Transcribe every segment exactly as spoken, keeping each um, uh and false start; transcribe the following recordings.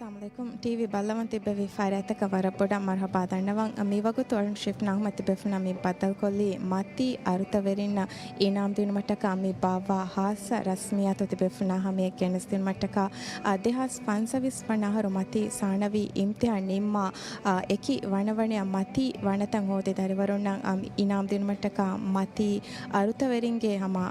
އައްސަލާމު ޢަލައިކުމް. ޓީވީ ބައްލަވަން ތިއްބެވި ފަރާތްތަކަށް ވަރަށް ބޮޑަށް މަރުޙަބާ ދަންނަވަން. މިވަގުތު އަޅުން ޝިފްޓް ނަހުމަތް ތިބޭފުޅުންނާ މި ބައްދަލުކޮށްލީ މަތީ އަރުތަވެރިންނަށް އިނާމް ދިނުމަށްޓަކާ މި ބާއްވާ ހާއްސަ ރަސްމިއްޔާތު ތިބޭފުޅުންނާ ހަމަޔަށް ގެނެސްދިނުމަށްޓަކާ. އާ، ދެހާސް ފަންސަވީސް ވަނަ އަހަރު މަތީ ސާނަވީ އިމްތިހާން ނިންމާ، އާ، އެކި ވަނަވަނަޔަށް މަތީ ވަނަތައް ހޯދި ދަރިވަރުންނަށް، އާ، އިނާމް ދިނުމަށްޓަކާ މަތީ އަރުތަވެރިންގެ ހަމަ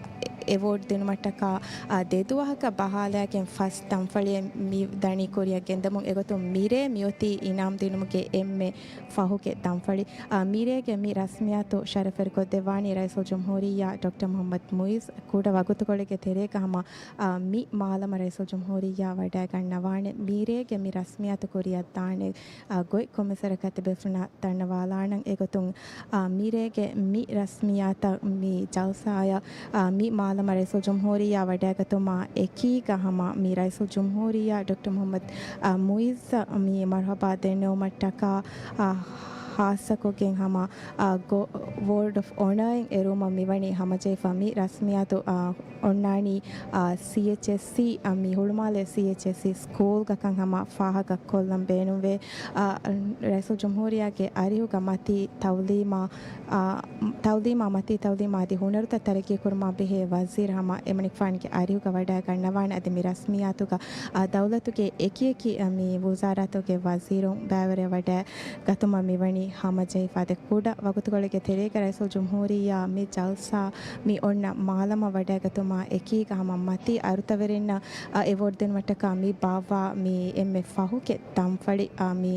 އެވޯޑް ދިނުމަށްޓަކާ، އާ، ދެދުވަހަކަށް ބަހާލާގެން ފަސް ދަންފަޅިއެއް މި ދަނީ ކުރިއަށް ގެންދަމުން. އެގޮތުން މިރޭ މިއޮތީ އިނާމް ދިނުމުގެ އެންމެ ފަހުގެ ދަންފަޅި. އާ، މިރޭގެ މި ރަސްމިއްޔާތު ޝަރަފްވެރިކޮށްދެއްވާނީ ރައީސުލްޖުމްހޫރިއްޔާ ޑޮކްޓަރ މުޙައްމަދު މުޢިއްޒު. ކުޑަ ވަގުތުކޮޅެއްގެ ތެރޭގަ ހަމަ، އާ، މި މާލަމަށް ރައީސުލްޖުމްހޫރިއްޔާ ވަޑައިގަންނަވާނެ. މިރޭގެ މި ރަސްމިއްޔާތު ކުރިއަށްދާނެ، އާ، ގޮތް ކޮންމެސްވަރަކަށް ތިބޭފުޅުންނަށް ދަންނަވާލާނަން. އެގޮތުން، އާ، މިރޭގެ މި ރަސްމިއްޔާތަށް މި ޖަލްސާއަށް، އާ، މި މާލަމަށް ރައީސުލްޖުމްހޫރިއްޔާ ވަޑައިގަތުމާ އެކީގަ ހަމަ މި ރައީސުލްޖުމްހޫރިއްޔާ ޑޮކްޓަރ މުޙައްމަދު، އާ، މުޢިއްޒަށް މި މަރުޙަބާ ދެންނެވުމަށްޓަކާ، އާ، ހާއްސަކޮށްގެން ހަމަ، އާ، ގޯ-، ވޯޑް އޮފް އޮނަރއިން އެރުވުމަށް މިވަނީ ހަމަޖެހިފަ. މި ރަސްމިއްޔާތު، އާ، އޮންނާނީ، އާ، ސީއެޗްއެސްސީ، އާ، މި ހުޅުމާލެ ސީއެޗްއެސްސީ ސްކޫލްގަ ކަން ހަމަ ފާހަގަކޮށްލަން ބޭނުންވޭ. އާ، ރައީސުލްޖުމްހޫރިއްޔާގެ އަރިހުގަ މަތީ ތައުލީމާ، އާ، ތައުލީމާ މަތީ ތައުލީމާ އަދި ހުނަރުތައް ތަރައްގީކުރުމާ ބެހޭ ވަޒީރު ހަމަ އެމަނިކުފާނުގެ އަރިހުގަ ވަޑައިގަންނަވާނެ. އަދި މި ރަސްމިއްޔާތުގަ، އާ، ދައުލަތުގެ އެކިއެކި، އާ، މި ވުޒާރާތުގެ ވަޒީރުން ބައިވެރިވެ ވަޑައިގަތުމަށް މިވަނީ ހަމަޖެހިފަ. އާދެ، ކުޑަ ވަގުތުކޮޅެއްގެ ތެރޭގަ ރައީސުލްޖުމްހޫރިއްޔާ މި ޖަލްސާ މި އޮންނަ މާލަމަށް ވަޑައިގަތުމާ އެކީގަ ހަމަ މަތީ އަރުތަވެރިންނަށް، އާ، އެވޯޑް ދިނުމަށްޓަކާ މި ބާއްވާ މި އެންމެ ފަހުގެ ދަންފަޅި، އާ، މި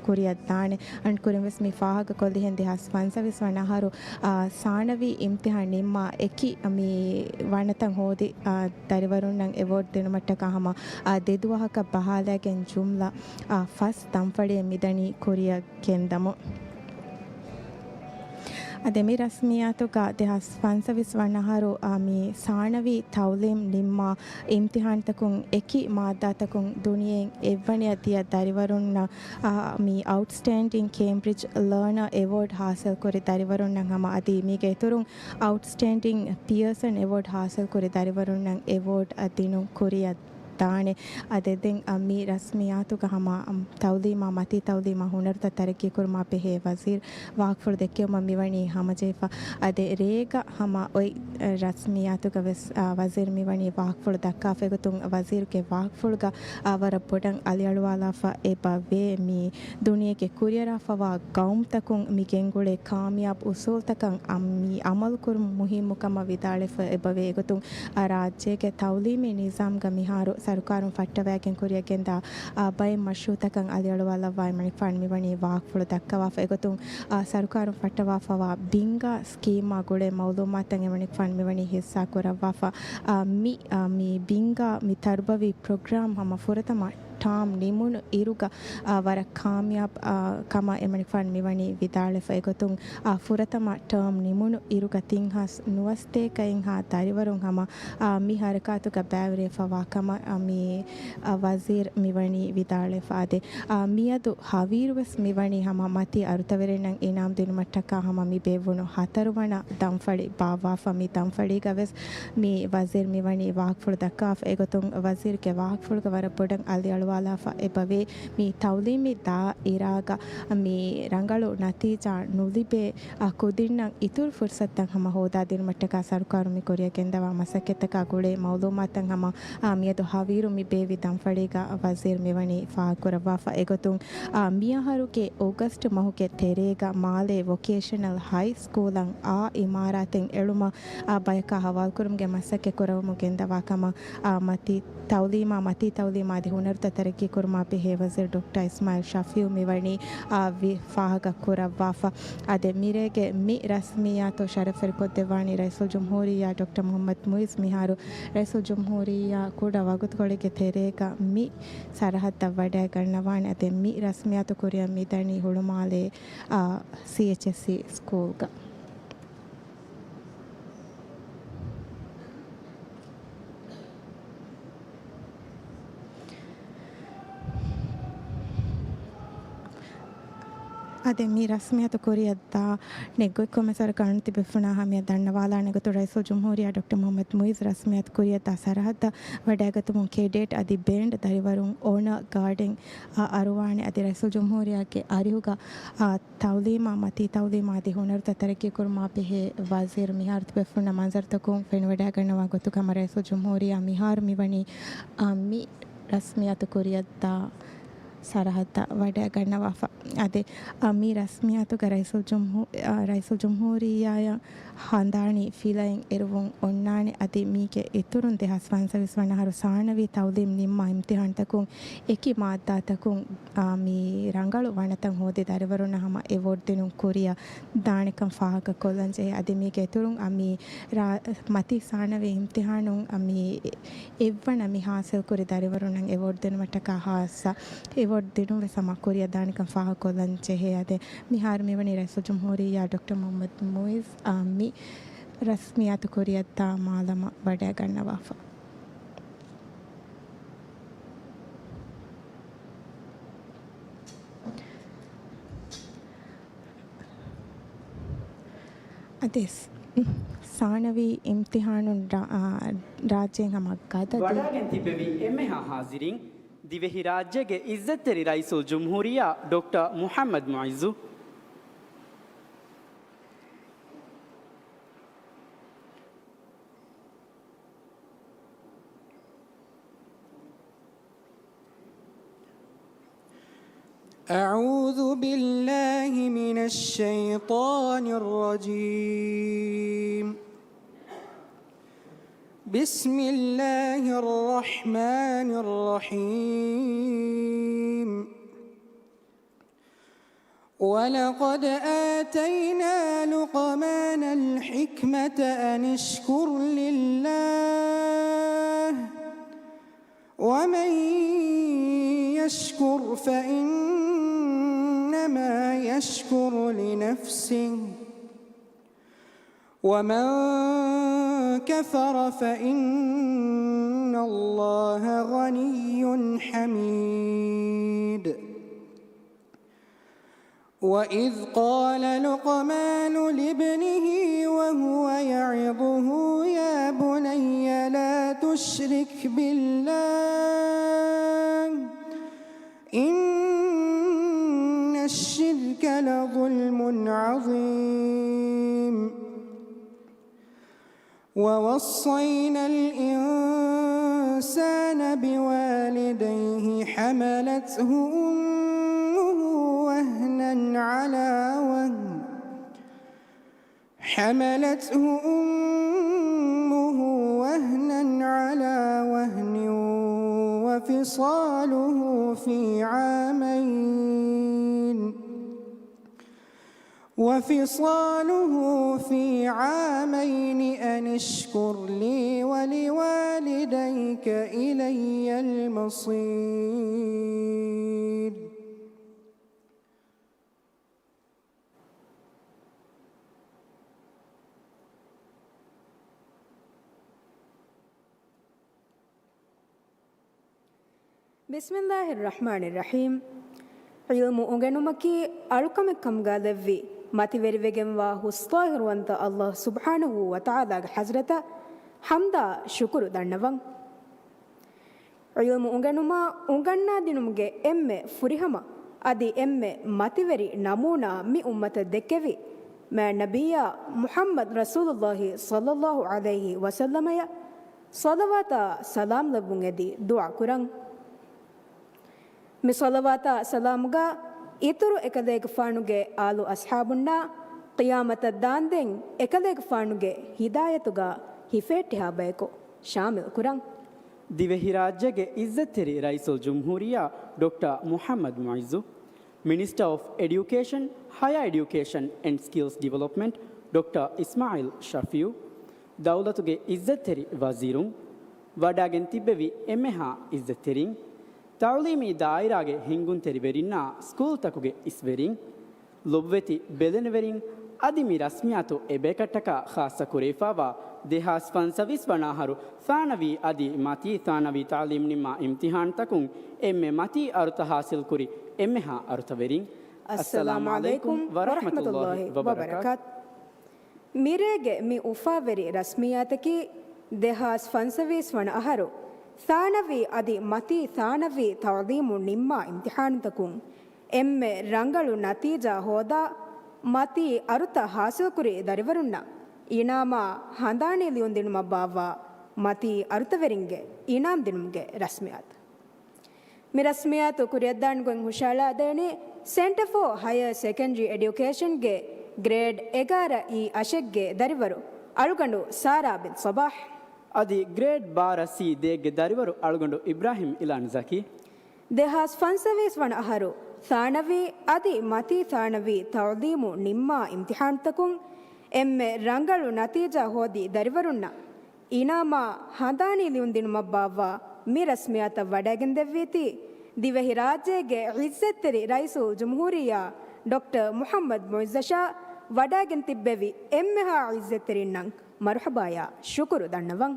ކުރިއަށްދާނެ. އަން ކުރިންވެސް މި ފާހަގަކޮށްލިހެން ދެހާސް ފަންސަވީސް ވަނަ އަހަރު، އާ، ސާނަވީ އިމްތިހާން ނިންމާ އެކި މި ވަނަތައް ހޯދި، އާ، ދަރިވަރުންނަށް އެވޯޑް ދިނުމަށްޓަކާ ހަމަ، އާ، ދެދުވަހަކަށް ބަހާލާގެން ޖުމްލަ، އާ، ފަސް ދަންފަޅިއެއް މިދަނީ ކުރިއަށް ގެންދަމުން. އަދި މި ރަސްމިއްޔާތުގަ ދެހާސް ފަންސަވީސް ވަނަ އަހަރު، އާ، މި ސާނަވީ ތައުލީމް ނިންމާ އިމްތިހާންތަކުން އެކި މާއްދާތަކުން ދުނިޔެއިން އެއްވަނަޔަށް ދިޔަ ދަރިވަރުންނަށް، އާ، މި އައުޓްސްޓޭންޑިން ކޭމްބްރިޖް ލާނަރ އެވޯޑް ހާސިލްކުރި ދަރިވަރުންނަށް ހަމަ އަދި މީގެ އިތުރުން އައުޓްސްޓޭންޑިން ޕިއާސަން އެވޯޑް ހާސިލްކުރި ދަރިވަރުންނަށް އެވޯޑް ދިނުން ކުރިއަށް ދާނެ. އާދެ، ދެން، އާ، މި ރަސްމިއްޔާތުގަ ހަމަ، އަމް، ތައުލީމާ މަތީ ތައުލީމާ ހުނަރުތައް ތަރައްގީކުރުމާ ބެހޭ ވަޒީރު ވާހަކަފުޅު ދެއްކެވުމަށް މިވަނީ ހަމަޖެހިފަ. އާދެ، ރޭގަ ހަމަ އޮތް، އާ، ރަސްމިއްޔާތުގަވެސް، އާ، ވަޒީރު މިވަނީ ވާހަކަފުޅު ދައްކާފަ. އެގޮތުން ވަޒީރުގެ ވާހަކަފުޅުގަ، އާ، ވަރަށް ބޮޑަށް އަލިއަޅުވާލާފަ އެބަވޭ މި ދުނިޔޭގެ ކުރިއަރާފަވާ ގައުމުތަކުން މި ގެންގުޅޭ ކާމިޔާބު އުސޫލުތަކަށް އަ-، މި އަމަލުކުރުން މުހިއްމުކަމަށް ވިދާޅެފަ އެބަވޭ. އެގޮތުން، އަ، ރާއްޖޭގެ ތައުލީމީ ނިޒާމްގަ މިހާރު ސަރުކާރުން ފައްޓަވައިގެން ކުރިއަށް ގެންދާ، އަ، ބައެއް މަޝްރޫއުތަކަށް އަލިއަޅުވާލައްވާ އެމަނިކުފާނު މިވަނީ ވާހަކަފުޅު ދައްކަވާފަ. އެގޮތުން، އަ، ސަރުކާރުން ފައްޓަވާފަވާ ބިންގާ ސްކީމާ ގުޅޭ މައުލޫމާތަށް އެމަނިކުފާނު މިވަނީ ހިއްސާ ކުރައްވާފަ. އަ، މި، އަ، މި ބިންގާ މި ތަރުބަވީ ޕްރޮގްރާމް ހަމަ ފުރަތަމަ ޓާމް ނިމުނު އިރުގަ، އާ، ވަރަށް ކާމިޔާބު، އާ، ކަމަށް އެމަނިކުފާނު މިވަނީ ވިދާޅެފަ. އެގޮތުން، އާ، ފުރަތަމަ ޓާމް ނިމުނު އިރުގަ ތިން ހާސް ނުވަސަތޭކައެއްހާ ދަރިވަރުން ހަމަ، އާ، މި ހަރަކާތުގަ ބައިވެރިވެފަވާ ކަމަށް، އާ، މި، އާ، ވަޒީރު މިވަނީ ވިދާޅެފަ. އާދެ، އާ، މިއަދު ހަވީރުވެސް މިވަނީ ހަމަ މަތީ އަރުތަވެރިންނަށް އިނާމް ދިނުމަށްޓަކާ ހަމަ މި ބޭއްވުނު ހަތަރުވަނަ ދަންފަޅި ބާއްވާފަ. މި ދަންފަޅީގަވެސް މި ވަޒީރު މިވަނީ ވާހަކަފުޅު ދައްކާފަ. އެގޮތުން ވަޒީރުގެ ވާހަކަފުޅުގަ ވަރަށް ބޮޑަށް އަލިއަޅުވާލާފަ އެބަވޭ މި ތައުލީމީ ދާއިރާގަ މި ރަނގަޅު ނަތީޖާ ނުލިބޭ، އާ، ކުދިންނަށް އިތުރު ފުރުސަތުތައް ހަމަ ހޯދާދިނުމަށްޓަކާ ސަރުކާރުން މި ކުރިއަށް ގެންދަވާ މަސައްކަތްތަކާ ގުޅޭ މައުލޫމާތުތައް ހަމަ، އާ، މިއަދު ހަވީރު މި ބޭއްވި ދަންފަޅީގަ ވަޒީރު މިވަނީ ފާހަގަކުރައްވާފަ. އެގޮތުން، އާ، މިއަހަރުގެ އޮގަސްޓް މަހުގެ ތެރޭގަ މާލޭ ވޮކޭޝަނަލް ހައި ސްކޫލަށް އާ އިމާރާތެއް އެޅުމަށް އާ، ބަޔަކާ ހަވާލުކުރުމުގެ މަސައްކަތް ކުރައްވަމުން ގެންދަވާ ކަމަށް، އާ، މަތީ ތައުލީމާ، މަތީ ތައުލީމާ އަދި ހުނަރުތައް ތަރައްގީކުރުމާ ބެހޭ ވަޒީރު ޑޮކްޓަރ އިސްމާއިލް ޝަފީއު މިވަނީ، އާ، ވި-، ފާހަގަ ކުރައްވާފަ. އާދެ، މިރޭގެ މި ރަސްމިއްޔާތު ޝަރަފްވެރިކޮށްދެއްވާނީ ރައީސުލްޖުމްހޫރިއްޔާ ޑޮކްޓަރ މުޙައްމަދު މުޢިއްޒު މިހާރު ރައީސުލްޖުމްހޫރިއްޔާ ކުޑަ ވަގުތުކޮޅެއްގެ ތެރޭގަ މި ސަރަހައްދަށް ވަޑައިގަންނަވާނެ. އާދެ، މި ރަސްމިއްޔާތު ކުރިއަށް މިދަނީ ހުޅުމާލޭ، އާ، ސީއެޗްއެސްސީ ސްކޫލްގަ. އަދި މި ރަސްމިއްޔާތު ކުރިއަށްދާ ނެތް ގޮތްކޮށް މިސާލަކަށް އަޅުގަނޑު ތިބޭފުޅުންނާ ހަމަޔަށް ދަންނަވާލާނެ ގޮތުން ރައީސުލްޖުމްހޫރިއްޔާ ޑޮކްޓަރ މުޙައްމަދު މުޢިއްޒު ރަސްމިއްޔާތު ކުރިއަށްދާ ސަރަހައްދަށް ވަޑައިގަތުމުން ކޭޑެޓް އަދި ބޭންޑް ދަރިވަރުން އޮނަ ގާޑެން އަ، އަރުވާނެ. އަދި ރައީސުލްޖުމްހޫރިއްޔާގެ އަރިހުގަ، އާ، ތަޢުލީމާ މަތީ ތަޢުލީމާ އަދި ހުނަރުތައް ތަރައްޤީކުރުމާ ބެހޭ ވަޒީރު މިހާރު ތިބޭފުޅުންނަށް މަންޒަރުތަކުން ފެނިވަޑައިގަންނަވާ ގޮތުގަ ހަމަ ރައީސުލްޖުމްހޫރިއްޔާ މިހާރު މިވަނީ، އާ، މި ރަސްމިއްޔާތު ކުރިއަށްދާ ސަރަހައްދަށް ވަޑައިގަންނަވާފަ. އަދި، އާ، މި ރަސްމިއްޔާތުގަ ރައީސުލްޖުމްހޫ-، އާ، ރައީސުލްޖުމްހޫރިއްޔާއަށް ހަނދާނީ ފިލައިން އެރުވުން އޮންނާނެ. އަދި މީގެ އިތުރުން ދެހާސް ފަންސަވީސް ވަނަ އަހަރު ސާނަވީ ތަޢުލީމް ނިންމާ އިމްތިޙާންތަކުން އެކި މާއްދާތަކުން، އާ، މި ރަނގަޅު ވަނަތައް ހޯދި ދަރިވަރުންނަށް ހަމަ އެވޯޑް ދިނުން ކުރިއަށް ދާނެކަން ފާހަގަކޮށްލަން ޖެހޭ. އަދި މީގެ އިތުރުން، އާ، މި ރާ-، މަތީ ސާނަވީ އިމްތިޙާނުން، އާ، މި އެއްވަނަ މި ހާސިލްކުރި ދަރިވަރުންނަށް އެވޯޑް ދިނުމަށްޓަކާ ހާއްސަ އެވޯޑް ދިނުން ވެސް ހަމަ ކުރިއަށް ދާނެކަން ފާހަގަކޮށްލަން ޖެހޭ. އަދި މިހާރު މިވަނީ ރައީސުލްޖުމްހޫރިއްޔާ ޑޮކްޓަރ މުޙައްމަދު މުޢިއްޒު، އާ، މި ރަސްމިއްޔާތު ކުރިއަށްދާ މާލަމަށް ވަޑައިގަންނަވާފަ. އަދި ސާނަވީ އިމްތިޙާނުން ރާ-، އާ، ރާއްޖޭން ހަމަ ގަދަ ދި- ވަޑައިގެން ތިއްބެވި އެންމެހާ ޙާޒިރީން، ދިވެހިރާއްޖޭގެ ޢިއްޒަތްތެރި ރައީސުލްޖުމްހޫރިއްޔާ ޑޮކްޓަރ މުޙައްމަދު މުޢިއްޒު. أعوذ بالله من الشيطان الرجيم. بسم الله الرحمن الرحيم. ولقد آتينا لقمان الحكمة أن اشكر لله ومن يشكر فإنما يشكر لنفسه ومن كفر فإن الله غني حميد. وإذ قال لقمان لابنه وهو يعظه يا بني لا تشرك بالله إن الشرك لظلم عظيم. ووصينا الإنسان بوالديه حملته أمه وهنا على وهن، حملته أمه وهنا على وهن وفصاله في عامين، وفصاله في عامين أن اشكر لي ولوالديك إلي المصير. بسم الله الرحمن الرحيم. ޢިލްމު އުނގެނުމަކީ އަޅުކަމެއް ކަމުގަ ލެއްވި، މަތިވެރިވެގެންވާ ހުސްޠާހިރުވަންތަ ﷲ ސުބްޙާނަހޫ ވަތަޢާލާގެ ޙަޟްރަތަށް ޙަމްދާ ޝުކުރު ދަންނަވަން. ޢިލްމު އުނގެނުމާ އުނގަންނާދިނުމުގެ އެންމެ ފުރިހަމަ އަދި އެންމެ މަތިވެރި ނަމޫނާ މި އުއްމަތަށް ދެއްކެވި މާތް ނަބިއްޔާ މުޙައްމަދު ރަސޫލުﷲ ޞައްލަﷲ ޢަލައިހި ވަސައްލަމަޔަށް ޞަލަވާތާ ސަލާމް ލެއްވުން އެދި ދުޢާ ކުރަން. މި ޞަލަވާތާ ސަލާމުގަ އިތުރު އެކަލޭގެފާނުގެ އާލު އަޞްޙާބުންނާ ޤިޔާމަތަށް ދާންދެން އެކަލޭގެފާނުގެ ހިދާޔަތުގަ ހިފޭއްޓިހާ ބަޔަކު ޝާމިލް ކުރަން. ދިވެހިރާއްޖޭގެ ޢިއްޒަތްތެރި ރައީސުލްޖުމްހޫރިއްޔާ ޑޮކްޓަރ މުޙައްމަދު މުޢިއްޒު، މިނިސްޓަރ އޮފް އެޑިއުކޭޝަން، ހަޔަރ އެޑިއުކޭޝަން އެންޑް ސްކިލްސް ޑިވެލޮޕްމަންޓް ޑޮކްޓަރ އިސްމާޢީލް ޝަފީޢު، ދައުލަތުގެ ޢިއްޒަތްތެރި ވަޒީރުން، ވަޑައިގެން ތިއްބެވި އެންމެހާ ޢިއްޒަތްތެރިން، ތަޢުލީމީ ދާއިރާގެ ހިންގުންތެރިވެރިންނާ ސްކޫލްތަކުގެ އިސްވެރިން، ލޮބުވެތި ބެލެނިވެރިން އަދި މި ރަސްމިއްޔާތު އެބަޔަކަށްޓަކާ ޚާއްޞަ ކުރެވިފައިވާ ދެހާސް ފަންސަވީސް ވަނަ އަހަރު ސާނަވީ އަދި މަތީ ސާނަވީ ތަޢުލީމް ނިންމާ އިމްތިޙާންތަކުން އެންމެ މަތީ އަރުތައް ޙާޞިލްކުރި އެންމެހާ އަރުތަވެރިން، އައްސަލާމު ޢަލައިކުމް ވަރަޙްމަތުﷲި ވަބަރަކާތު. މިރޭގެ މި އުފާވެރި ރަސްމިއްޔާތަކީ ދެހާސް ފަންސަވީސް ވަނަ އަހަރު ސާނަވީ އަދި މަތީ ސާނަވީ ތަޢުލީމު ނިންމާ އިމްތިޙާނުތަކުން އެންމެ ރަނގަޅު ނަތީޖާ ހޯދާ، މަތީ އަރުތައް ޙާޞިލްކުރި ދަރިވަރުންނަށް އިނާމާ ހަނދާނީ ލިޔުންދިނުމަށް ބާއްވާ މަތީ އަރުތަވެރިންގެ އިނާމް ދިނުމުގެ ރަސްމިއްޔާތު. މި ރަސްމިއްޔާތު ކުރިއަށްދާން ގޮތް ހުށައަޅާދޭނީ ސެންޓަރ ފޯ ހަޔަރ ސެކަންޑްރީ އެޑިއުކޭޝަންގެ ގްރޭޑް އެގާރަ އީ އަށެއްގެ ދަރިވަރު އަޅުގަނޑު ސާރާ ބިން ޞަބާޙް. އަދި ގްރޭޑް ބާރަ ސީ ދޭއްގެ ދަރިވަރު އަޅުގަނޑު އިބްރާހިމް އިލާން ޒަކީ. ދެހާސް ފަންސަވީސް ވަނަ އަހަރު ސާނަވީ އަދި މަތީ ސާނަވީ ތަޢުލީމު ނިންމާ އިމްތިޙާނުތަކުން އެންމެ ރަނގަޅު ނަތީޖާ ހޯދި ދަރިވަރުންނަށް އިނާމާ ހަނދާނީ ލިޔުންދިނުމަށް ބާއްވާ މި ރަސްމިއްޔާތަށް ވަޑައިގެންދެއްވީތީ، ދިވެހިރާއްޖޭގެ ޢިއްޒަތްތެރި ރައީސުލްޖުމްހޫރިއްޔާ ޑޮކްޓަރ މުޙައްމަދު މުޢިއްޒަށާ ވަޑައިގެން ތިއްބެވި އެންމެހާ ޢިއްޒަތްތެރިންނަށް މަރުޙަބާޔާ ޝުކުރު ދަންނަވަން.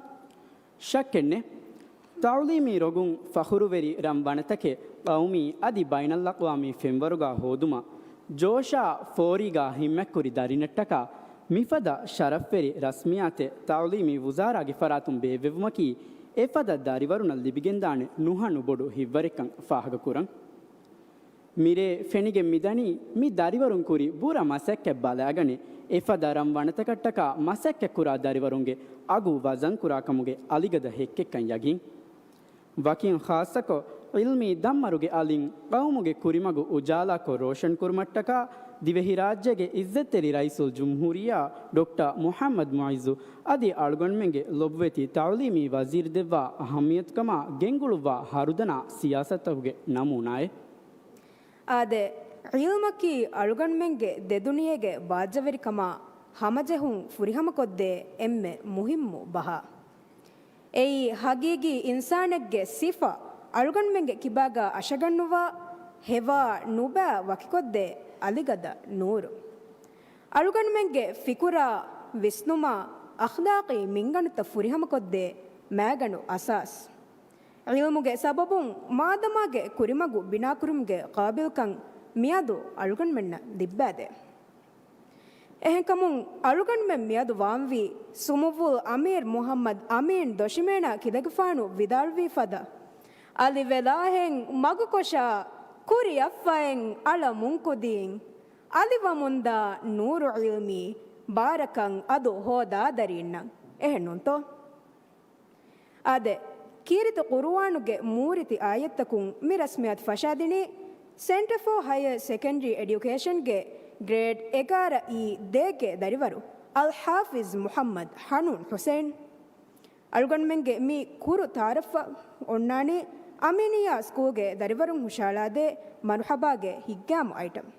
ޝައްކެއްނެތް، ތަޢުލީމީ ރޮގުން ފަޚުރުވެރި ރަން ވަނަތަކެއް ޤައުމީ އަދި ބައިނަލްއަޤްވާމީ ފެންވަރުގަ ހޯދުމަށް ޖޯޝާ ފޯރީގަ ހިންމަތްކުރި ދަރިންނަށްޓަކާ މިފަދަ ޝަރަފްވެރި ރަސްމިއްޔާތެއް ތަޢުލީމީ ވުޒާރާގެ ފަރާތުން ބޭއްވެވުމަކީ އެފަދަ ދަރިވަރުންނަށް ލިބިގެންދާނެ ނުހަނު ބޮޑު ހިތްވަރެއްކަން ފާހަގަކުރަން. މިރޭ ފެނިގެން މިދަނީ މި ދަރިވަރުން ކުރި ބުރަ މަސައްކަތް ބަލާގަނެ، އެފަދަ ރަން ވަނަތަކަށްޓަކާ މަސައްކަތްކުރާ ދަރިވަރުންގެ އަގު ވަޒަންކުރާކަމުގެ އަލިގަދަ ހެއްކެއްކަން ޔަގީން. ވަކިން ޚާއްޞަކޮށް، ޢިލްމީ ދަންމަރުގެ އަލިން ޤައުމުގެ ކުރިމަގު އުޖާލާކޮށް ރޯޝަންކުރުމަށްޓަކާ، ދިވެހިރާއްޖޭގެ ޢިއްޒަތްތެރި ރައީސުލްޖުމްހޫރިއްޔާ ޑޮކްޓަރ މުޙައްމަދު މުޢިއްޒު އަދި އަޅުގަނޑުމެންގެ ލޮބުވެތި ތަޢުލީމީ ވަޒީރު ދެއްވާ އަހައްމިޔަތުކަމާ ގެންގުޅުއްވާ ހަރުދަނާ ސިޔާސަތުތަކުގެ ނަމޫނާއެއް. އާދެ، ޢިލްމަކީ އަޅުގަނޑުމެންގެ ދެދުނިޔޭގެ ބާއްޖަވެރިކަމާ ހަމަޖެހުން ފުރިހަމަކޮށްދޭ އެންމެ މުހިއްމު ބަހާ. އެއީ ހަގީގީ އިންސާނެއްގެ ސިފަ އަޅުގަނޑުމެންގެ ކިބާގަ އަށަގަންނުވާ، ހެވާ ނުބައި ވަކިކޮށްދޭ އަލިގަދަ ނޫރު. އަޅުގަނޑުމެންގެ ފިކުރާ، ވިސްނުމާ، އަޚްލާޤީ މިންގަނޑުތައް ފުރިހަމަކޮށްދޭ މައިގަނޑު އަސާސް. ޢިލްމުގެ ސަބަބުން މާދަމާގެ ކުރިމަގު ބިނާކުރުމުގެ ޤާބިލްކަން މިއަދު އަޅުގަނޑުމެންނަށް ލިއްބައިދޭ. އެހެންކަމުން، އަޅުގަނޑުމެން މިއަދު ވާންވީ ސުމުއްވުލް އަމީރު މުޙައްމަދު އަމީން ދޮށިމޭނާ ކިލަގެފާނު ވިދާޅުވި ފަދަ، އަލިވެލާހެން މަގުކޮށާ، ކުރިއަށްފައެއް އަޅަމުން ކުދީން، އަލިވަމުންދާ ނޫރު ޢިލްމީ ބާރަކަށް އަދު ހޯދާ ދަރީންނަށް. އެހެންނޫންތޯ؟ އާދެ، ކީރިތި ޤުރުއާނުގެ މޫރިތި އާޔަތްތަކުން މި ރަސްމިއްޔާތު ފަށާދިނީ ސެންޓަރ ފޯ ހަޔަރ ސެކަންޑްރީ އެޑިއުކޭޝަންގެ ގްރޭޑް އެގާރަ އީ ދޭގެ ދަރިވަރު އަލްޙާފިޒް މުޙައްމަދު ޙަނޫން ޙުސައިން. އަޅުގަނޑުމެންގެ މި ކުރު ތަޢާރަފަށް އޮންނާނީ އަމީނިއްޔާ ސްކޫލްގެ ދަރިވަރުން ހުށައަޅާދޭ މަރުޙަބާގެ ހިތްގައިމު އައިޓަމް.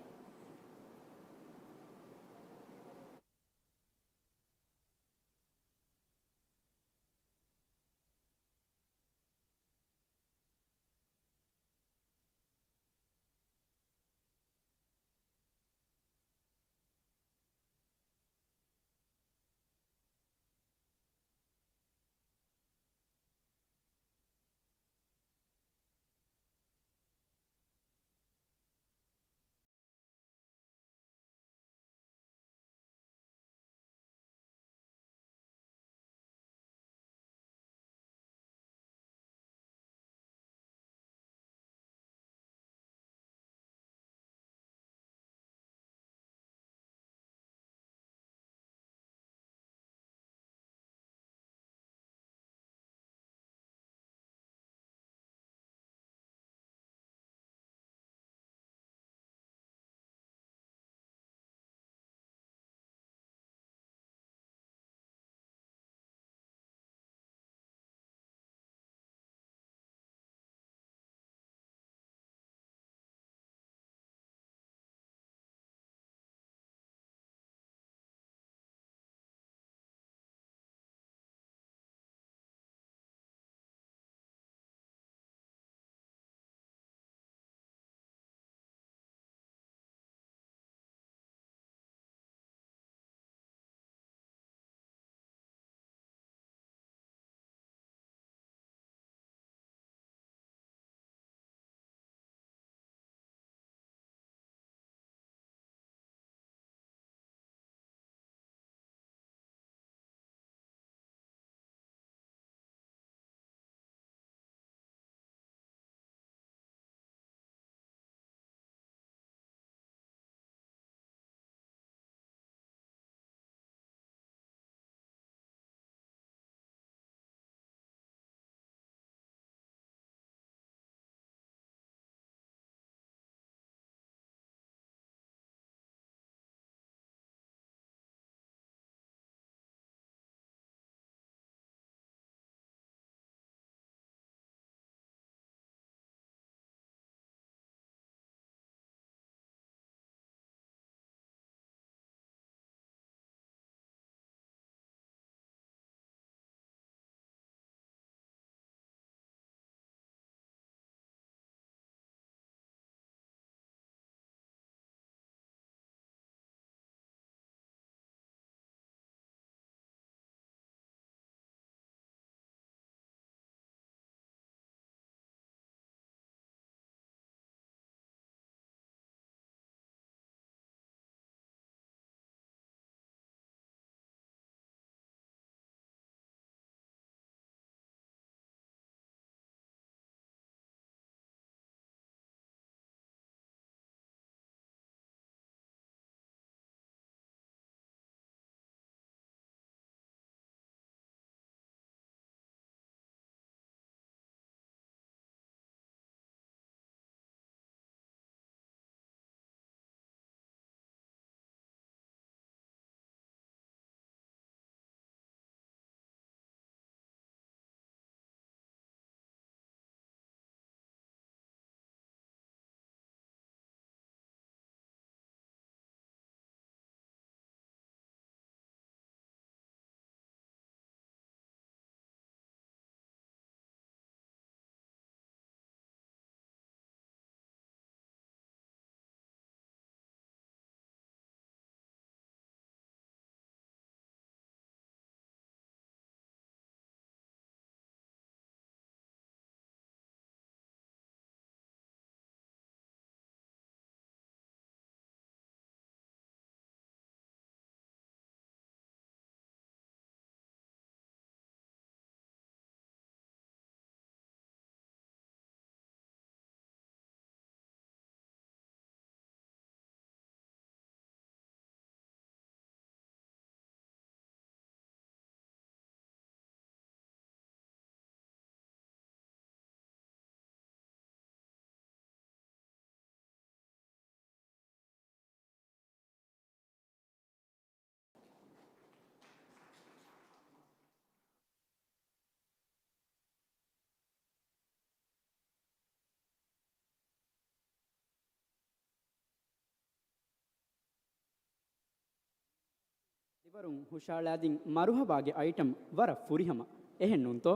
ވަރުން ހުށައަޅާދިން މަރުހަބާގެ އައިޓަމް ވަރަށް ފުރިހަމަ، އެހެން ނޫންތޯ؟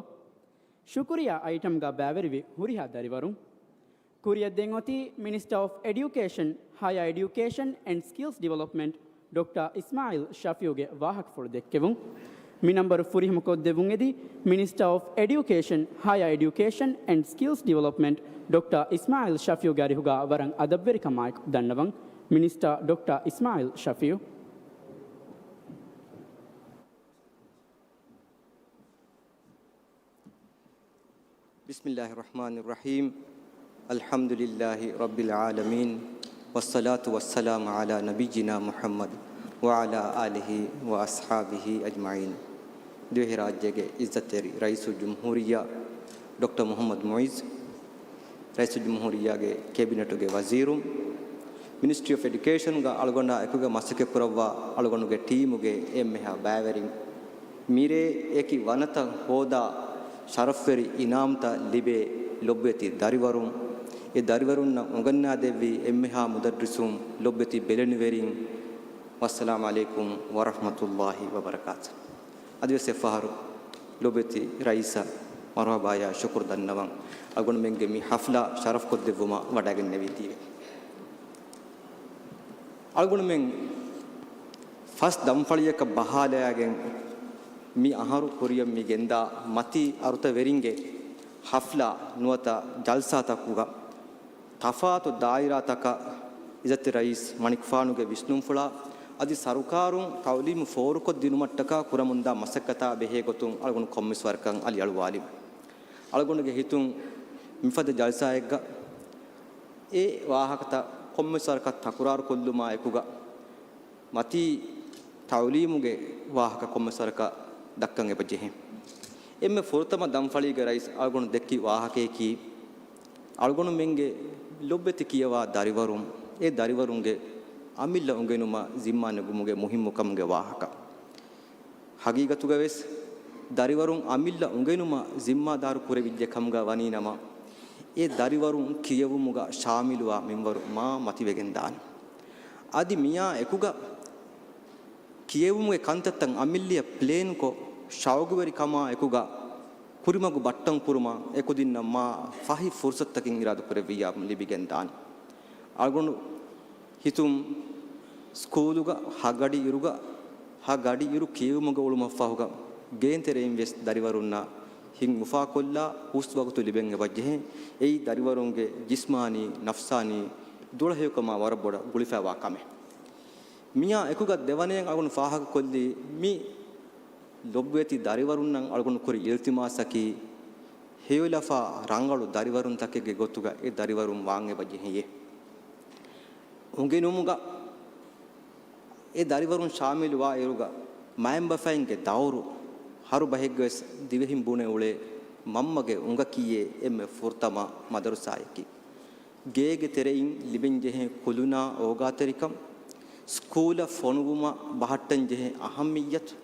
ޝުކުރިއްޔާ އައިޓަމްގަ ބައިވެރިވި ހުރިހާ ދަރިވަރުން. ކުރިއަށް ދެން އޮތީ މިނިސްޓަރ އޮފް އެޑިއުކޭޝަން، ހަޔަރ އެޑިއުކޭޝަން އެންޑް ސްކިލްސް ޑިވެލޮޕްމަންޓް، ޑޮކްޓަރ އިސްމާއިލް ޝަފީއުގެ ވާހަކަފުޅު ދެއްކެވުން. މި ނަންބަރު ފުރިހަމަކޮށްދެއްވުން އެދި މިނިސްޓަރ އޮފް އެޑިއުކޭޝަން، ހަޔަރ އެޑިއުކޭޝަން އެންޑް ސްކިލްސް ޑިވެލޮޕްމަންޓް، ޑޮކްޓަރ އިސްމާއިލް ޝަފީއުގެ އަރިހުގަ ވަރަށް އަދަބުވެރިކަމާއެކު ދަންނަވަން. މިނިސްޓަރ ޑޮކްޓަރ އިސްމާއިލް ޝަފީއު. بسم الله الرحمن الرحيم. الحمد لله رب العالمين. والصلاة والسلام على نبينا محمد وعلى آله وأصحابه أجمعين. ދިވެހިރާއްޖޭގެ އިއްޒަތްތެރި ރައީސުލްޖުމްހޫރިއްޔާ ޑޮކްޓަރ މުޙައްމަދު މުޢިއްޒު، ރައީސުލްޖުމްހޫރިއްޔާގެ ކެބިނެޓުގެ ވަޒީރުން، މިނިސްޓްރީ އޮފް އެޑިއުކޭޝަންގަ އަޅުގަނޑާ އެކުގަ މަސައްކަތްކުރައްވާ އަޅުގަނޑުގެ ޓީމުގެ އެންމެހާ ބައިވެރިން، މިރޭ އެކި ވަނަތައް ހޯދާ ޝަރަފްވެރި އިނާމްތައް ލިބޭ ލޮބުވެތި ދަރިވަރުން، އެ ދަރިވަރުންނަށް އުނގަންނާދެއްވި އެންމެހާ މުދައްރިސުން، ލޮބުވެތި ބެލެނިވެރިން، ވައްސަލާމް ޢަލައިކުމް ވަރަޙްމަތުﷲި ވަބަރަކާތު. އަދިވެސް އެއްފަހަރު ލޮބުވެތި ރައީސަށް މަރުޙަބާޔާ ޝުކުރު ދަންނަވަން، އަޅުގަނޑުމެންގެ މި ޙަފްލާ ޝަރަފްކޮށްދެއްވުމަށް ވަޑައިގެންނެވީތީވެ. އަޅުގަނޑުމެން ފަސް ދަންފަޅިއަކަށް ބަހާލައިގެން މި އަހަރު ކުރިއަށް މި ގެންދާ މަތީ އަރުތަވެރިންގެ ޙަފްލާ ނުވަތަ ޖަލްސާތަކުގަ ތަފާތު ދާއިރާތަކަށް އިއްޒަތްތެރި ރައީސް މަނިކުފާނުގެ ވިސްނުންފުޅާ އަދި ސަރުކާރުން ތަޢުލީމު ފޯރުކޮށްދިނުމަށްޓަކާ ކުރަމުންދާ މަސައްކަތާ ބެހޭ ގޮތުން އަޅުގަނޑު ކޮންމެސް ވަރަކަށް އަލިއަޅުވާލި. އަޅުގަނޑުގެ ހިތުން މިފަދަ ޖަލްސާއެއްގަ އެ ވާހަކަތައް ކޮންމެސް ވަރަކަށް ތަކުރާރު ކޮށްލުމާ އެކުގަ، މަތީ ތަޢުލީމުގެ ވާހަކަ ކޮންމެސް ވަރަކަށް ދައްކަން އެބަ ޖެހޭ. އެންމެ ފުރަތަމަ ދަންފަޅީގަ ރައީސް އަޅުގަނޑު ދެއްކި ވާހަކަޔަކީ، އަޅުގަނޑުމެންގެ ލޮބުވެތި ކިޔަވާ ދަރިވަރުން، އެ ދަރިވަރުންގެ އަމިއްލަ އުނގެނުމަށް ޒިންމާ ނެގުމުގެ މުހިއްމުކަމުގެ ވާހަކަ. ހަގީގަތުގަވެސް، ދަރިވަރުން އަމިއްލަ އުނގެނުމަށް ޒިންމާދާރު ކުރެވިއްޖެ ކަމުގަ ވަނީނަމަ، އެ ދަރިވަރުން ކިޔެވުމުގަ ޝާމިލުވާ މިންވަރު މާ މަތިވެގެންދާނެ. އަދި މިއާ އެކުގަ ކިޔެވުމުގެ ކަންތައްތައް އަމިއްލަޔަށް ޕްލޭންކޮށް، ޝައުގުވެރިކަމާ އެކުގަ ކުރިމަގު ބައްޓަން ކުރުމަށް އެކުދިންނަށް މާ ފަހި ފުރުސަތުތަކެއް އިރާދަކުރެއްވިއްޔާ ލިބިގެންދާނެ. އަޅުގަނޑު ހިތުން ސްކޫލުގަ ހަ ގަޑި އިރުގަ، ހަ ގަޑި އިރު ކިޔެވުމުގަ އުޅުމަށްފަހުގަ، ގޭންތެރެއިން ވެސް ދަރިވަރުންނަށް ހިތް އުފާކޮށްލާ ހުސް ވަގުތު ލިބެން އެބަޖެހޭ. އެއީ ދަރިވަރުންގެ ޖިސްމާނީ، ނަފްސާނީ ދުޅަހެޔޮކަމާ ވަރަށް ބޮޑަށް ގުޅިފައިވާ ކަމެއް. މިއާ އެކުގަ ދެވަނައިން އަޅުގަނޑު ފާހަގަކޮށްލީ މި ލޮބުވެތި ދަރިވަރުންނަށް އަޅުގަނޑު ކުރި އިލްތިމާސަކީ، ހެޔޮލަފާ ރަނގަޅު ދަރިވަރުންތަކެއްގެ ގޮތުގަ އެ ދަރިވަރުން ވާން އެބަ ޖެހެޔޭ. އުނގެނުމުގަ އެ ދަރިވަރުން ޝާމިލުވާ އިރުގަ، މައިންބަފައިންގެ ދައުރު ހަރު ބަހެއްގަވެސް ދިވެހިން ބުނެ އުޅޭ މަންމަގެ އުނގަކީއޭ އެންމެ ފުރަތަމަ މަދަރުސާޔަކީ. ގޭގެ ތެރެއިން ލިބެންޖެހޭ ކުލުނާ އޯގާތެރިކަން، ސްކޫލަށް ފޮނުވުމަށް ބަހައްޓަންޖެހޭ އަހައްމިއްޔަތު،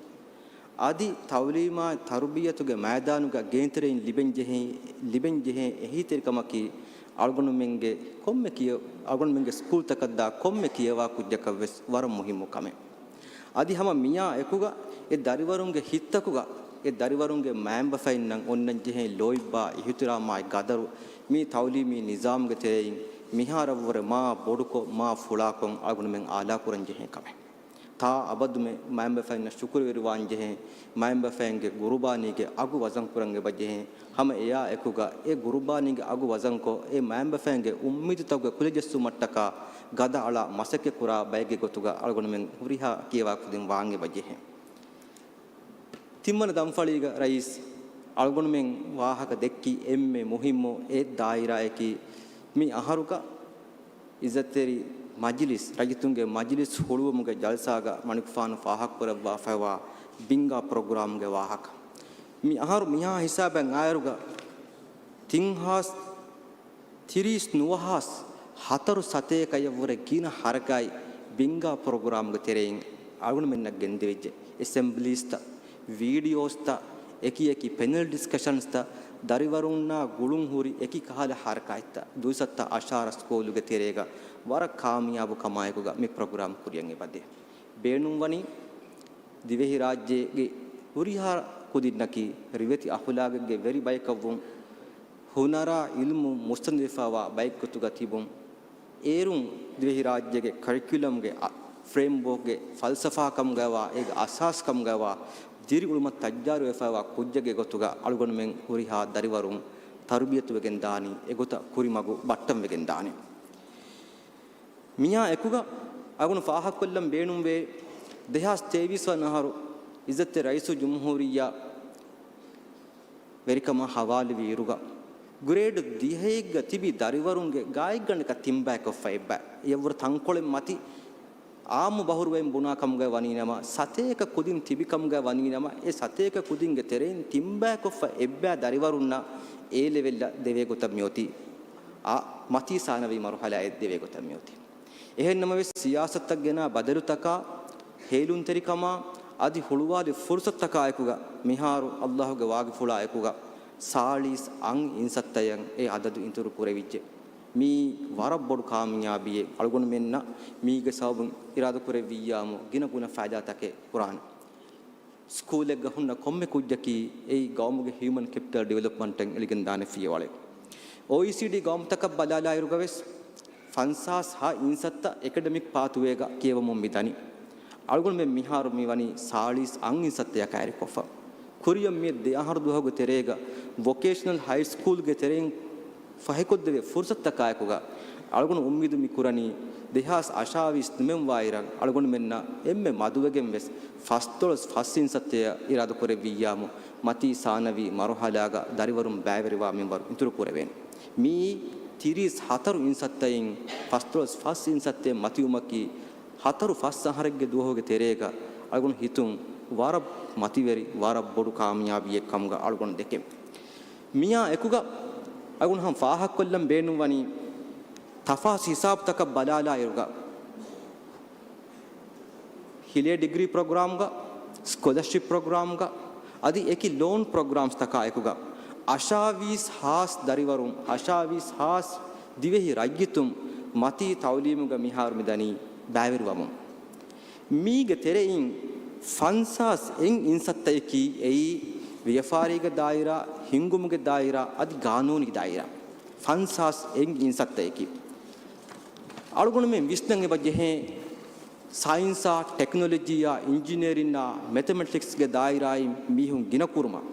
އަދި ތަޢުލީމާއި ތަރުބިއްޔަތުގެ މައިދާނުގަ ގޭންތެރެއިން ލިބެންޖެހޭ، ލިބެންޖެހޭ އެހީތެރިކަމަކީ އަޅުގަނޑުމެންގެ ކޮންމެ ކިޔަ-، އަޅުގަނޑުމެންގެ ސްކޫލްތަކަށްދާ ކޮންމެ ކިޔަވާ ކުއްޖަކަށްވެސް ވަރަށް މުހިއްމު ކަމެއް. އަދި ހަމަ މިއާ އެކުގަ އެ ދަރިވަރުންގެ ހިތްތަކުގަ އެ ދަރިވަރުންގެ މައިންބަފައިންނަށް އޮންނަންޖެހޭ ލޯތްބާ އިޙުތިރާމާއި ގަދަރު މި ތަޢުލީމީ ނިޒާމުގެ ތެރެއިން މިހާރަށްވުރެ މާ ބޮޑުކޮށް، މާ ފުޅާކޮށް އަޅުގަނޑުމެން އާލާކުރަންޖެހޭ ކަމެއް. ތާ އަބަދުމެ މައިންބަފައިންނަށް ޝުކުރުވެރިވާންޖެހޭ، މައިންބަފައިންގެ ގުރުބާނީގެ އަގު ވަޒަންކުރަން އެބަޖެހޭ. ހަމަ އެއާ އެކުގަ އެ ގުރުބާނީގެ އަގު ވަޒަންކޮށް، އެ މައިންބަފައިންގެ އުއްމީދުތަކުގެ ކުލަޖެއްސުމަށްޓަކާ ގަދައަޅާ މަސައްކަތްކުރާ ބައެއްގެ ގޮތުގަ އަޅުގަނޑުމެން ހުރިހާ ކިޔަވާ ކުދިން ވާން އެބަޖެހޭ. ތިންވަނަ ދަންފަޅީގަ ރައީސް އަޅުގަނޑުމެން ވާހަކަ ދެއްކި އެންމެ މުހިއްމު އެއް ދާއިރާއަކީ، މި އަހަރުގަ އިއްޒަތްތެރި މަޖިލިސް، ރައްޔިތުންގެ މަޖިލިސް ހުޅުވުމުގެ ޖަލްސާގަ މަނިކުފާނު ފާހަގަކުރައްވާފައިވާ ބިންގާ ޕްރޮގްރާމްގެ ވާހަކަ. މި އަހަރު މިހާ ހިސާބަށް އާއިރުގަ ތިން ހާސް ތިރީސް ނުވަހާސް ހަތަރު ސަތޭކައަށްވުރެ ގިނަ ހަރަކާތް ބިންގާ ޕްރޮގްރާމްގެ ތެރެއިން އަޅުގަނޑުމެންނަށް ގެންދެވިއްޖެ. އެސެމްބްލީސްތައް، ވީޑިއޯސްތައް، އެކި އެކި ޕެނެލް ޑިސްކަޝަންސްތައް، ދަރިވަރުންނާ ގުޅުން ހުރި އެކި ކަހަލަ ހަރަކާތްތައް، ދުއިސައްތަ އަށާރަ ސްކޫލުގެ ތެރޭގަ ވަރަށް ކާމިޔާބު ކަމާއެކުގަ މި ޕްރޮގްރާމް ކުރިއަށް އެބަދޭ. ބޭނުންވަނީ ދިވެހިރާއްޖޭގެ ހުރިހާ ކުދިންނަކީ ރިވެތި އަޚުލާގެއްގެ ވެރި ބަޔަކަށްވުން، ހުނަރާ އިލްމު މުއްސަނދިވެފައިވާ ބައެއްގޮތުގަ ތިބުން، އޭރުން ދިވެހިރާއްޖޭގެ ކަރިކިއުލަމްގެ އަ، ފްރޭމްވޯކްގެ ފަލްސަފާ ކަމުގައިވާ، އޭގެ އަސާސް ކަމުގައިވާ، ދިރިއުޅުމަށް ތައްޔާރުވެފައިވާ ކުއްޖެއްގެ ގޮތުގަ އަޅުގަނޑުމެން ހުރިހާ ދަރިވަރުން ތަރުބިޔަތުވެގެން ދާނީ، އެގޮތަށް ކުރިމަގު ބައްޓަންވެގެން ދާނީ. މިއާ އެކުގަ އަޅުގަނޑު ފާހަގަކޮށްލަން ބޭނުންވޭ، ދެހާސް ތޭވީސް ވަނަ އަހަރު އިއްޒަތްތެރި ރައީސުލްޖުމްހޫރިއްޔާ ވެރިކަމާ ހަވާލުވި އިރުގަ، ގްރޭޑް ދިހައެއްގަ ތިބި ދަރިވަރުންގެ ގާތްގަނޑަކަށް ތިންބައިކޮށްފަ އެއްބަ. އެއަށްވުރެ ތަންކޮޅެއް މަތި އާއްމު ބަހުރުވައިން ބުނާ ކަމުގައި ވަނީނަމަ، ސަތޭކަ ކުދިން ތިބި ކަމުގައި ވަނީނަމަ، އެ ސަތޭކަ ކުދިންގެ ތެރެއިން ތިންބައިކޮށްފަ އެއްބައި ދަރިވަރުންނަށް އޭ ލެވެލްއަށް ދެވޭ ގޮތަށް މިއޮތީ. އާ، މަތީ ސާނަވީ މަރުހަލާއެއް ދެވޭ ގޮތަށް މިއޮތީ. އެހެން ނަމަވެސް، ސިޔާސަތަށް ގެނާ ބަދަލުތަކާ، ހޭލުންތެރިކަމާ، އަދި ހުޅުވާލި ފުރުސަތުތަކާއެކުގަ، މިހާރު އައްލާހުގެ ވާގިފުޅާއެކުގަ، ސާޅީސް އަށް އިންސައްތައަށް އެ އަދަދު އިތުރު ކުރެވިއްޖެ. މީ ވަރަށް ބޮޑު ކާމިޔާބީއެއް. އަޅުގަނޑުމެންނަށް މީގެ ސަބަބުން އިރާދަކުރެއްވިއްޔާމު، ގިނަ ގުނަ ފައިދާތަކެއް ކުރާނެ. ސްކޫލެއްގަ ހުންނަ ކޮންމެ ކުއްޖަކީ އެއީ ގައުމުގެ ހިއުމަން ކެޕިޓަލް ޑިވެލޮޕްމަންޓަށް އެޅިގެންދާނެ ފިޔަވަޅެއް. އޯއީސީޑީ ގައުމުތަކަށް ބަލާލާއިރުގަވެސް، ފަންސާސް ހަ އިންސައްތަ އެކަޑަމިކް ޕާތުވޭގަ ކިޔަވަމުން މި ދަނީ. އަޅުގަނޑުމެން މިހާރު މިވަނީ ސާޅީސް އަށް އިންސައްތަޔަށް ކައިރިކޮށްފަ. ކުރިއަށް މި ދެ އަހަރު ދުވަހުގެ ތެރޭގަ ވޮކޭޝަނަލް ހައި ސްކޫލްގެ ތެރެއިން ފަހިކޮށްދެވޭ ފުރުސަތުތަކާއެކުގަ އަޅުގަނޑު އުއްމީދު މި ކުރަނީ، ދެހާސް އަށާވީސް ނިމެންވާއިރަށް އަޅުގަނޑުމެންނަށް އެންމެ މަދުވެގެން ވެސް ފަސްދޮޅަސް ފަސް އިންސައްތަޔަށް އިރާދަކުރެއްވިއްޔާމު، މަތީ ސާނަވީ މަރުހަލާގަ ދަރިވަރުން ބައިވެރިވާ މިންވަރު އިތުރު ކުރެވޭނެ. މިއީ ތިރީސް ހަތަރު އިންސައްތައިން ފަސްދޮޅަސް ފަސް އިންސައްތައެއް މަތިވުމަކީ، ހަތަރު ފަސް އަހަރެއްގެ ދުވަހުގެ ތެރޭގަ އަޅުގަނޑު ހިތުން ވަރަށް މަތިވެރި، ވަރަށް ބޮޑު ކާމިޔާބީއެއް ކަމުގަ އަޅުގަނޑު ދެކެން. މިއާ އެކުގަ އަޅުގަނޑު ހަމަ ފާހަގަކޮށްލަން ބޭނުންވަނީ، ތަފާސް ހިސާބުތަކަށް ބަލާލާއިރުގަ، ހިލޭ ޑިގްރީ ޕްރޮގްރާމްގަ، ސްކޮލަރޝިޕް ޕްރޮގްރާމްގަ، އަދި އެކި ލޯން ޕްރޮގްރާމްސްތަކާ އެކުގަ، އަށާވީސް ހާސް ދަރިވަރުން، އަށާވީސް ހާސް ދިވެހި ރައްޔިތުން މަތީ ތައުލީމުގަ މިހާރު މިދަނީ ބައިވެރިވަމުން. މީގެ ތެރެއިން ފަންސާސް އެއް އިންސައްތައަކީ އެއީ ވިޔަފާރީގެ ދާއިރާ، ހިންގުމުގެ ދާއިރާ، އަދި ގާނޫނީ ދާއިރާ. ފަންސާސް އެއް އިންސައްތައަކީ. އަޅުގަނޑުމެން ވިސްނަން އެބަ ޖެހޭ، ސައިންސާ، ޓެކްނޮލޮޖީއާ، އިންޖިނިއަރިންއާ، މެތަމެޓިކްސްގެ ދާއިރާއިން މީހުން ގިނަ ކުރުމަށް،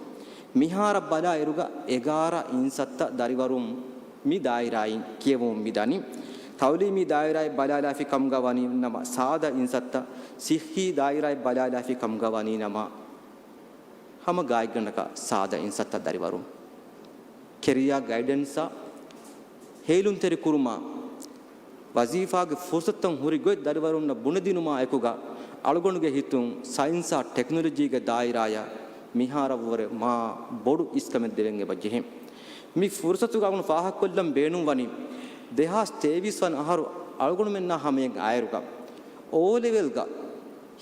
މިހާރަށް ބަލާއިރުގަ އެގާރަ އިންސައްތަ ދަރިވަރުން މި ދާއިރާއިން ކިޔެވުމުން މި ދަނީ. ތައުލީމީ ދާއިރާއެއް ބަލާލާފި ކަމުގަ ވަނީ ނަމަ ސާދަ އިންސައްތަ، ސިއްހީ ދާއިރާއެއް ބަލާލާފި ކަމުގަ ވަނީ ނަމަ ހަމަ ގާތްގަނޑަކަށް ސާދަ އިންސައްތަ ދަރިވަރުން. ކެރިއާ ގައިޑެންސާ، ހޭލުންތެރިކުރުމާ، ވަޒީފާގެ ފުރުސަތުތައް ހުރި ގޮތް ދަރިވަރުންނަށް ބުނެދިނުމާ އެކުގަ، އަޅުގަނޑުގެ ހިތުން ސައިންސާ ޓެކްނޮލޮޖީގެ ދާއިރާޔަށް މިހާރަށްވުރެ މާ ބޮޑު އިސްކަމެއް ދެވެން އެބަ ޖެހެން. މި ފުރުސަތުގަ އަޅުގަނޑު ފާހަގަކޮށްލަން ބޭނުންވަނީ، ދެހާސް ތޭވީސް ވަނަ އަހަރު އަޅުގަނޑުމެންނާ ހަމަޔަށް އައިރުގަ، އޯ ލެވެލްގަ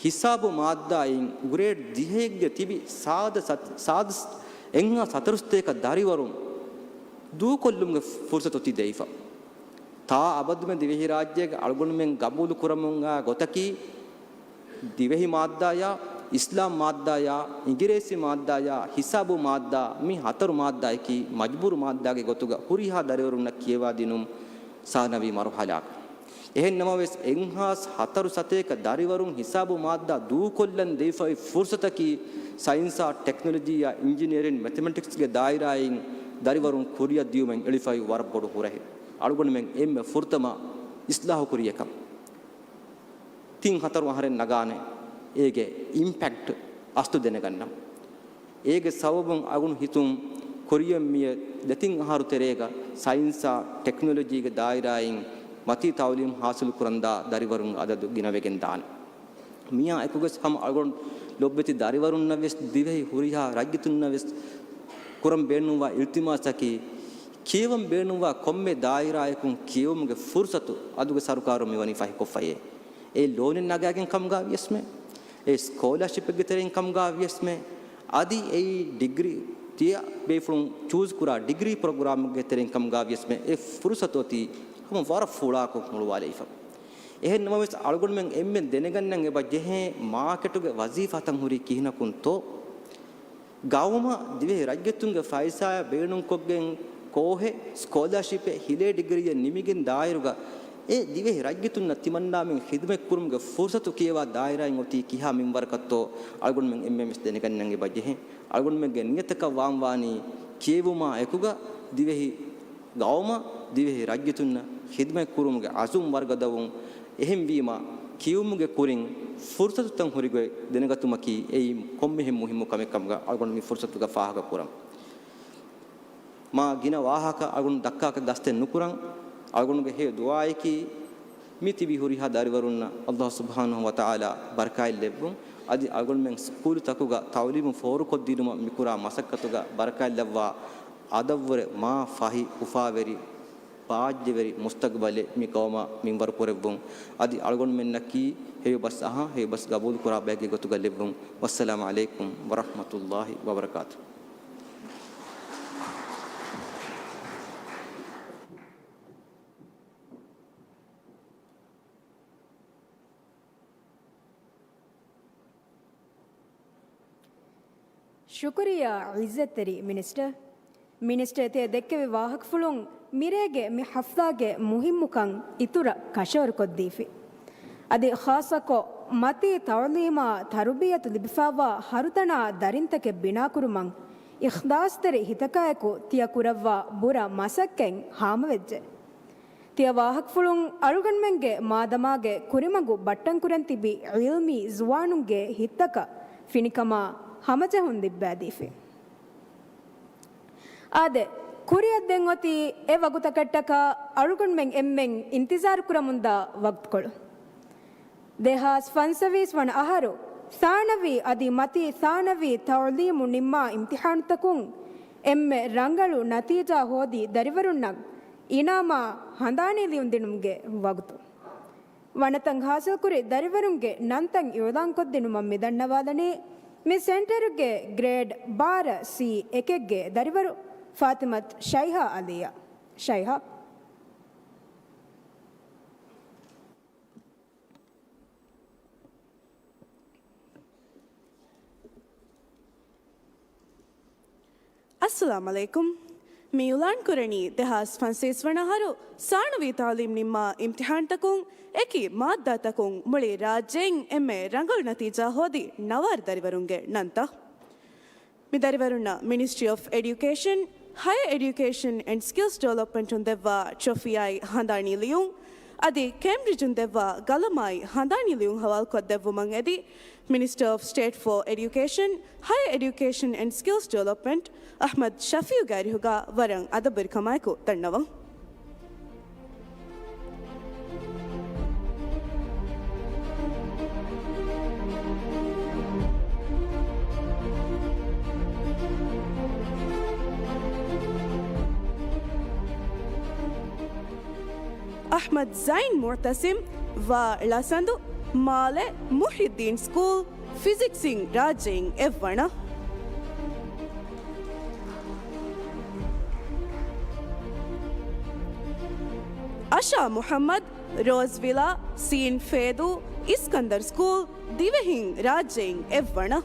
ހިސާބު މާއްދާއިން ގްރޭޑް ދިހައެއްގެ ތިބި ސާދަ ސަތް، ސާދަ ސް، އެއްހާސް ހަތަރުސަތޭކަ ދަރިވަރުން ދޫކޮށްލުމުގެ ފުރުސަތު އޮތީ ދެވިފަ. ތާ އަބަދުމެ ދިވެހިރާއްޖޭގެ އަޅުގަނޑުމެން ގަބޫލު ކުރަމުން އާ ގޮތަކީ، ދިވެހި މާއްދާޔާ، އިސްލާމް މާއްދާޔާ، އިނގިރޭސި މާއްދާޔާ، ހިސާބު މާއްދާ، މި ހަތަރު މާއްދާއަކީ މަޖުބޫރު މާއްދާގެ ގޮތުގަ ހުރިހާ ދަރިވަރުންނަށް ކިޔަވާދިނުން ސާނަވީ މަރުހަލާ. އެހެން ނަމަވެސް، އެއްހާސް ހަތަރު ސަތޭކަ ދަރިވަރުން ހިސާބު މާއްދާ ދޫކޮށްލަން ދެވިފައި ފުރުސަތަކީ، ސައިންސާ، ޓެކްނޮލޮޖީއާ، އިންޖިނިއަރިން، މެތަމެޓިކްސްގެ ދާއިރާއިން ދަރިވަރުން ކުރިއަށް ދިޔުމެއް އެޅިފައި ވަރަށް ބޮޑު ހުރަހެއް. އަޅުގަނޑުމެން އެންމެ ފުރަތަމަ އިސްލާހު ކުރިޔަކަށް. ތިން ހަތަރު އަހަރެއް ނަގާނެ އޭގެ އިމްޕެކްޓް އަސްލު ދެނެގަންނަން. އޭގެ ސަބަބުން އަގުން ހިތުން ކުރިޔަށް މިއަ ދެތިން އަހަރު ތެރޭގަ ސައިންސާ ޓެކްނޮލޮޖީގެ ދާއިރާއިން މަތީ ތައުލީމް ހާސިލު ކުރަންދާ ދަރިވަރުން އަދަދު ގިނަވެގެން ދާނެ. މިއާ އެކުގަސް ހަމަ އަޅުގަނޑު ލޮބުވެތި ދަރިވަރުންނަށް ވެސް ދިވެހި ހުރިހާ ރައްޔިތުންނަށް ވެސް ކުރަން ބޭނުންވާ އިލްތިމާސަކީ، ކިޔެވަން ބޭނުންވާ ކޮންމެ ދާއިރާއަކުން ކިޔެވުމުގެ ފުރުސަތު އަދުގެ ސަރުކާރުން މިވަނީ ފަހިކޮށްފައޭ. އެ ލޯނެއް ނަގާގެން ކަމުގަ ވިޔަސްމެ، އެ ސްކޯލާޝިޕެއްގެ ތެރެއިން ކަމުގަ ވިޔަސްމެ، އަދި އެއީ ޑިގްރީ ތިޔަ ބޭފުޅުން ޗޫޒް ކުރާ ޑިގްރީ ޕްރޮގްރާމްގެ ތެރެއިން ކަމުގަ ވިޔަސްމެ، އެ ފުރުސަތު އޮތީ ހަމަ ވަރަށް ފުޅާކޮށް ހުޅުވާލައިފަ. އެހެން ނަމަވެސް، އަޅުގަނޑުމެން އެންމެން ދެނެގަންނަން އެބަ ޖެހޭ މާކެޓުގެ ވަޒީފާތައް ހުރީ ކިހިނަކުންތޯ؟ ގައުމަށް ދިވެހި ރައްޔިތުންގެ ފައިސާއާ ބޭނުންކޮށްގެން ކޯހެއް، ސްކޮލާޝިޕެއް، ހިލޭ ޑިގްރީއެއް ނިމިގެން ދާއިރުގަ އެ ދިވެހި ރައްޔިތުންނަށް ތިމަންނާމެން ޚިދުމަތްކުރުމުގެ ފުރުސަތު ކިޔަވާ ދާއިރާއިން އޮތީ ކިހާ މިންވަރަކަށްތޯ އަޅުގަނޑުމެން އެންމެންވެސް ދެނެގަންނަން އެބަ ޖެހޭ. އަޅުގަނޑުމެންގެ ނިޔަތަކަށް ވާން ވާނީ ކިޔެވުމާ އެކުގަ ދިވެހި ގައުމަށް ދިވެހި ރައްޔިތުންނަށް ޚިދުމަތް ކުރުމުގެ އަޒުމް ވަރުގަދަވުން. އެހެންވީމަ، ކިޔުމުގެ ކުރިން ފުރުސަތުތައް ހުރިގޮތް ދެނެގަތުމަކީ އެއީ ކޮންމެހެން މުހިއްމު ކަމެއް ކަމުގަ އަޅުގަނޑު މި ފުރުސަތުގަ ފާހަގަ ކުރަން. މާ ގިނަ ވާހަކަ އަޅުގަނޑު ދައްކާކަށް ގަސްތެއް ނުކުރަން. އަޅުގަނޑުގެ ހެޔޮ ދުޢާއަކީ، މި ތިބި ހުރިހާ ދަރިވަރުންނަށް ﷲ ސުބްޙާނަހޫ ވަތަޢާލާ ބަރަކާތް ލެއްވުން. އަދި އަޅުގަނޑުމެން ސްކޫލުތަކުގަ ތަޢުލީމު ފޯރުކޮށްދިނުމަށް މިކުރާ މަސައްކަތުގަ ބަރަކާތްލައްވާ އަދަށްވުރެ މާ ފަހި، އުފާވެރި، ބާއްޖަވެރި މުސްތަގުބަލެއް މި ގައުމަށް މިންވަރު ކުރެއްވުން. އަދި އަޅުގަނޑުމެންނަކީ ހެޔޮ ބަސް އަހާ، ހެޔޮ ބަސް ގަބޫލު ކުރާ ބައެއްގެ ގޮތުގަ ލެއްވުން. ވައްސަލާމު ޢަލައިކުމް ވަރަޙްމަތުﷲ ވަބަރަކާތުހު. ޝުކުރިއްޔާ ޢިއްޒަތްތެރި މިނިސްޓަރ. މިނިސްޓަރ ތިޔަ ދެއްކެވި ވާހަކަފުޅުން މިރޭގެ މި ޙަފްލާގެ މުހިއްމުކަން އިތުރަށް ކަށަވަރުކޮށްދީފި. އަދި ޚާއްޞަކޮށް، މަތީ ތަޢުލީމާ ތަރުބިޔަތު ލިބިފާވާ ހަރުދަނާ ދަރިންތަކެއް ބިނާކުރުމަށް އިޚްލާޞްތެރި ހިތަކާއެކު ތިޔަ ކުރައްވާ ބުރަ މަސައްކަތް ހާމަވެއްޖެ. ތިޔަ ވާހަކަފުޅުން އަޅުގަނޑުމެންގެ މާދަމާގެ ކުރިމަގު ބައްޓަންކުރަން ތިބި ޢިލްމީ ޒުވާނުންގެ ހިތްތަކަށް ފިނިކަމާ ހަމަޖެހުން ލިއްބައިދީފި. އާދެ، ކުރިއަށް ދެން އޮތީ އެ ވަގުތަކަށްޓަކާ އަޅުގަނޑުމެން އެންމެން އިންތިޒާރު ކުރަމުންދާ ވަގުތުކޮޅު. ދެހާސް ފަންސަވީސް ވަނަ އަހަރު ސާނަވީ އަދި މަތީ ސާނަވީ ތަޢުލީމު ނިންމާ އިމްތިޙާނުތަކުން އެންމެ ރަނގަޅު ނަތީޖާ ހޯދި ދަރިވަރުންނަށް އިނާމާ ހަނދާނީ ލިޔުންދިނުމުގެ ވަގުތު. ވަނަތައް ޙާޞިލްކުރި ދަރިވަރުންގެ ނަންތައް އިޢުލާންކޮށްދިނުމަށް މިދަންނަވާލަނީ، މި ސެންޓަރުގެ ގްރޭޑް ބާރަ ސީ އެކެއްގެ ދަރިވަރު ފާތިމަތު ޝައިހާ ޢަލީއަށް. ޝައިހާ. އައްސަލާމު ޢަލައިކުމް. މި އިޢުލާންކުރަނީ ދެހާސް ފަންސަވީސް ވަނަ އަހަރު ސާނަވީ ތަޢުލީމް ނިންމާ އިމްތިޙާންތަކުން އެކި މާއްދާތަކުން މުޅި ރާއްޖެއިން އެންމެ ރަނގަޅު ނަތީޖާ ހޯދި ނަވާރަ ދަރިވަރުންގެ ނަންތައް. މި ދަރިވަރުންނަށް މިނިސްޓްރީ އޮފް އެޑިއުކޭޝަން، ހަޔަ އެޑިއުކޭޝަން އެންޑް ސްކިލްސް ޑިވެލޮޕްމަންޓުން ދެއްވާ ޓްރޮފީއާއި ހަނދާނީ ލިޔުން، އަދި ކޭމްބްރިޖުން ދެއްވާ ގަލަމާއި ހަނދާނީ ލިޔުން ހަވާލުކޮށްދެއްވުމަށް އެދި، މިނިސްޓަރ އޮފް ސްޓޭޓް ފޯ އެޑިއުކޭޝަން، ހަޔަ އެޑިއުކޭޝަން އެންޑް ސްކިލްސް ޑިވެލޮޕްމަންޓް އަޙްމަދު ޝަފީޢުގެ އަރިހުގަ ވަރަށް އަދަބުވެރިކަމާއެކު ދަންނަވަން. އަޙްމަދު ޒައިން މުޢުތަސިމް، ވ ޅަސަނދު، މާލެ މުޙްޔިއްދީން ސްކޫލް، ފިޒިކްސްއިން ރާއްޖެއިން އެއްވަނަ. އަޝާ މުޙައްމަދު، ރޯޒް ވިލާ، ސީން ފޭދޫ، އިސްކަންދަރު ސްކޫލް، ދިވެހިން ރާއްޖެއިން އެއްވަނަ.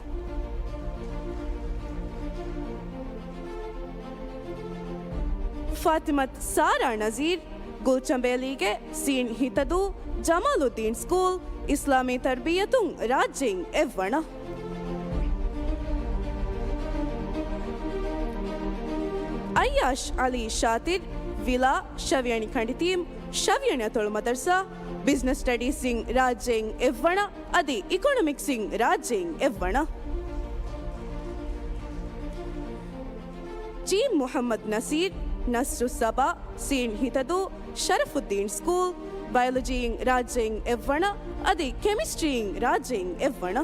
ފާތިމަތު ސާރާ ނަޒީރް، ގުލްޗަނބޭލީގެ ސީން ހިތަދޫ، ޖަމާލުއްދީން ސްކޫލް، އިސްލާމީ ތަރްބިއްޔަތުން ރާއްޖެއިން އެއްވަނަ. އައްޔާޝް ޢަލީ ޝާތިރް، ވިލާ، ޝަވިޔަނި ކަނޑިތީމް، ޝަވިޔަނި އަތޮޅު މަދަރުސާ، ބިޒްނަސް ސްޓަޑީސްއިން ރާއްޖެއިން އެއްވަނަ، އަދި އިކޮނޮމިކްސްއިން ރާއްޖެއިން އެއްވަނަ. ޖީ މުޙައްމަދު ނަސީރް، ނަސްރުއްސަބާ، ސީން ހިތަދޫ، ޝަރަފުއްދީން ސްކޫލް، ބަޔޮލޮޖީއިން ރާއްޖެއިން އެއްވަނަ، އަދި ކެމިސްޓްރީއިން ރާއްޖެއިން އެއްވަނަ.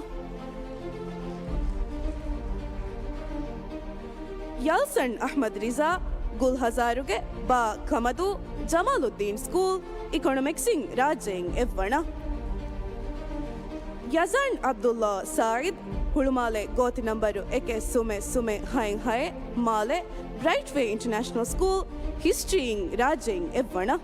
ޔަލްސަން އަޙްމަދު ރިޒާ، ގުލްހަޒާރުގެ ބާ ކަމަދޫ، ޖަމާލުއްދީން ސްކޫލް، އިކޮނޮމިކްސްއިން ރާއްޖެއިން އެއްވަނަ. ޔަޒާން ޢަބްދުﷲ ސާޢިދު، ހުޅުމާލެ ގޯތި ނަންބަރު އެކެއް ސުމެ ސުމެ ހައެއް ހައެއް، މާލެ، ބްރައިޓްވޭ އިންޓަރނޭޝަނަލް ސްކޫލް، ހިސްޓްރީއިން ރާއްޖެއިން އެއްވަނަ.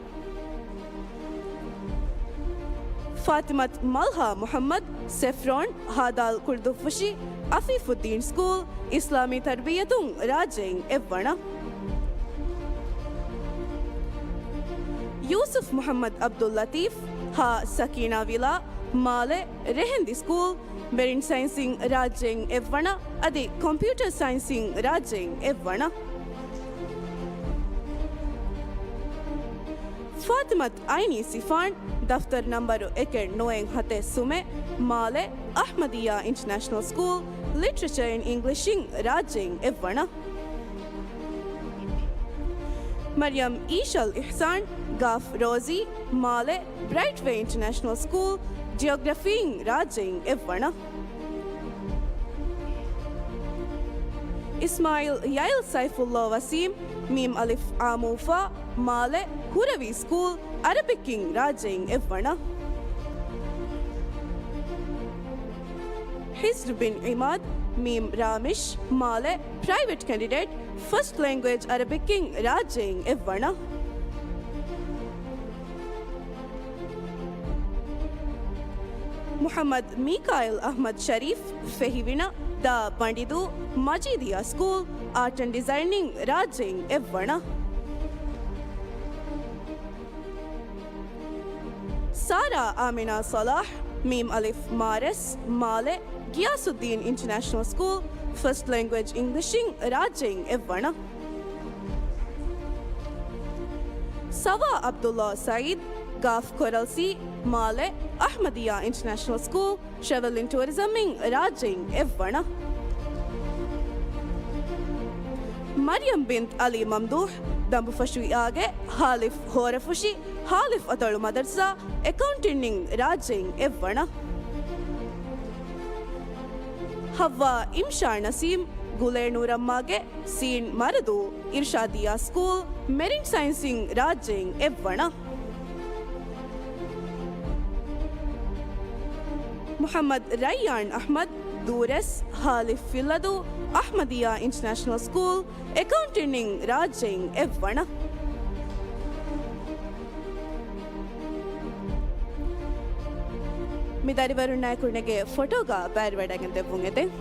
ފާތިމަތު މަލްހާ މުޙައްމަދު، ސެފްރޯން، ހދ. ކުޅުދުއްފުށި އަފީފުއްދީން ސްކޫލް، އިސްލާމީ ތަރްބިއްޔަތުން ރާއްޖެއިން އެއްވަނަ. ޔޫސުފް މުޙައްމަދު ޢަބްދުއްލަޠީފް، ހ. ސަކީނާ ވިލާ، މާލެ، ރެހެންދި ސްކޫލް، މެރިން ސައިންސިން ރާއްޖެއިން އެއްވަނަ، އަދި ކޮމްޕިއުޓަރ ސައިންސިން ރާއްޖެއިން އެއްވަނަ. ފާތިމަތު އައިނީ ސިފާން، ދަފްތަރު ނަންބަރު އެކެއް ނުވައެއް ހަތެއް ސުމެއް، މާލެ، އަޙްމަދިއްޔާ އިންޓަރނޭޝަނަލް ސްކޫލް، ލިޓްރެޗަރ އިން އިންގްލިޝް އިން ރާއްޖެއިން އެއްވަނަ. މަރްޔަމް އީޝަލް އިޙްސާން، ގ. ރޯޒީ، މާލެ، ބްރައިޓްވޭ އިންޓަރނޭޝަނަލް ސްކޫލް، ޖިއޮގްރަފީ އިން ރާއްޖެއިން އެއްވަނަ. އިސްމާޢީލް ޔައިލް ސައިފުﷲ ވަސީމް، މީމް އަލިފް އާ މޫފާ، މާލެ، ހުރަވީ ސްކޫލް، ޢަރަބިކް އިން ރާއްޖެއިން އެއްވަނަ. ހިޒްރު ބިން ޢިމާދު، މީމް ރާމިޝް، މާލެ، ޕްރައިވެޓް ކެންޑިޑޭޓް، ފަސްޓް ލެންގުއޭޖް ޢަރަބިކް އިން ރާއްޖެއިން އެއްވަނަ. މުޙައްމަދު މީކާއިލް އަޙްމަދު ޝަރީފް، ފެހިވިނަ، ދ. ބަނޑިދޫ، މަޖީދިއްޔާ ސްކޫލް، އާޓް އެންޑް ޑިޒައިން އިން ރާއްޖެއިން އެއްވަނަ. ސާރާ އާމިނާ ޞަލާޙް، މީމް އަލިފް މާރެސް، މާލެ، ގިޔާސުއްދީން އިންޓަރނޭޝަނަލް ސްކޫލް، ފަސްޓް ލެންގުއޭޖް އިންގްލިޝް އިން ރާއްޖެއިން އެއްވަނަ. ސަވާ ޢަބްދުﷲ ސަޢީދު، ގ. ކޮރަލްސީ، މާލެ، އަޙްމަދިއްޔާ އިންޓަރނޭޝަނަލް ސްކޫލް، ޓްރެވެލް އިން ޓޫރިޒަމް އިން ރާއްޖެއިން އެއްވަނަ. މަރްޔަމް ބިންތު ޢަލީ މަމްދޫޙް، ދަނބުފަށުއިއާގެ ހ. އަލިފް ހޯރަފުށި، ހ. އަލިފް އަތޮޅު މަދަރުސާ، އެކައުންޓިން އިން ރާއްޖެއިން އެއްވަނަ. ޙައްވާ އިމްޝާ ނަސީމް، ގުލޭ ނޫރައްމާގެ ސީން މަރަދޫ، އިރްޝާދިއްޔާ ސްކޫލް، މެރިން ސައިންސް އިން ރާއްޖެއިން އެއްވަނަ. މުޙައްމަދު ރައްޔާން އަޙްމަދު، ދޫރެސް، ހ. އަލިފް ފިއްލަދޫ، އަޙްމަދިއްޔާ އިންޓަރނޭޝަނަލް ސްކޫލް، އެކައުންޓިން އިން ރާއްޖެއިން އެއްވަނަ. މި ދަރިވަރުންނާއެކު ނެގޭ ފޮޓޯގަ ބައިވެރިވަޑައިގެން ދެއްވުން އެދެން.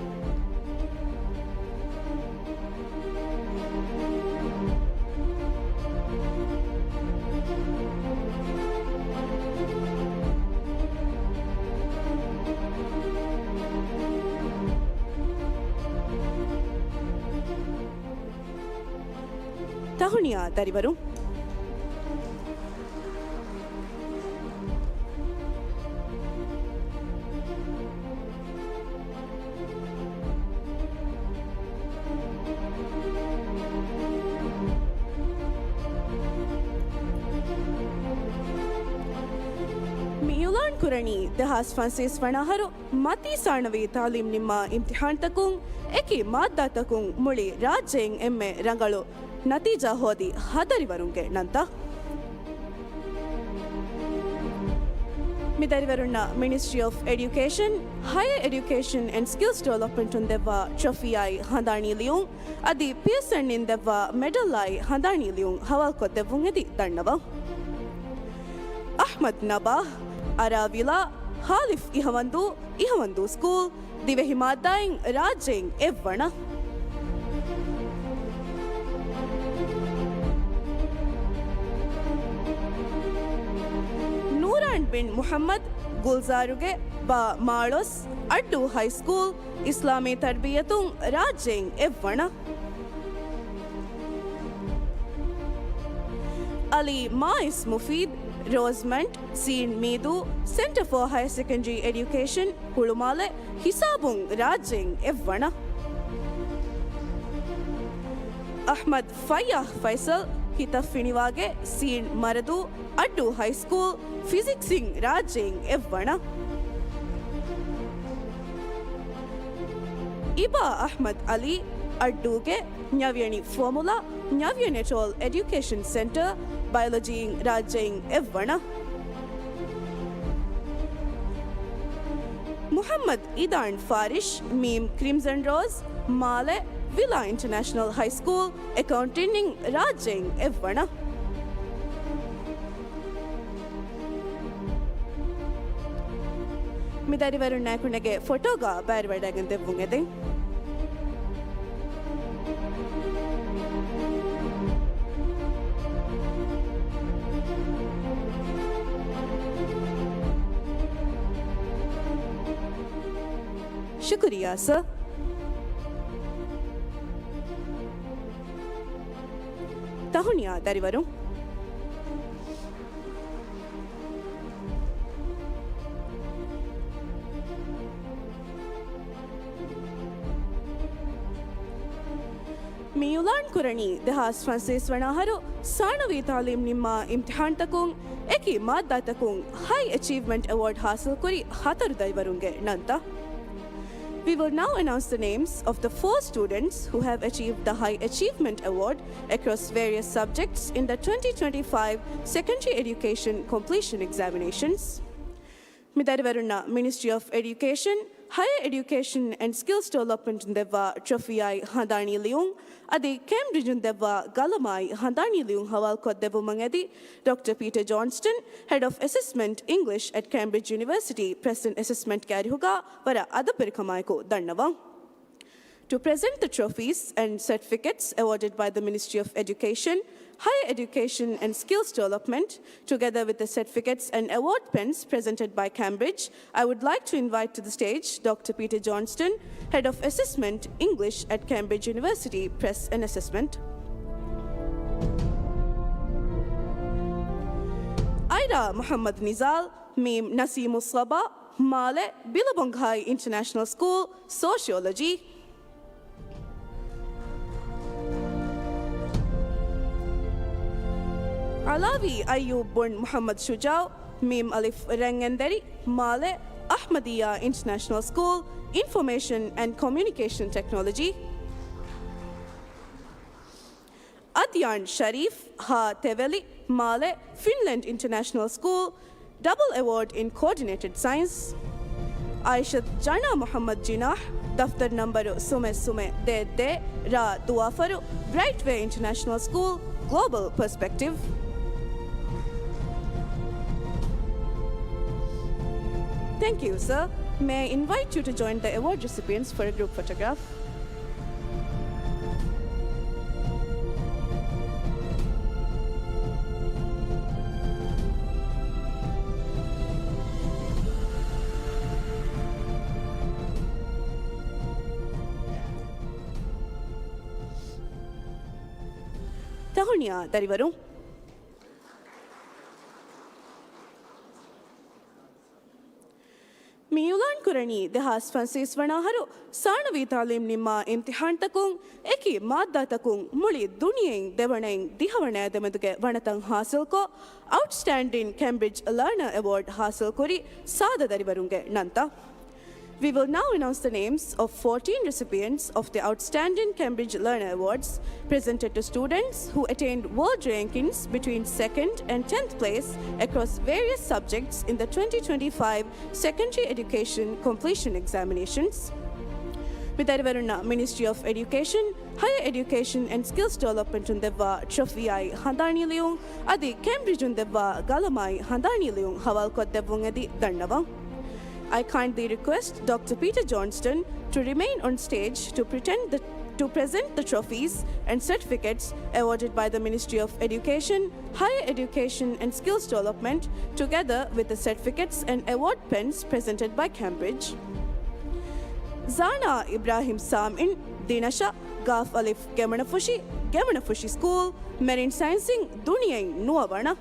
ތަހުނިޔާ ދަރިވަރުން. މި އިޢުލާން ކުރަނީ ދެހާސް ފަންސަވީސް ވަނަ އަހަރު މަތީ ސާނަވީ ތަޢުލީމް ނިންމާ އިމްތިޙާންތަކުން އެކި މާއްދާތަކުން މުޅި ރާއްޖެއިން އެންމެ ރަނގަޅު ނަތީޖާ ހޯދި ހަ ދަރިވަރުންގެ ނަންތައް. މި ދަރިވަރުންނަށް މިނިސްޓްރީ އޮފް އެޑިއުކޭޝަން، ހަޔަރ އެޑިއުކޭޝަން އެންޑް ސްކިލްސް ޑިވެލޮޕްމަންޓުން ދެއްވާ ޓްރޮފީއާއި ހަނދާނީ ލިޔުން އަދި ޕިއަރސަންއިން ދެއްވާ މެޑަލްއާއި ހަނދާނީ ލިޔުން ހަވާލުކޮށްދެއްވުން އެދި ދަންނަވަން. އަޙްމަދު ނަބާހް، އަރާވިލާ، ހ. އަލިފް އިހަވަންދޫ، އިހަވަންދޫ ސްކޫލް، ދިވެހި މާއްދާއިން ރާއްޖެއިން އެއްވަނަ. ނޫރާން ބިން މުޙައްމަދު، ގުލްޒާރުގެ، ބ. މާޅޮސް، އައްޑޫ ހައިސްކޫލް، އިސްލާމީ ތަރްބިއްޔަތުން ރާއްޖެއިން އެއްވަނަ. އަލީ މާއިސް މުފީދު، ރޯޒްމަންޑް، ސީން މީދޫ، ސެންޓަރ ފޯ ހަޔަރ ސެކަންޑަރީ އެޑިއުކޭޝަން، ހުޅުމާލެ، ހިސާބުން ރާއްޖެއިން އެއްވަނަ. އަޙްމަދު ފައްޔާހް ފައިސަލް، ހިތަށް ފިނިވާގެ، ސީން މަރަދޫ، އައްޑޫ ހައިސްކޫލް، ފިޒިކްސް އިން ރާއްޖެއިން އެއްވަނަ. އިބާ އަޙްމަދު އަލީ، އައްޑޫގެ، ނަވިޔަނި ފޯމުލާ، ނަވިޔަނި އެޓޯލް އެޑިއުކޭޝަން ސެންޓަރ، ބަޔޮލޮޖީ އިން ރާއްޖެއިން އެއްވަނަ. މުޙައްމަދު އިދާން ފާރިޝް، މީމް ކްރިމްޒަން ރޯޒް، މާލެ، ވިލާ އިންޓަރނޭޝަނަލް ހައިސްކޫލް، އެކައުންޓިން އިން ރާއްޖެއިން އެއްވަނަ. މި ދަރިވަރުންނާއެކު ނެގޭ ފޮޓޯގަ ބައިވެވަޑައިގެން ދެއްވުން އެދެން. ޝުކުރިއްޔާ، ސަރ. ތަހުނިޔާ ދަރިވަރުން. މި އިއުލާން ކުރަނީ ދެހާސް ފަންސަވީސް ވަނަ އަހަރު ސާނަވީ ތައުލީމް ނިންމާ އިމްތިހާންތަކުން އެކި މާއްދާތަކުން ހައި އެޗީވްމަންޓް އެވޯޑް ހާސިލްކުރި ހަތަރު ދަރިވަރުންގެ ނަންތައް. We will now announce the names of the four students who have achieved the High Achievement Award across various subjects in the twenty twenty-five Secondary Education Completion Examinations. މި ދަރިވަރުންނަށް މިނިސްޓްރީ އޮފް އެޑިއުކޭޝަން، ހަޔަރ އެޑިއުކޭޝަން އެންޑް ސްކިލްސް ޑިވެލޮޕްމަންޓުން ދެއްވާ ޓްރޮފީއާއި ހަނދާނީ ލިޔުން، އަދި ކޭމްބްރިޖުން ދެއްވާ ގަލަމާއި ހަނދާނީ ލިޔުން ހަވާލުކޮށްދެއްވުމަށް އެދި ޑޮކްޓަރ ޕީޓަރ ޖޯންސްޓަން، ހެޑް އޮފް އެސެސްމަންޓް އިންގްލިޝް އެޓް ކޭމްބްރިޖް ޔުނިވަރސިޓީ، ޕްރެސް އެންޑް އެސެސްމަންޓްގެ އަރިހުގަ ވަރަށް އަދަބުވެރިކަމާއެކު ދަންނަވަން. To present the trophies and certificates awarded by the Ministry of Education, Higher Education and Skills Development, together with the certificates and award pens presented by Cambridge, I would like to invite to the stage Doctor Peter Johnston, Head of Assessment, English at Cambridge University, Press and Assessment. އައިރާ މުޙައްމަދު ނިޒާލް، މީމް ނަސީމުއްޞަބާ، މާލެ، ބިލަބޮންގަހާއި އިންޓަރނޭޝަނަލް ސްކޫލް، ސޯޝިއޮލޮޖީ. އަލާވީ އައްޔޫބް ބުން މުޙައްމަދު ޝުޖާއު، މީމް އަލިފް ރަންގަންދަރި، މާލެ، އަޙްމަދިއްޔާ އިންޓަރނޭޝަނަލް ސްކޫލް، އިންފޮމޭޝަން އެންޑް ކޮމިއުނިކޭޝަން ޓެކްނޮލޮޖީ. އަދްޔާން ޝަރީފް، ހ. ތެވެލި، މާލެ، ފިންލެންޑް އިންޓަރނޭޝަނަލް ސްކޫލް، ޑަބަލް އެވޯޑް އިން ކޯޑިނޭޓެޑް ސައިންސް. އާއިޝަތު ޖަނާ މުޙައްމަދު ޖިނާޙް، ދަފްތަރު ނަންބަރު ސުމެ ސުމެ ދޭއް ދޭއް، ރ. ދުވާފަރު، ބްރައިޓް ވޭ އިންޓަރނޭޝަނަލް ސްކޫލް، ގްލޯބަލް ޕަރސްޕެކްޓިވް. Thank you, sir. May I invite you to join the award recipients for a group photograph? ތަހުނިޔާ ދަރިވަރުން. މި އިއުލާން ކުރަނީ ދެހާސް ފަންސަވީސް ވަނަ އަހަރު ސާނަވީ ތައުލީމް ނިންމާ އިމްތިހާންތަކުން އެކި މާއްދާތަކުން މުޅި ދުނިޔެއިން ދެވަނައިން ދިހަވަނައާ ދެމެދުގެ ވަނަތައް ހާސިލްކޮށް، އައުޓްސްޓޭންޑިން ކޭމްބްރިޖް ލާނަރ އެވޯޑް ހާސިލްކުރި ސާދަ ދަރިވަރުންގެ ނަންތައް. We will now announce the names of fourteen recipients of the Outstanding Cambridge Learner Awards, presented to students who attained world rankings between second and tenth place across various subjects in the twenty twenty-five Secondary Education Completion Examinations. މި ދަރިވަރުންނަށް މިނިސްޓްރީ އޮފް އެޑިއުކޭޝަން، ހަޔަރ އެޑިއުކޭޝަން އެންޑް ސްކިލްސް ޑިވެލޮޕްމަންޓުން ދެއްވާ ޓްރޮފީއާއި ހަނދާނީ ލިޔުން، އަދި ކޭމްބްރިޖުން ދެއްވާ ގަލަމާއި ހަނދާނީ ލިޔުން ހަވާލުކޮށްދެއްވުން އެދި ދަންނަވަން. I kindly request Doctor Peter Johnston to remain on stage to pretend the, to present the trophies and certificates awarded by the Ministry of Education, Higher Education and Skills Development, together with the certificates and award pens presented by Cambridge. ޒާނާ އިބްރާހިމް ސާމިން، ދިނަށަށް، ގާފް އަލިފް ގެމުނަފުށި، ގެމުނަފުށި ސްކޫލް، މެރިން ސައިންސިން ދުނިޔެއިން ނުވަވަނަ.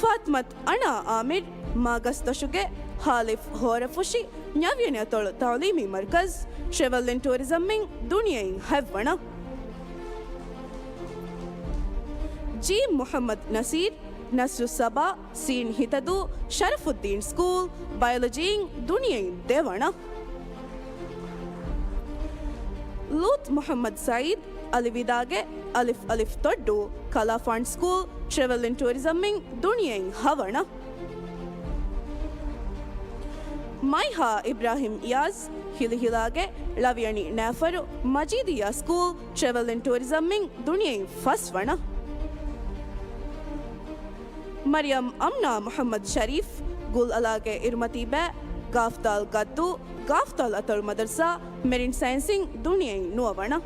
ފާތިމަތު އަނާ އާމިރު، މާގަސްދޮށުގެ، ހ. އަލިފް ހޯރަފުށި، ނަވީން އަތޮޅު ތައުލީމީ މަރުކަޒް، ޓްރެވެލް އިން ޓޫރިޒަމްއިން ދުނިޔެއިން ހަތްވަނަ. ޖީ. މުޙައްމަދު ނަސީރު، ނަސްރުއްސަބާ، ސީން ހިތަދޫ، ޝަރަފުއްދީން ސްކޫލް، ބަޔޮލޮޖީއިން ދުނިޔެއިން ދެވަނަ. ލޫޠު މުޙައްމަދު ސައީދު، އަލިވިދާގެ، އަލިފް އަލިފް ތޮއްޑޫ، ކަލާފާން ސްކޫލް، ޓްރެވެލް އިން ޓޫރިޒަމްއިން ދުނިޔެއިން ހަވަނަ. މައިހާ އިބްރާހިމް އިޔާޒް، ހިލިހިލާގެ، ޅަވިޔަނި ނައިފަރު، މަޖީދިއްޔާ ސްކޫލް، ޓްރެވެލް އިން ޓޫރިޒަމްއިން ދުނިޔެއިން ފަސްވަނަ. މަރިޔަމް އަމްނާ މުޙައްމަދު ޝަރީފް، ގުލްއަލާގެ އިރުމަތީބައި، ގާފްދާލް ގައްދޫ، ގާފްދާލް އަތޮޅު މަދަރުސާ، މެރިން ސައިންސިން ދުނިޔެއިން ނުވަވަނަ.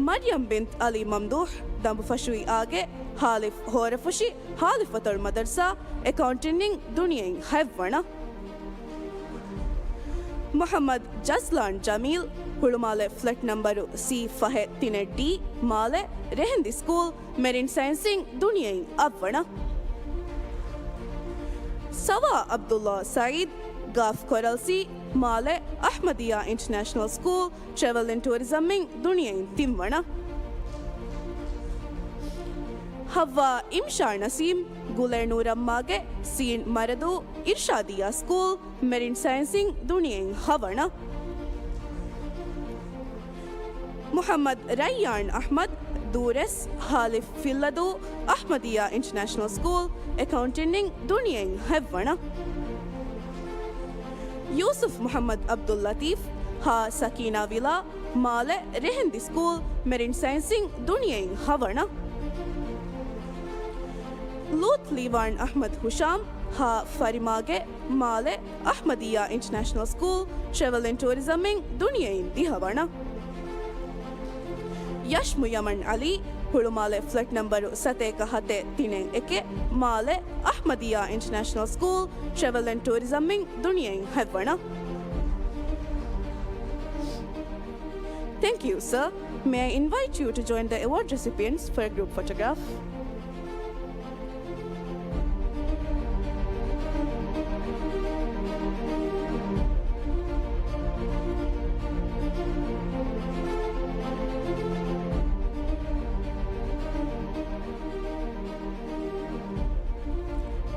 މަރްޔަމް ބިންތު އަލީ މަމްދޫޙް، ދަނބުފަށުއި އާގެ، ހާލިފް ހޯރަފުށި، ހާލިފް އަތޮޅު މަދަރުސާ، އެކައުންޓިންނިން ދުނިޔެއިން ހަތްވަނަ. މުޙައްމަދު ޖަޒްލާން ޖަމީލް، ހުޅުމާލެ ފްލެޓް ނަންބަރު ސީ ފަހެއް ތިނެއް ޑީ، މާލެ، ރެހެންދި ސްކޫލް، މެރިން ސައިންސިން ދުނިޔެއިން އަށްވަނަ. ސަވާ ޢަބްދުﷲ ސަޢީދު، ގާފް ކޮރަލްސީ، މާލެ، އަޙްމަދިއްޔާ އިންޓަރނޭޝަނަލް ސްކޫލް، ޓްރެވެލް އެންޑް ޓޫރިޒަމްއިން ދުނިޔެއިން ތިންވަނަ. ޙައްވާ އިމްޝާ ނަސީމް، ގުލޭ ނޫރަމްމާގެ، ސީން މަރަދޫ، އިރްޝާދިއްޔާ ސްކޫލް، މެރިން ސައިންސިން ދުނިޔެއިން ހަވަނަ. މުޙައްމަދު ރައްޔާން އަޙްމަދު، ދޫރެސް، ހާލިފް ފިއްލަދޫ، އަޙްމަދިއްޔާ އިންޓަރނޭޝަނަލް ސްކޫލް، އެކައުންޓިންނިން ދުނިޔެއިން ހަތްވަނަ. ޔޫސުފް މުޙައްމަދު ޢަބްދުއްލަޠީފް، ހާ ސަކީނާ ވިލާ، މާލެ، ރެހެންދި ސްކޫލް، މެރިން ސައިންސިން ދުނިޔެއިން ހަވަނަ. ލޫޠު ލީވާން އަޙްމަދު ހުޝާމް، ހާ ފަރިމާގެ، މާލެ، އަޙްމަދިއްޔާ އިންޓަރނޭޝަނަލް ސްކޫލް، ޓްރެވެލް އެންޑް ޓޫރިޒަމްއިން ދުނިޔެއިން ދިހަވަނަ. ޔަޝްމު ޔަމަން ޢަލީ، ހުޅުމާލެ ފްލެޓް ނަންބަރު ސަތޭކަ ހަތެއް ތިނެއް އެކެއް، މާލެ، އަޙްމަދިއްޔާ އިންޓަރނޭޝަނަލް ސްކޫލް، ޓްރެވެލް އެންޑް ޓޫރިޒަމްއިން ދުނިޔެއިން ހަތްވަނަ. Thank you, sir. May I invite you to join the award recipients for a group photograph?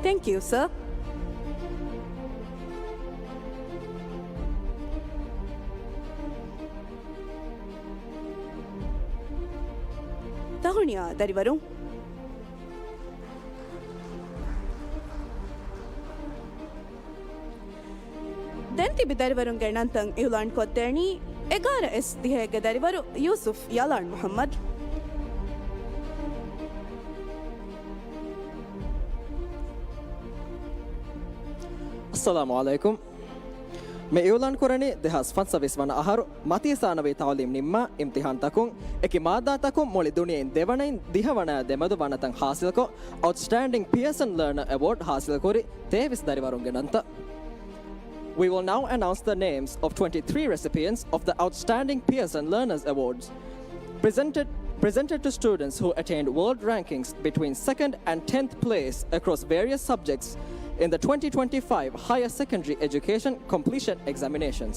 Thank you, sir. ތަހުނިޔާ ދަރިވަރުން. ދެން ތިބި ދަރިވަރުންގެ ނަންތައް އިއުލާން ކޮށްދޭނީ އެގާރަ އެސް ދިހައެއްގެ ދަރިވަރު ޔޫސުފް ޔަލާން މުޙައްމަދު. އައްސަލާމު ޢަލައިކުމް. މި އިއުލާން ކުރަނީ ދެހާސް ފަންސަވީސް ވަނަ އަހަރު މަތީ ސާނަވީ ތަޢުލީމް ނިންމާ، އިމްތިޙާންތަކުން، އެކި މާއްދާތަކުން މުޅި ދުނިޔެއިން ދެވަނައިން ދިހަވަނައާ ދެމެދު ވަނަތައް ޙާޞިލްކޮށް، އައުޓްސްޓޭންޑިން ޕިއަރސަން ލާނަރ އެވޯޑް ޙާޞިލްކުރި ތޭވީސް ދަރިވަރުންގެ ނަންތައް. We will now announce the names of twenty-three recipients of the Outstanding Pearson Learners Awards. Presented, presented to students who attained world rankings between second and tenth place across various subjects in the twenty twenty-five Higher Secondary Education Completion Examinations.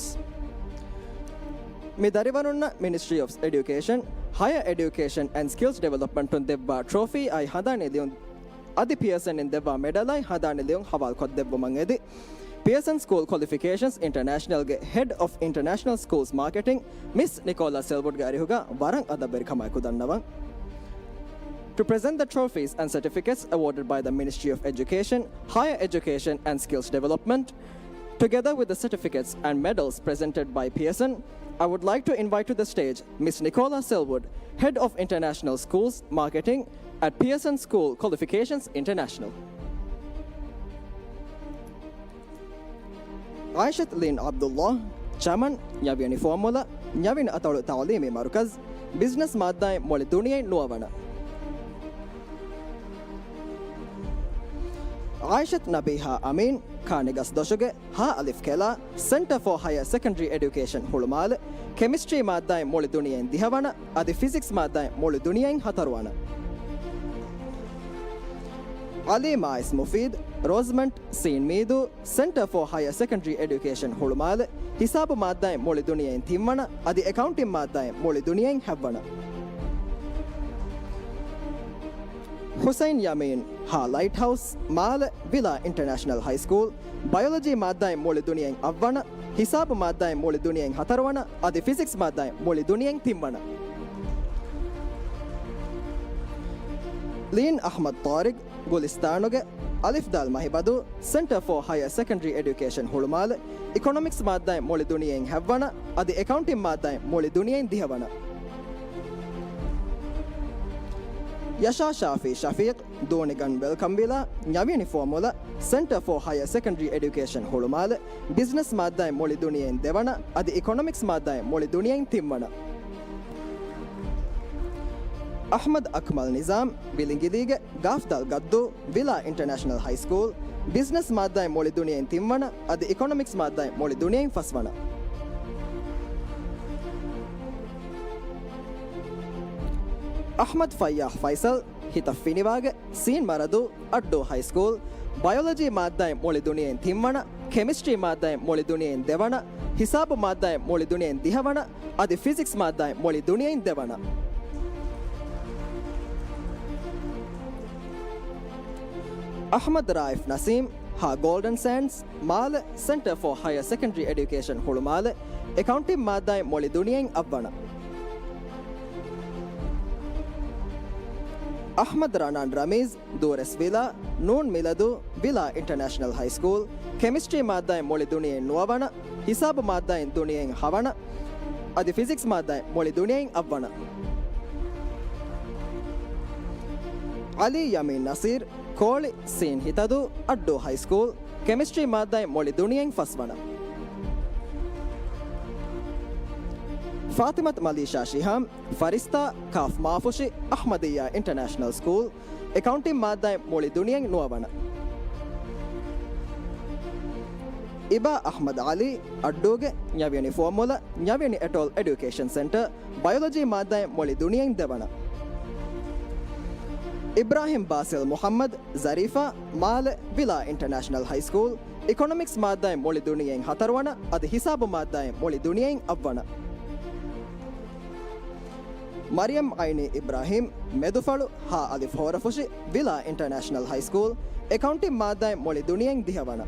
މި ދަރިވަރުންނަށް މިނިސްޓްރީ އޮފް އެޑިއުކޭޝަން، ހަޔަރ އެޑިއުކޭޝަން އެންޑް ސްކިލްސް ޑިވެލޮޕްމަންޓުން ދެއްވާ ޓްރޮފީއާއި ހަނދާނީ ލިޔުން އަދި ޕިއަރސަންއިން ދެއްވާ މެޑަލާއި ހަނދާނީ ލިޔުން ހަވާލުކޮށްދެއްވުމަށް އެދި، ޕިއަރސަން ސްކޫލް ކޮލިފިކޭޝަންސް އިންޓަރނޭޝަނަލްގެ ހެޑް އޮފް އިންޓަރނޭޝަނަލް ސްކޫލްސް މާކެޓިން، މިސް ނިކޯލާ ސެލްވުޑްގެ އަރިހުގަ ވަރަށް އަދަބުވެރިކަމާއެކު ދަންނަވަން. To present the trophies and certificates awarded by the Ministry of Education, Higher Education and Skills Development, together with the certificates and medals presented by Pearson, I would like to invite to the stage Miss Nicola Selwood, Head of International Schools Marketing at Pearson School Qualifications International. ޢާއިޝަތު ލީން ޢަބްދުﷲ، ޗަމަން، ޔަވިޔަނި ފުވައްމުލައް، ޔަވިން އަތޮޅު ތަޢުލީމީ މަރުކަޒް، ބިޒްނަސް މާއްދާއިން މުޅި ދުނިޔެއިން ނުވަވަނަ. ޢާއިޝަތު ނަބީހާ އަމީން، ކާނިގަސް ދޮށުގެ، ހާ އަލިފް ކެލާ، ސެންޓަރ ފޯ ހަޔަރ ސެކަންޑަރީ އެޑިއުކޭޝަން ހުޅުމާލެ، ކެމިސްޓްރީ މާއްދާއިން މުޅި ދުނިޔެއިން ދިހަވަނަ، އަދި ފިޒިކްސް މާއްދާއިން މުޅި ދުނިޔެއިން ހަތަރުވަނަ. ޢަލީ މާއިސް މުފީދު، ރޯޒްމަންޑް، ސީން މީދޫ، ސެންޓަރ ފޯ ހަޔަރ ސެކަންޑަރީ އެޑިއުކޭޝަން ހުޅުމާލެ، ހިސާބު މާއްދާއިން މުޅި ދުނިޔެއިން ތިންވަނަ، އަދި އެކައުންޓިން މާއްދާއިން މުޅި ދުނިޔެއިން ހަތްވަނަ. ޙުސައިން ޔަމީން، ހާ ލައިޓްހައުސް، މާލެ، ވިލާ އިންޓަރނޭޝަނަލް ހައިސްކޫލް، ބަޔޮލޮޖީ މާއްދާއިން މުޅި ދުނިޔެއިން އަށްވަނަ، ހިސާބު މާއްދާއިން މުޅި ދުނިޔެއިން ހަތަރުވަނަ، އަދި ފިޒިކްސް މާއްދާއިން މުޅި ދުނިޔެއިން ތިންވަނަ. ލީން އަޙްމަދު ޠާރިޤް، ގުލިސްތާނުގެ، އަލިފް ދާލް މަހިބަދޫ، ސެންޓަރ ފޯ ހަޔަރ ސެކަންޑަރީ އެޑިއުކޭޝަން ހުޅުމާލެ، އިކޮނޮމިކްސް މާއްދާއިން މުޅި ދުނިޔެއިން ހަތްވަނަ، އަދި އެކައުންޓިން މާއްދާއިން މުޅި ދުނިޔެއިން ދިހަވަނަ. ޔަޝާ ޝާފީ ޝަފީޤް، ދޫނިގަން ވެލްކަމް ވިލާ، ނިޔަވިނި ފުވައްމުލައް، ސެންޓަރ ފޯ ހަޔަ ސެކަންޑްރީ އެޑިއުކޭޝަން ހުޅުމާލެ، ބިޒްނަސް މާއްދާއިން މުޅި ދުނިޔެއިން ދެވަނަ، އަދި އިކޮނޮމިކްސް މާއްދާއިން މުޅި ދުނިޔެއިން ތިންވަނަ. އަޙްމަދު އަކްމަލް ނިޒާމް، ވިލިނގިލީގެ ގާފްދާލް ގައްދޫ، ވިލާ އިންޓަރނޭޝަނަލް ހައިސްކޫލް، ބިޒްނަސް މާއްދާއިން މުޅި ދުނިޔެއިން ތިންވަނަ، އަދި އިކޮނޮމިކްސް މާއްދާއިން މުޅި ދުނިޔެއިން ފަސްވަނަ. އަޙްމަދު ފައްޔާހް ފައިސަލް، ހިތަށް ފިނިވާގެ، ސީން މަރަދޫ، އައްޑޫ ހައިސްކޫލް، ބަޔޮލޮޖީ މާއްދާއިން މުޅި ދުނިޔެއިން ތިންވަނަ، ކެމިސްޓްރީ މާއްދާއިން މުޅި ދުނިޔެއިން ދެވަނަ، ހިސާބު މާއްދާއިން މުޅި ދުނިޔެއިން ދިހަވަނަ، އަދި ފިޒިކްސް މާއްދާއިން މުޅި ދުނިޔެއިން ދެވަނަ. އަޙްމަދު ރާއިފް ނަސީމް، ހާ ގޯލްޑަން ސޭންޑްސް، މާލެ، ސެންޓަރ ފޯ ހަޔަ ސެކަންޑްރީ އެޑިއުކޭޝަން ހުޅުމާލެ، އެކައުންޓިން މާއްދާއިން މުޅި ދުނިޔެއިން އަށްވަނަ. އަޙްމަދު ރަނާން ރަމީޒް، ދޫރެސް ވިލާ، ނޫން މިލަދޫ، ވިލާ އިންޓަރނޭޝަނަލް ހައިސްކޫލް، ކެމިސްޓްރީ މާއްދާއިން މުޅި ދުނިޔެއިން ނުވަވަނަ، ހިސާބު މާއްދާއިން ދުނިޔެއިން ހަވަނަ، އަދި ފިޒިކްސް މާއްދާއިން މުޅި ދުނިޔެއިން އަށްވަނަ. ޢަލީ ޔަމީން ނަސީރް، ކޯޅި، ސީން ހިތަދޫ، އައްޑޫ ހައިސްކޫލް، ކެމިސްޓްރީ މާއްދާއިން މުޅި ދުނިޔެއިން ފަސްވަނަ. ފާތިމަތު މަލީޝާ ޝިހާމް، ފަރިސްތާ، ކާފް މާފުށި، އަޙްމަދިއްޔާ އިންޓަރނޭޝަނަލް ސްކޫލް، އެކައުންޓިން މާއްދާއިން މުޅި ދުނިޔެއިން ނުވަވަނަ. އިބާ އަޙްމަދު ޢަލީ، އައްޑޫގެ، ނިޔަވިނި ފުވައްމުލައް، ނިޔަވިނި އެޓޯލް އެޑިއުކޭޝަން ސެންޓަރ، ބަޔޮލޮޖީ މާއްދާއިން މުޅި ދުނިޔެއިން ދެވަނަ. އިބްރާހިމް ބާސިލް މުޙައްމަދު، ޒަރީފާ، މާލެ، ވިލާ އިންޓަރނޭޝަނަލް ހައިސްކޫލް، އިކޮނޮމިކްސް މާއްދާއިން މުޅި ދުނިޔެއިން ހަތަރުވަނަ، އަދި ހިސާބު މާއްދާއިން މުޅި ދުނިޔެއިން އަށްވަނަ. މަރިޔަމް ޢައިނީ އިބްރާހިމް، މެދުފަޅު، ހާ އަލިފް ހޯރަފުށި، ވިލާ އިންޓަރނޭޝަނަލް ހައިސްކޫލް، އެކައުންޓިން މާއްދާއިން މުޅި ދުނިޔެއިން ދިހަވަނަ.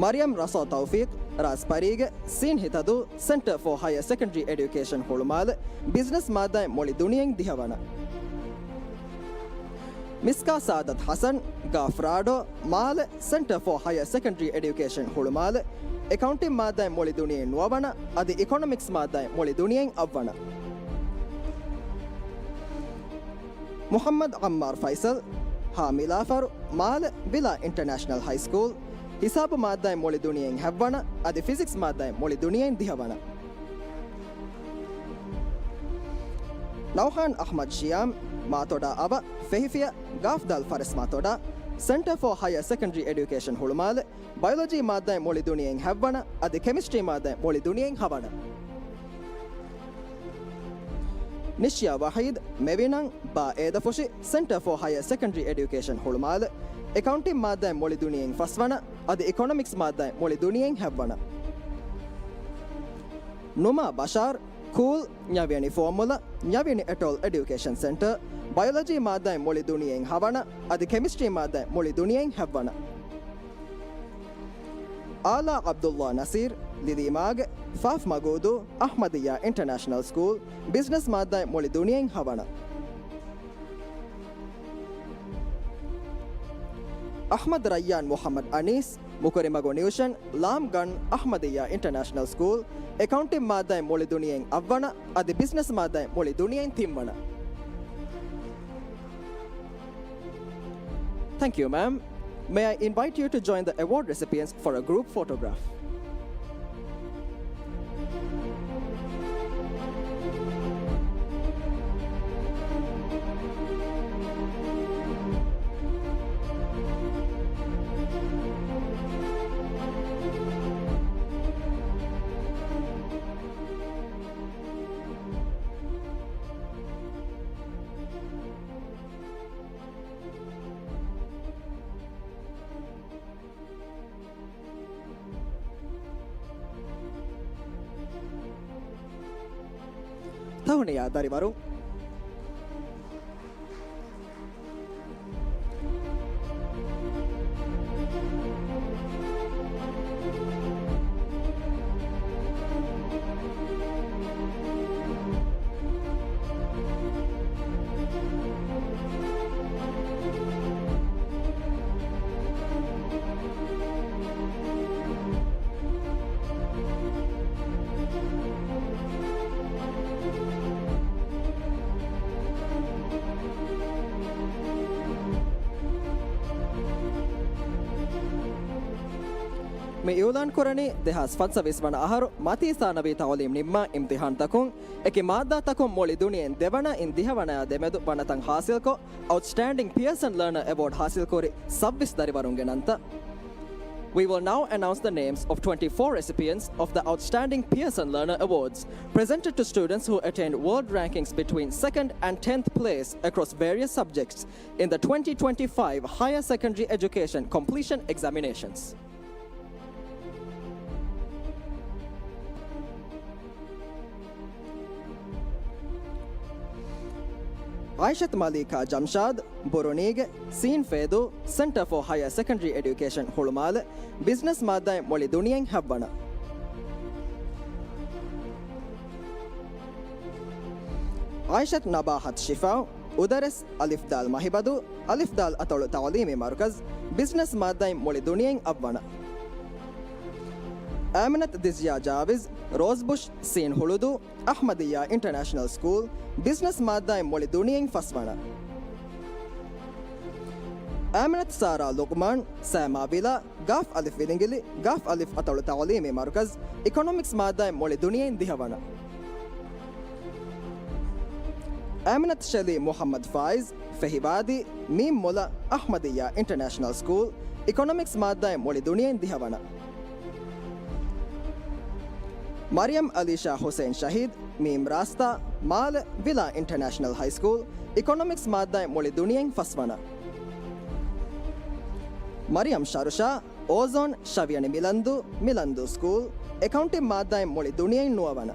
މަރިޔަމް ރަސާ ތައުފީޤް، ރާސްޕަރީގެ، ސީން ހިތަދޫ، ސެންޓަރ ފޯ ހަޔަ ސެކަންޑްރީ އެޑިއުކޭޝަން ހުޅުމާލެ، ބިޒްނަސް މާއްދާއިން މުޅި ދުނިޔެއިން ދިހަވަނަ. މިސްކާ ސާދަތް ޙަސަން، ގާފް ރާޑޯ، މާލެ، ސެންޓަރ ފޯ ހަޔަ ސެކަންޑްރީ އެޑިއުކޭޝަން ހުޅުމާލެ، އެކައުންޓިން މާއްދާއިން މުޅި ދުނިޔެއިން ނުވަވަނަ، އަދި އިކޮނޮމިކްސް މާއްދާއިން މުޅި ދުނިޔެއިން އަށްވަނަ. މުޙައްމަދު ޢައްމާރު ފައިސަލް، ހާ މިލާފަރު، މާލެ، ވިލާ އިންޓަރނޭޝަނަލް ހައިސްކޫލް، ހިސާބު މާއްދާއިން މުޅި ދުނިޔެއިން ހަތްވަނަ، އަދި ފިޒިކްސް މާއްދާއިން މުޅި ދުނިޔެއިން ދިހަވަނަ. ނައުހާން އަޙްމަދު ޝިޔާމް، މާތޮޑާ އަވަށް، ފެހިފިޔަ، ގާފްދާލް ފަރެސް މާތޮޑާ، ސެންޓަރ ފޯ ހަޔަ ސެކަންޑްރީ އެޑިއުކޭޝަން ހުޅުމާލެ، ބަޔޮލޮޖީ މާއްދާއިން މުޅި ދުނިޔެއިން ހަތްވަނަ، އަދި ކެމިސްޓްރީ މާއްދާއިން މުޅި ދުނިޔެއިން ހަވަނަ. ނިޝްޔާ ވަޙީދު، މެވިނަން، ބާ އޭދަފުށި، ސެންޓަރ ފޯ ހަޔަ ސެކަންޑްރީ އެޑިއުކޭޝަން ހުޅުމާލެ، އެކައުންޓިން މާއްދާއިން މުޅި ދުނިޔެއިން ފަސްވަނަ، އަދި އިކޮނޮމިކްސް މާއްދާއިން މުޅި ދުނިޔެއިން ހަތްވަނަ. ނުމާ ބަޝާރް، ކޫލް، ނިޔަވިޔަނި ފުވައްމުލައް، ނިޔަވިޔަނި އެޓޯލް އެޑިއުކޭޝަން ސެންޓަރ، ބަޔޮލޮޖީ މާއްދާއިން މުޅި ދުނިޔެއިން ހަވަނަ، އަދި ކެމިސްޓްރީ މާއްދާއިން މުޅި ދުނިޔެއިން ހަތްވަނަ. އާލާ ޢަބްދުﷲ ނަސީރް، ލިލީމާގެ، ފާފް މަގޫދޫ، އަޙްމަދިއްޔާ އިންޓަރނޭޝަނަލް ސްކޫލް، ބިޒްނަސް މާއްދާއިން މުޅި ދުނިޔެއިން ހަވަނަ. އަޙްމަދު ރައްޔާން މުޙައްމަދު އަނީސް، މުކުރިމަގު ނިއުޝަން، ލާމްގަން، އަޙްމަދިއްޔާ އިންޓަރނޭޝަނަލް ސްކޫލް، އެކައުންޓިން މާއްދާއިން މުޅި ދުނިޔެއިން އަށްވަނަ، އަދި ބިޒްނަސް މާއްދާއިން މުޅި ދުނިޔެއިން ތިންވަނަ. Thank you, ma'am. May I invite you to join the award recipients for a group photograph? ތަހުނިޔާ ދަރިވަރު. މި އިއުލާން ކުރަނީ ދެހާސް ފަންސަވީސް ވަނަ އަހަރު މަތީ ސާނަވީ ތަޢުލީމް ނިންމާ އިމްތިޙާންތަކުން އެކި މާއްދާތަކުން މުޅި ދުނިޔެއިން ދެވަނައިން ދިހަވަނަޔާ ދެމެދު ވަނަތައް ޙާޞިލްކޮށް، އައުޓްސްޓޭންޑިން ޕިއަރސަން ލާނަރ އެވޯޑް ޙާޞިލްކުރި ސައްވީސް ދަރިވަރުންގެ ނަންތައް. We will now announce the names of twenty-four recipients of the Outstanding Pearson Learner Awards, presented to students who attained world rankings between second and tenth place across various subjects in the twenty twenty-five Higher Secondary Education Completion Examinations. އައިޝަތު މަލީކާ ޖަމްޝާދު، ބުރުނީގެ، ސީން ފޭދޫ، ސެންޓަރ ފޯ ހަޔަރ ސެކަންޑަރީ އެޑިއުކޭޝަން ހުޅުމާލެ، ބިޒްނަސް މާއްދާއިން މުޅި ދުނިޔެއިން ހައްވަނަ. އައިޝަތު ނަބާހަތު ޝިފާއު، އުދަރެސް، އަލިފް ދާލް މަހިބަދޫ، އަލިފް ދާލް އަތޮޅު ތަޢުލީމީ މަރުކަޒް، ބިޒްނަސް މާއްދާއިން މުޅި ދުނިޔެއިން އައްވަނަ. އާމިނަތު ދިޒްޔާ ޖާވިޒް، ރޯޒްބުޝް، ސީން ހުޅުދޫ، އަޙްމަދިއްޔާ އިންޓަރނޭޝަނަލް ސްކޫލް، ބިޒްނަސް މާއްދާއިން މުޅި ދުނިޔެއިން ފަސްވަނަ. އާމިނަތު ސާރާ ލުޤްމާން، ސައިމާ ވިލާ، ގާފް އަލިފް ވިލިނގިލި، ގާފް އަލިފް އަތޮޅު ތަޢުލީމީ މަރުކަޒް، އިކޮނޮމިކްސް މާއްދާއިން މުޅި ދުނިޔެއިން ދިހަވަނަ. އާމިނަތު ޝެލީ މުޙައްމަދު ފާއިޒް، ފެހިވާދީ، މީމް މުލަ، އަޙްމަދިއްޔާ އިންޓަރނޭޝަނަލް ސްކޫލް، އިކޮނޮމިކްސް މާއްދާއިން މުޅި ދުނިޔެއިން ދިހަވަނަ. މަރިޔަމް އަލީޝާ ޙުސައިން ޝަހީދު، މީމް ރާސްތާ، މާލެ، ވިލާ އިންޓަރނޭޝަނަލް ހައިސްކޫލް، އިކޮނޮމިކްސް މާއްދާއިން މުޅި ދުނިޔެއިން ފަސްވަނަ. މަރިޔަމް ޝަރުޝާ، އޯޒޯން، ޝަވިޔަނި މިލަންދޫ، މިލަންދޫ ސްކޫލް، އެކައުންޓިން މާއްދާއިން މުޅި ދުނިޔެއިން ނުވަވަނަ.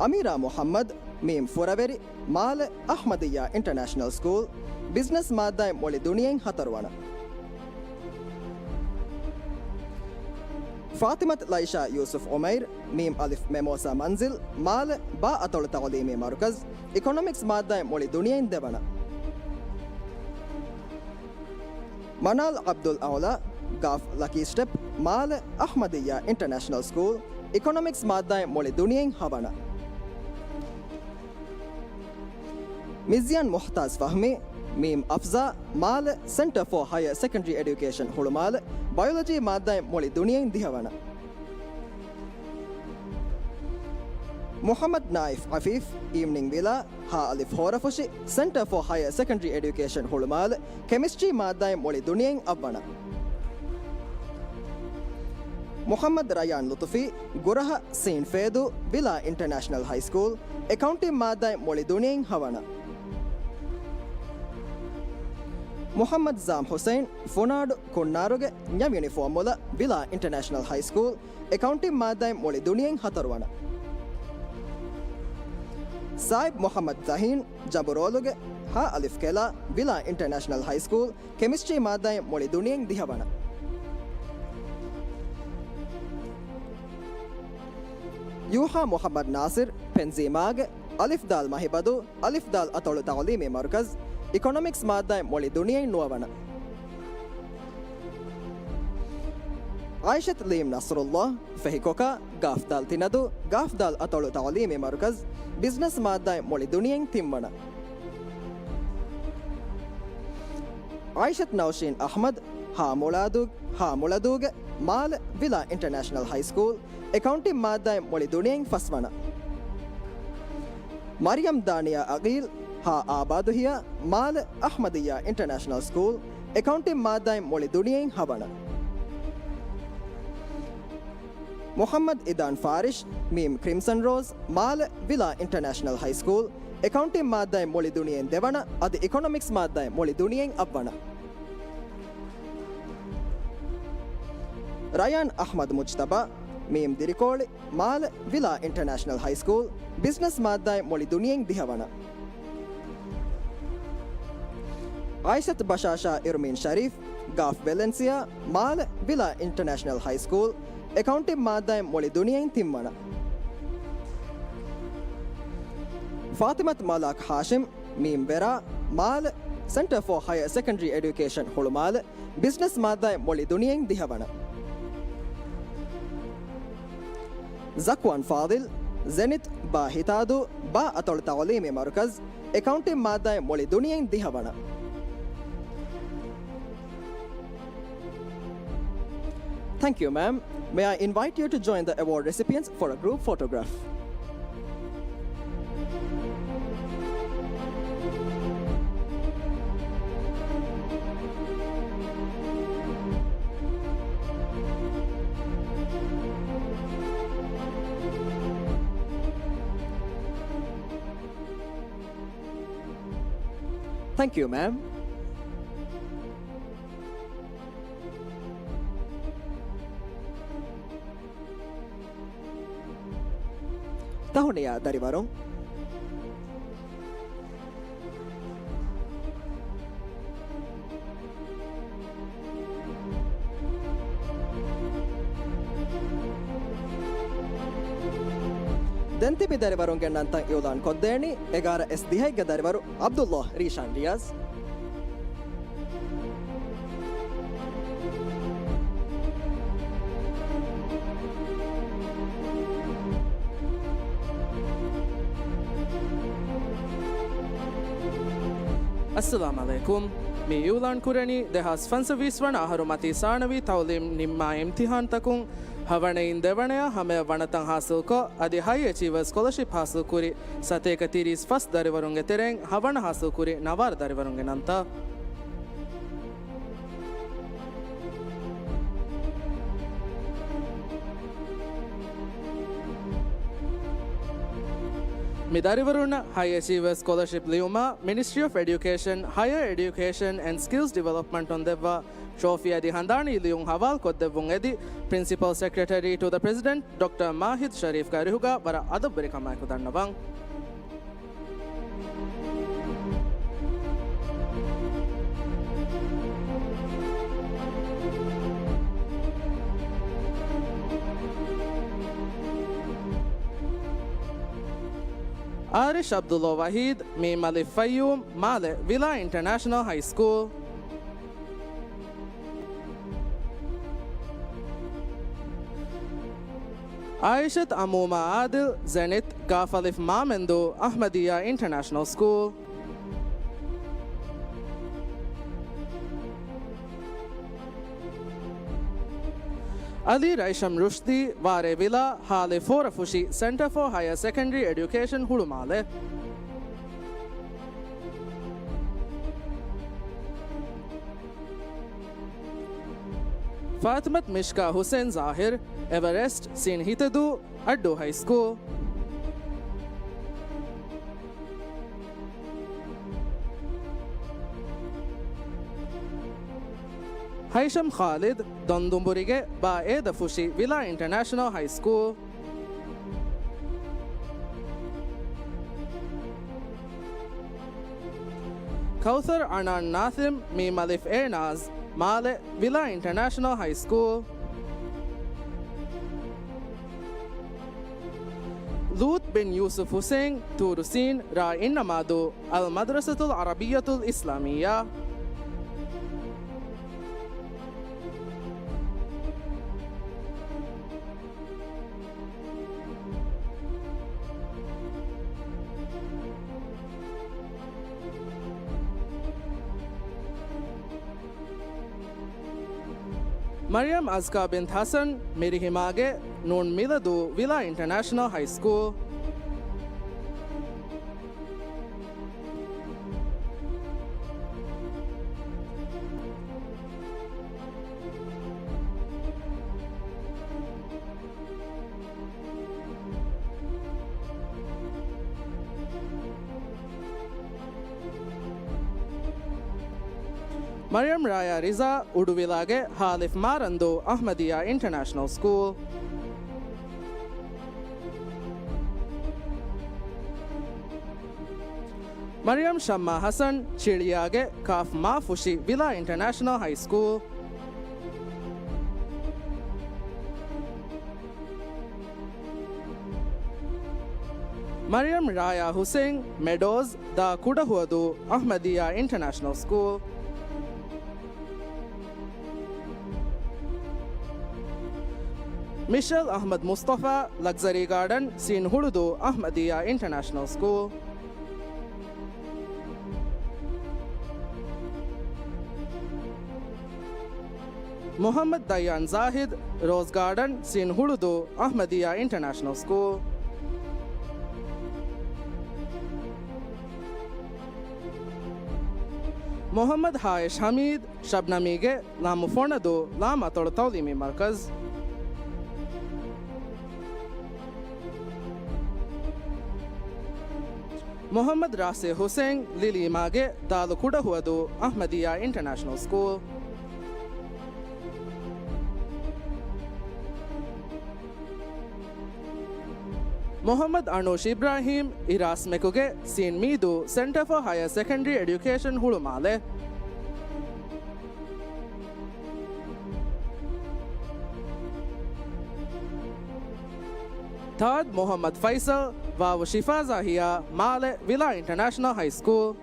އަމީރާ މުޙައްމަދު، މީމް ފުރަވެރި، މާލެ، އަޙްމަދިއްޔާ އިންޓަރނޭޝަނަލް ސްކޫލް، ބިޒްނަސް މާއްދާއިން މުޅި ދުނިޔެއިން ހަތަރުވަނަ. ފާތިމަތު ލައިޝާ ޔޫސުފް އުމައިރު، މީމް އަލިފް މެމޯސާ މަންޒިލް، މާލެ، ބާ އަތޮޅު ތަޢުލީމީ މަރުކަޒް، އިކޮނޮމިކްސް މާއްދާއިން މުޅި ދުނިޔެއިން ދެވަނަ. މަނާލް އަބްދުލް އައުލާ، ގާފް ލަކީ ސްޓެޕް، މާލެ، އަޙްމަދިއްޔާ އިންޓަރނޭޝަނަލް ސްކޫލް، އިކޮނޮމިކްސް މާއްދާއިން މުޅި ދުނިޔެއިން ހަވަނަ. މިޒްޔާން މުޙްތާޒް ފަހްމީ، މީމް އަފްޒާ، މާލެ، ސެންޓަރ ފޯ ހަޔަރ ސެކަންޑަރީ އެޑިއުކޭޝަން ހުޅުމާލެ، ބަޔޮލޮޖީ މާއްދާއިން މުޅި ދުނިޔެއިން ދިހަވަނަ. މުޙައްމަދު ނާއިފް އަފީފް، އީވްނިން ވިލާ، ހާ އަލިފް ހޯރަފުށި، ސެންޓަރ ފޯ ހަޔަރ ސެކަންޑަރީ އެޑިއުކޭޝަން ހުޅުމާލެ، ކެމިސްޓްރީ މާއްދާއިން މުޅި ދުނިޔެއިން އައްވަނަ. މުޙައްމަދު ރަޔާން ލުޠުފީ، ގުރަހަ، ސީން ފޭދޫ، ވިލާ އިންޓަރނޭޝަނަލް ހައިސްކޫލް، އެކައުންޓިން މާއްދާއިން މުޅި ދުނިޔެއިން ހަވަނަ. މުޙައްމަދު ޒާމް ޙުސައިން، ފުނާޑު، ކުންނާރުގެ، ނިޔަމް ޔުނިފޯމް މުލަ، ވިލާ އިންޓަރނޭޝަނަލް ހައިސްކޫލް، އެކައުންޓިން މާއްދާއިން މުޅި ދުނިޔެއިން ހަތަރުވަނަ. ސާއިބް މުޙައްމަދު ޒަހީން، ޖަނބުރޯލުގެ، ހާ އަލިފް ކެލާ، ވިލާ އިންޓަރނޭޝަނަލް ހައިސްކޫލް، ކެމިސްޓްރީ މާއްދާއިން މުޅި ދުނިޔެއިން ދިހަވަނަ. ޔޫހާ މުޙައްމަދު ނާސިރު، ޕެންޒީމާގެ، އަލިފް ދާލް މަހިބަދޫ، އަލިފް ދާލް އަތޮޅު ތަޢުލީމީ މަރުކަޒް، އިކޮނޮމިކްސް މާއްދާއިން މުޅި ދުނިޔެއިން ނުވަވަނަ. އައިޝަތު ލީމް ނަޞްރުﷲ، ފެހިކޮކާ، ގާފް ދާލް ތިނަދޫ، ގާފް ދާލް އަތޮޅު ތަޢުލީމީ މަރުކަޒް، ބިޒްނަސް މާއްދާއިން މުޅި ދުނިޔެއިން ތިންވަނަ. އައިޝަތު ނައުޝީން އަޙްމަދު، ހާ މުޅަދޫ، ހާ މުޅަދޫގެ، މާލެ، ވިލާ އިންޓަރނޭޝަނަލް ހައިސްކޫލް، އެކައުންޓިން މާއްދާއިން މުޅި ދުނިޔެއިން ފަސްވަނަ. މަރިޔަމް ދާނިޔާ އަގީލް، ހާ އާބާދުހިޔާ، މާލެ، އަޙްމަދިއްޔާ އިންޓަރނޭޝަނަލް ސްކޫލް، އެކައުންޓިން މާއްދާއިން މުޅި ދުނިޔެއިން ހަވަނަ. މުޙައްމަދު އިދާން ފާރިޝް، މީމް ކްރިމްސަން ރޯޒް، މާލެ، ވިލާ އިންޓަރނޭޝަނަލް ހައިސްކޫލް، އެކައުންޓިން މާއްދާއިން މުޅި ދުނިޔެއިން ދެވަނަ، އަދި އިކޮނޮމިކްސް މާއްދާއިން މުޅި ދުނިޔެއިން އައްވަނަ. ރަޔާން އަޙްމަދު މުޖްތަބާ، މީމް ދިރިކޯޅި، މާލެ، ވިލާ އިންޓަރނޭޝަނަލް ހައިސްކޫލް، ބިޒްނަސް މާއްދާއިން މުޅި ދުނިޔެއިން ދިހަވަނަ. އައިޝަތު ބަޝާޝާ އިރުމީން ޝަރީފް، ގާފް ވެލެންސިއާ، މާލެ، ވިލާ އިންޓަރނޭޝަނަލް ހައިސްކޫލް، އެކައުންޓިން މާއްދާއިން މުޅި ދުނިޔެއިން ތިންވަނަ. ފާތިމަތު މަލާކް ހާޝިމް، މީމް ވެރާ، މާލެ، ސެންޓަރ ފޯ ހަޔަރ ސެކަންޑަރީ އެޑިއުކޭޝަން ހުޅުމާލެ، ބިޒްނަސް މާއްދާއިން މުޅި ދުނިޔެއިން ދިހަވަނަ. ޒަކްވާން ފާޟިލް، ޒެނިތް، ބާ ހިތާދޫ، ބާ އަތޮޅު ތަޢުލީމީ މަރުކަޒް، އެކައުންޓިން މާއްދާއިން މުޅި ދުނިޔެއިން ދިހަވަނަ. Thank you, ma'am. May I invite you to join the award recipients for a group photograph? Thank you, ma'am. ތަހުނިޔާ ދަރިވަރުން. ދެން ތިބި ދަރިވަރުންގެ ނަންތައް އިއުލާން ކޮށްދޭނީ އެގާރަ އެސް ދިހައެއްގެ ދަރިވަރު ޢަބްދުﷲ ރީޝާން ރިޔާޒް. އައްސަލާމް ޢަލައިކުމް. މި އިއުލާން ކުރަނީ ދެހާސް ފަންސަވީސް ވަނަ އަހަރު މަތީ ސާނަވީ ތަޢުލީމް ނިންމާ އިމްތިޙާންތަކުން ހަވަނައިން ދެވަނަޔަށް ހަމަޔަށް ވަނަތައް ޙާޞިލްކޮށް، އަދި ހައި އެޗީވަރސް ސްކޮލަޝިޕް ޙާޞިލްކުރި ސަތޭކަ ތިރީސް ފަސް ދަރިވަރުންގެ ތެރެއިން ހަވަނަ ޙާޞިލްކުރި ނަވާރަ ދަރިވަރުންގެ ނަންތައް. މި ދަރިވަރުންނަށް ހައި އެޗީވަރސް ސްކޮލަޝިޕް ލިޔުމަށް މިނިސްޓްރީ އޮފް އެޑިއުކޭޝަން، ހަޔަރ އެޑިއުކޭޝަން އެންޑް ސްކިލްސް ޑިވެލޮޕްމަންޓުން ދެއްވާ ޓްރޮފީ އަދި ހަނދާނީ ލިޔުން ހަވާލުކޮށްދެއްވުން އެދި، ޕްރިންސިޕަލް ސެކްރެޓަރީ ޓު ދަ ޕްރެޒިޑެންޓް ޑޮކްޓަރ މާހިދް ޝަރީފްގެ އަރިހުގަ ވަރަށް އަދަބުވެރިކަމާއެކު ދަންނަވަން. އާރިޝް ޢަބްދުﷲ ވަޙީދު، މީމް އަލިފް ފައްޔޫމް، މާލެ، ވިލާ އިންޓަރނޭޝަނަލް ހައި ސްކޫލް. އާއިޝަތު އަމޫމާ އާދިލް، ޒެނިތް، ގާފަލިފް މާމެންދޫ، އަޙްމަދިއްޔާ އިންޓަރނޭޝަނަލް ސްކޫލް. އަލީ ރައިޝަމް ރުޝްދީ، ވާރޭ ވިލާ، ހާލި ފޯރަފުށި، ސެންޓަރ ފޯ ހަޔަރ ސެކަންޑަރީ އެޑިއުކޭޝަން ހުޅުމާލެ. ފާތިމަތު މިޝްކާ ހުސެން ޒާހިރު، އެވަރެސްޓް، ސީން ހިތަދޫ، އައްޑޫ ހައި ސްކޫލް. ހައިޝަމް ޚާލިދު، ދޮންދުނބުރިގެ ބާ އޭދަފުށި، ވިލާ އިންޓަރނޭޝަނަލް ހައި ސްކޫލް. ކައުސަރު އަނާން ނާސިމް، މީމް އަލިފް އޭ ނާޒް، މާލެ، ވިލާ އިންޓަރނޭޝަނަލް ހައި ސްކޫލް. ލޫޠް ބިން ޔޫސުފް ޙުސައިން، ތޫރު ސީން، ރ. އިންނަމާދޫ، އަލް މަދްރަސަތުލް ޢަރަބިއްޔަތުލް އިސްލާމިއްޔާ. މަރިޔަމް އަޒްކާ ބިންތު ޙަސަން، މިރިހިމާގެ، ނޫން މިލަދޫ، ވިލާ އިންޓަރނޭޝަނަލް ހައި ސްކޫލް. މަރިޔަމް ރާޔާ ރިޒާ، އުޑުވިލާގެ، ހާލިފް މާރަންދޫ، އަޙްމަދިއްޔާ އިންޓަރނޭޝަނަލް ސްކޫލް. މަރިޔަމް ޝައްމާ ޙަސަން، ޗިޅިޔާގެ، ކާފް މާފުށި، ވިލާ އިންޓަރނޭޝަނަލް ހައި ސްކޫލް. މަރިޔަމް ރާޔާ ޙުސެއިން، މެޑޯޒް، ދާ ކުޑަހުވަދޫ، އަޙްމަދިއްޔާ އިންޓަރނޭޝަނަލް ސްކޫލް. މިޝެލް އަޙްމަދު މުޞްޠަފާ، ލަގްޒަރީ ގާޑަން، ސީން ހުޅުދޫ، އަޙްމަދިއްޔާ އިންޓަރނޭޝަނަލް ސްކޫލް. މުޙައްމަދު ދައްޔާން ޒާހިދު، ރޯޒް ގާޑަން، ސީން ހުޅުދޫ، އަޙްމަދިއްޔާ އިންޓަރނޭޝަނަލް ސްކޫލް. މުޙައްމަދު ހާއިޝް ޙަމީދު، ޝަބްނަމީގެ ލާމު ފޮނަދޫ، ލާމަތޮޅު ތަޢުލީމީ މަރުކަޒު. މުޙައްމަދު ރާސި ޙުސެން، ލިލީމާގެ ދާލު ކުޑަހުވަދޫ، އަޙްމަދިއްޔާ އިންޓަރނޭޝަނަލް ސްކޫލް. މުޙައްމަދު އަނޫޝް އިބްރާހީމް، އިރާސްމެކުގެ ސީން މީދޫ، ސެންޓަރ ފޯ ހަޔަރ ސެކަންޑަރީ އެޑިއުކޭޝަން ހުޅުމާލެ. ތާދު މުޙައްމަދު ފައިސަލް، ވާވު ޝިފާޒާހިޔާ، މާލެ ވިލާ އިންޓަރނޭޝަނަލް ހައި ސްކޫލް.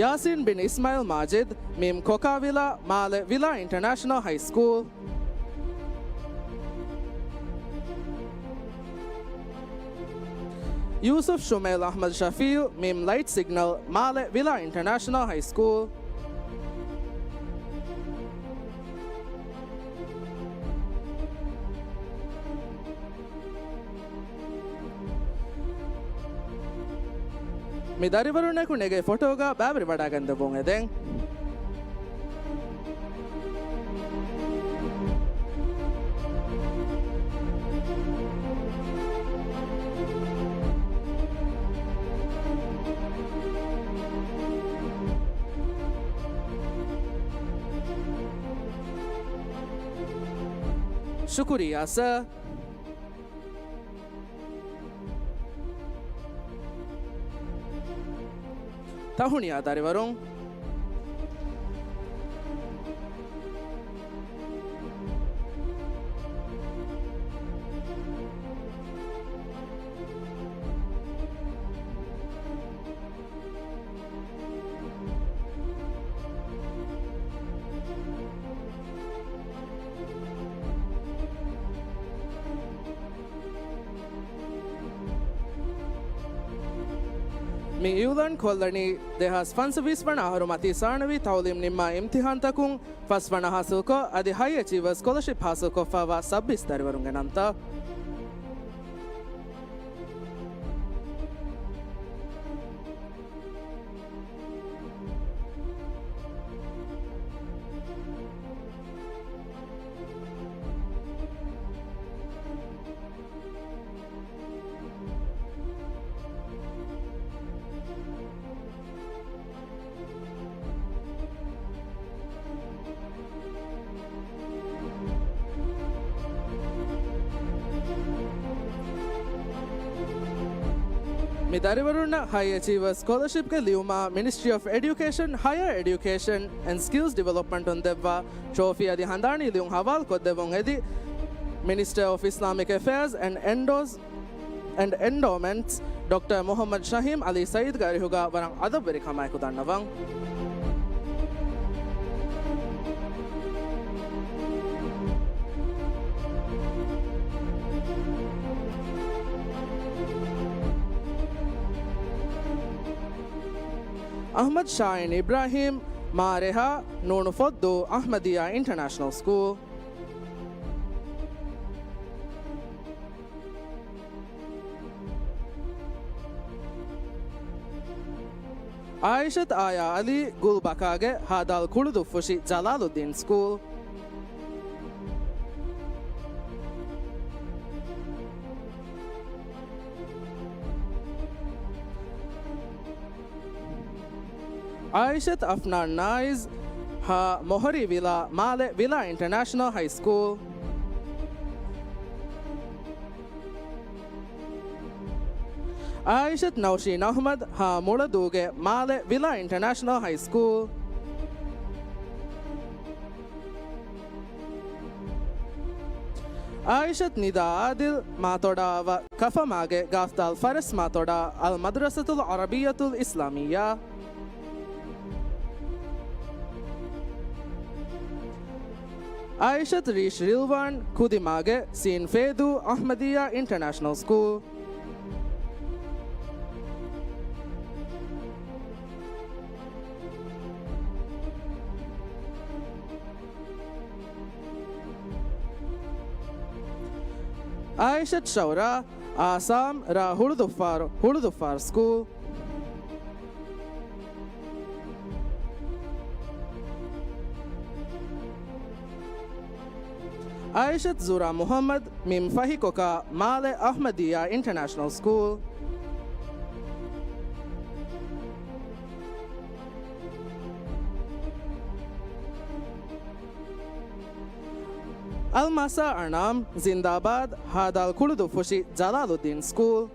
ޔާސީން ބިން އިސްމާޢީލް މާޖިދު، މީމް ކޮކާވިލާ، މާލެ ވިލާ އިންޓަރނޭޝަނަލް ހައި ސްކޫލް. ޔޫސުފް ޝުމޭލް އަޙްމަދު ޝަފީޢު، މީމް ލައިޓް ސިގްނަލް، މާލެ ވިލާ އިންޓަރނޭޝަނަލް ހައި ސްކޫލް. މި ދަރިވަރުންނަކު ނެގޭ ފޮޓޯގަ ބައިވެރިވަޑައިގެންދެވުން އެދެން. ޝުކުރިއްޔާ ސާރ. ތަހުނިޔާ ދަރިވަރުން. މި އިއުލާން ކޮށްލަނީ ދެހާސް ފަންސަވީސް ވަނަ އަހަރު މަތީ ސާނަވީ ތަޢުލީމް ނިންމާ އިމްތިޙާންތަކުން ފަސް ވަނަ ޙާޞިލްކޮށް، އަދި ހައި އެޗީވަރ ސްކޮލަޝިޕް ޙާޞިލްކޮށްފައިވާ ސައްބީސް ދަރިވަރުންގެ ނަންތައް. މި ދަރިވަރުންނަށް ހައި އެޗީވަރ ސްކޮލަޝިޕްގެ ލިޔުމާ މިނިސްޓްރީ އޮފް އެޑިއުކޭޝަން، ހަޔަރ އެޑިއުކޭޝަން އެންޑް ސްކިލްސް ޑިވެލޮޕްމަންޓުން ދެއްވާ ޓްރޯފީ އަދި ހަނދާނީ ލިޔުން ހަވާލުކޮށްދެއްވުން އެދި، މިނިސްޓަރ އޮފް އިސްލާމިކް އެފެއާޒް އެންޑް އެންޑޯސް އެންޑް އެންޑޯމަންޓްސް ޑޮކްޓަރ މުޙައްމަދު ޝަހީމް ޢަލީ ސައީދުގެ އަރިހުގަ ވަރަށް އަދަބުވެރިކަމާއެކު ދަންނަވަން. އަޙްމަދު ޝާހީން އިބްރާހީމް، މާރެހާ، ނޫނު ފޮއްދޫ، އަޙްމަދިއްޔާ އިންޓަރނޭޝަނަލް ސްކޫލް. ޢާއިޝަތު އާޔާ ޢަލީ، ގުލްބަކާގެ ހާދާލް ކުޅުދުއްފުށި ޖަލާލުއްދީން ސްކޫލް. ޢާއިޝަތު އަފްނާން ނާއިޒް، ހަ، މޮހޮރީ ވިލާ، މާލެ ވިލާ އިންޓަރނޭޝަނަލް ހައި ސްކޫލް. ޢާއިޝަތު ނައުޝީން އަޙްމަދު، ހަ، މުޅަދޫގެ މާލެ ވިލާ އިންޓަރނޭޝަނަލް ހައި ސްކޫލް. ޢާއިޝަތު ނިދާ އާދިލް، މާތޮޑާ ވަ ކަފަމާގެ ގާފްދާލް ފަރެސް މާތޮޑާ އަލް މަދްރަސަތުލް ޢަރަބިއްޔަތުލް އިސްލާމިއްޔާ. ޢާއިޝަތު ރީޝް ރިލްވާން، ކުދިމާގެ ސީން ފޭދޫ، އަޙްމަދިއްޔާ އިންޓަރނޭޝަނަލް ސްކޫލް. އާއިޝަތު ޝައުރާ، އާސާމް ރ ހުޅުދުއްފާރު، ހުޅުދުއްފާރު ސްކޫލް. އާއިޝަތު ޒުރާ މުޙައްމަދު، މި ފަހިކޮކާ، މާލެ އަޙްމަދިއްޔާ އިންޓަރނޭޝަނަލް ސްކޫލް. އަލްމާސާ އަނާމް، ޒިންދާބާދް، ހދ. ކުޅުދުއްފުށި ޖަލާލުއްދީން ސްކޫލް.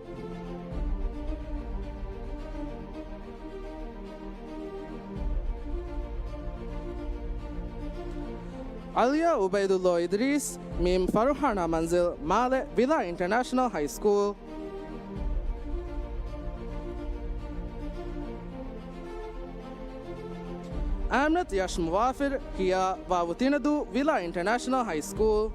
އަލްޔާ އުބައިދުﷲ އިދްރީސް، މ. ފަރުޙާނާ މަންޒިލް، މާލެ ވިލާ އިންޓަރނޭޝަނަލް ހައި ސްކޫލް. އާމިނަތު ޔަޝް މުވާފިރު، ކިޔާ ވ. ތިނަދޫ، ވިލާ އިންޓަރނޭޝަނަލް ހައި ސްކޫލް.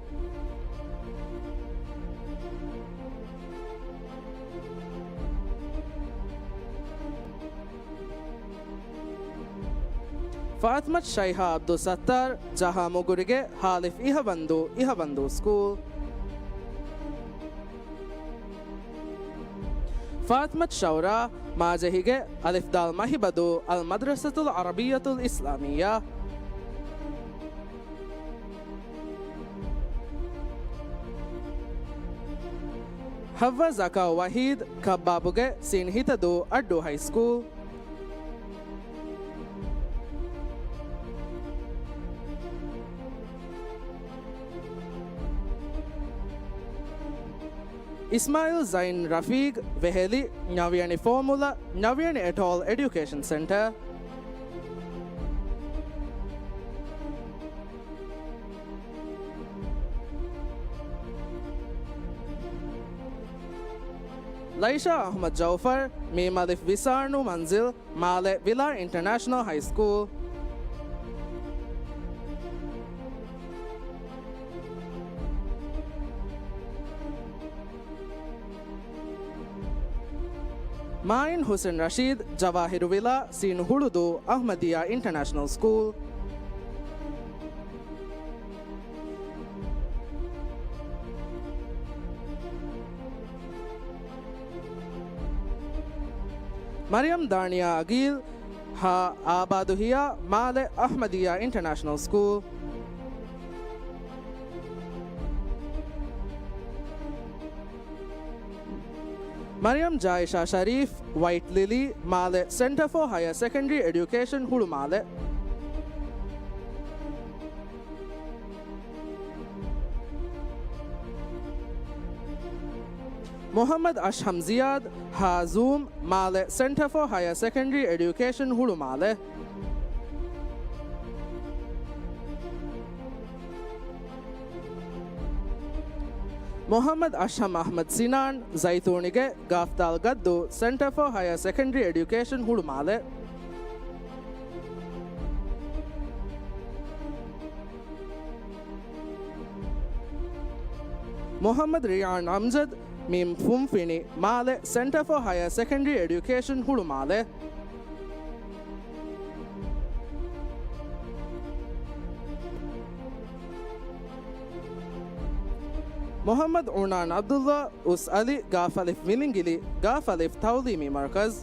ފާތިމަތު ޝައިހާ އަބްދުއްސައްތާރު، ޖަހާ މުގުރިގެ ހ. އަލިފް އިހަ ވަންދޫ، އިހަ ވަންދޫ ސްކޫލް. ފާތިމަތު ޝައުރާ، މާޖެހިގެ އަލިފް ދާލް މަހިބަދޫ، އަލް މަދްރަސަތުލް ޢަރަބިއްޔަތުލް އިސްލާމިއްޔާ. ޙައްވާ ޒަކާ ވަޙީދު، ކައްބާބުގެ ސީން ހިތަދޫ، އައްޑޫ ހައި ސްކޫލް. އިސްމާޢީލް ޒައިން ރަފީޤް، ވެހެލި، ނަވިޔަނި ފޯމުލަ، ނަވިޔަނި އެޓޯލް އެޑިއުކޭޝަން ސެންޓަރ. ލައިޝާ އަޙްމަދު ޖަޢުފަރު، މ. އަލިފް ވިސާނު މަންޒިލް، މާލެ ވިލާ އިންޓަރނޭޝަނަލް ހައި ސްކޫލް. މާއިން ޙުސެން ރަޝީދު، ޖަވާހިރު ވިލާ، ސީން ހުޅުދޫ، އަޙްމަދިއްޔާ އިންޓަރނޭޝަނަލް ސްކޫލް. މަރިޔަމް ދާނިޔާ އަގީލް، ހ. އާބާދު ހިޔާ، މާލެ އަޙްމަދިއްޔާ އިންޓަރނޭޝަނަލް ސްކޫލް. މަރިޔަމް ޖާއިޝާ ޝަރީފް، ވައިޓް ލިލީ، މާލެ ސެންޓަރ ފޯ ހަޔަރ ސެކަންޑަރީ އެޑިއުކޭޝަން ހުޅުމާލެ. މުޙައްމަދު އަޝްހަމް ޒިޔާދު، ހ. ޒޫމް، މާލެ ސެންޓަރ ފޯ ހަޔަރ ސެކަންޑަރީ އެޑިއުކޭޝަން ހުޅުމާލެ. މުޙައްމަދު އަޝްހަމް އަޙްމަދު ސިނާން، ޒައިތޫނީގެ ގާފްދާލް ގައްދޫ، ސެންޓަރ ފޯ ހަޔަރ ސެކަންޑަރީ އެޑިއުކޭޝަން ހުޅުމާލެ. މުޙައްމަދު ރިޔާން އަމްޖަދު، މ. ފުންފިނި، މާލެ ސެންޓަރ ފޯ ހަޔަރ ސެކަންޑަރީ އެޑިއުކޭޝަން ހުޅުމާލެ. މުޙައްމަދު އުނާން ޢަބްދުﷲ، އުސް އަލި، ގ. އަލިފް ވިލިނގިލި، ގ. އަލިފް ތަޢުލީމީ މަރުކަޒު.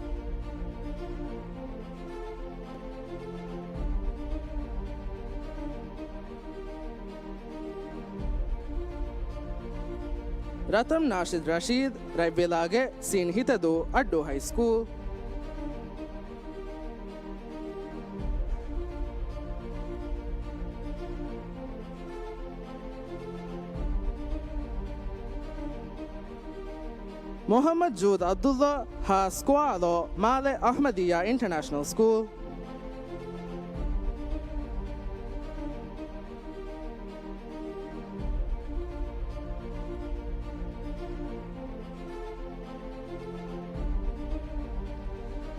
ރަތަން ނާޝިދު ރަޝީދު، ރަތްވިލާގެ ސީން ހިތަދޫ، އައްޑޫ ހައި ސްކޫލް. މުޙައްމަދު ޖޫދު ޢަބްދުﷲ، ހ. ސްކޮއާލޯ، މާލެ އަޙްމަދިއްޔާ އިންޓަރނޭޝަނަލް ސްކޫލް.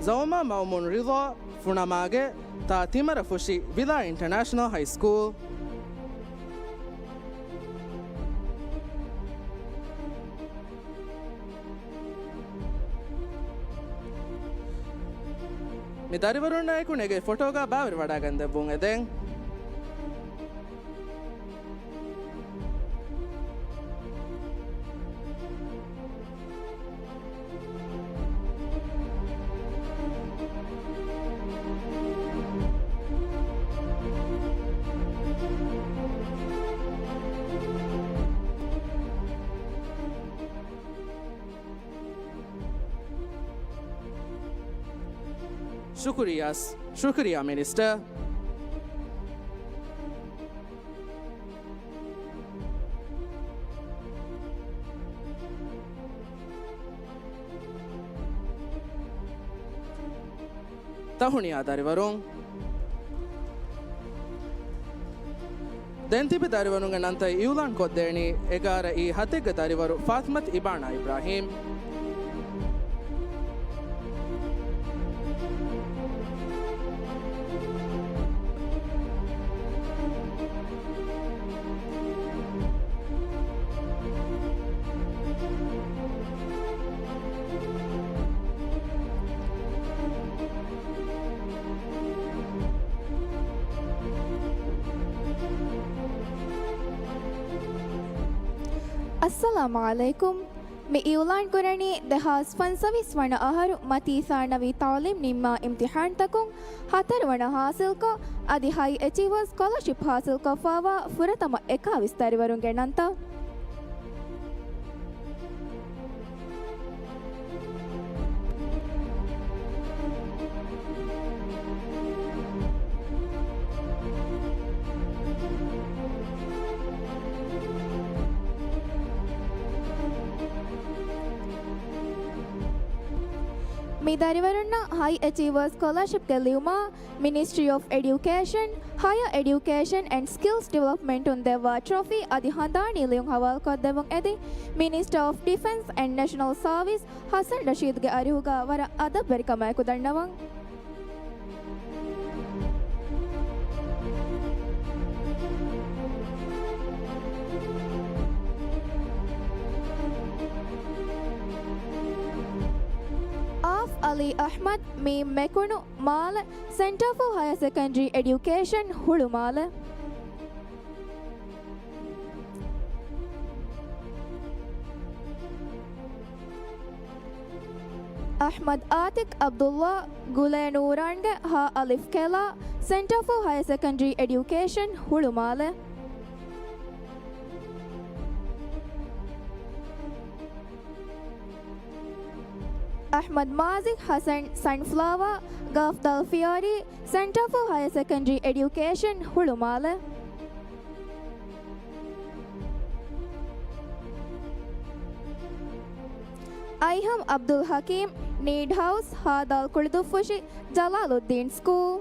ޒައުމާ މައުމޫން ރިޟާ، ފުނަމާގެ ތ. ތިމަރަފުށި، ވިލާ އިންޓަރނޭޝަނަލް ހައި ސްކޫލް. މި ދަރިވަރުންނާއެކު ނެގޭ ފޮޓޯގަ ބާވެރިވަޑައިގަންދެއްވުން އެދެން. ޝުކުރިއްޔާ، ޝުކުރިއްޔާ މިނިސްޓަރ. ތަހުނިޔާ ދަރިވަރުން. ދެން ތިބި ދަރިވަރުންގެ ނަންތައް އިއުލާން ކޮށްދޭނީ އެގާރަ އީ ހަތެއްގެ ދަރިވަރު ފާތިމަތު އިބާނާ އިބްރާހީމް. އައްސަލާމު ޢަލައިކުމް. މި އިއުލާން ކުރަނީ ދެހާސް ފަންސަވީސް ވަނަ އަހަރު މަތީ ސާނަވީ ތަޢުލީމް ނިންމާ އިމްތިޙާންތަކުން ހަތަރު ވަނަ ހާސިލްކޮށް، އަދި ހައި އެޗީވާ ސްކޮލަރޝިޕް ހާސިލްކޮށްފާވާ ފުރަތަމަ އެކާވީސް ދަރިވަރުންގެ ނަންތައް. މި ދަރިވަރުންނަށް ހައި އެޗީވާ ސްކޮލަރޝިޕްގެ ލިޔުމާ، މިނިސްޓްރީ އޮފް އެޑިއުކޭޝަން، ހަޔަ އެޑިއުކޭޝަން އެންޑް ސްކިލްސް ޑިވެލޮޕްމަންޓުން ދެއްވާ ޓްރޮފީ އަދި ހަނދާނީ ލިޔުން ހަވާލުކޮށްދެއްވުން އެދި، މިނިސްޓަރ އޮފް ޑިފެންސް އެންޑް ނޭޝަނަލް ސާވިސް ޙަސަން ރަޝީދުގެ އަރިހުގަ ވަރަށް އަދަބުވެރިކަމާއެކު ދަންނަވަން. އާފް އަލީ އަޙްމަދު، މީމް މެކުނު، މާލެ، ސެންޓަރ ފޯ ހަޔަ ސެކަންޑްރީ އެޑިއުކޭޝަން، ހުޅުމާލެ. އަޙްމަދު އާތިޤް ޢަބްދުﷲ، ގުލޭ ނޫރާންގެ ހަ އަލިފް ކެލާ، ސެންޓަރ ފޯ ހަޔަ ސެކަންޑްރީ އެޑިއުކޭޝަން، ހުޅުމާލެ. އަޙްމަދު މާޒި ޙަސަން ސަންފްލަވާ، ގަފްދަލް ފިޔޯރީ، ސެންޓަރ ފޯ ހަޔަ ސެކަންޑްރީ އެޑިއުކޭޝަން، ހުޅުމާލެ. އައިހަމް ޢަބްދުލް ޙަކީމް، ނީޑް ހައުސް، ހ ދާލް ކުޅިދުއްފުށި، ޖަލާލުއްދީން ސްކޫލް.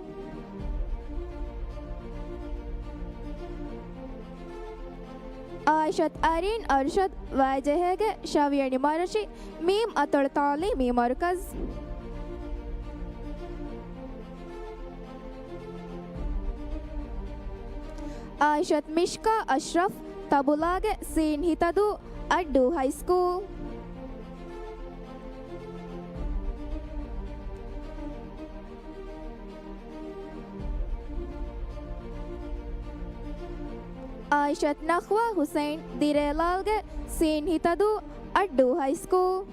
އާއިޝަތު އަރީން އަރްޝަދު، ވައިޖެހޭގެ ޝަވިޔަނި މަރަށި، މީމް އަތޮޅު ތަޢުލީމީ މަރުކަޒު. އާއިޝަތު މިޝްކާ އަޝްރަފް، ތަބުލާގެ ސީން ހިތަދޫ، އައްޑޫ ހައިސްކޫލް. އާއިޝަތު ނަޚްވާ ޙުސައިން، ދިރޭލާލްގެ ސީން ހިތަދޫ، އައްޑޫ ހައިސްކޫލް.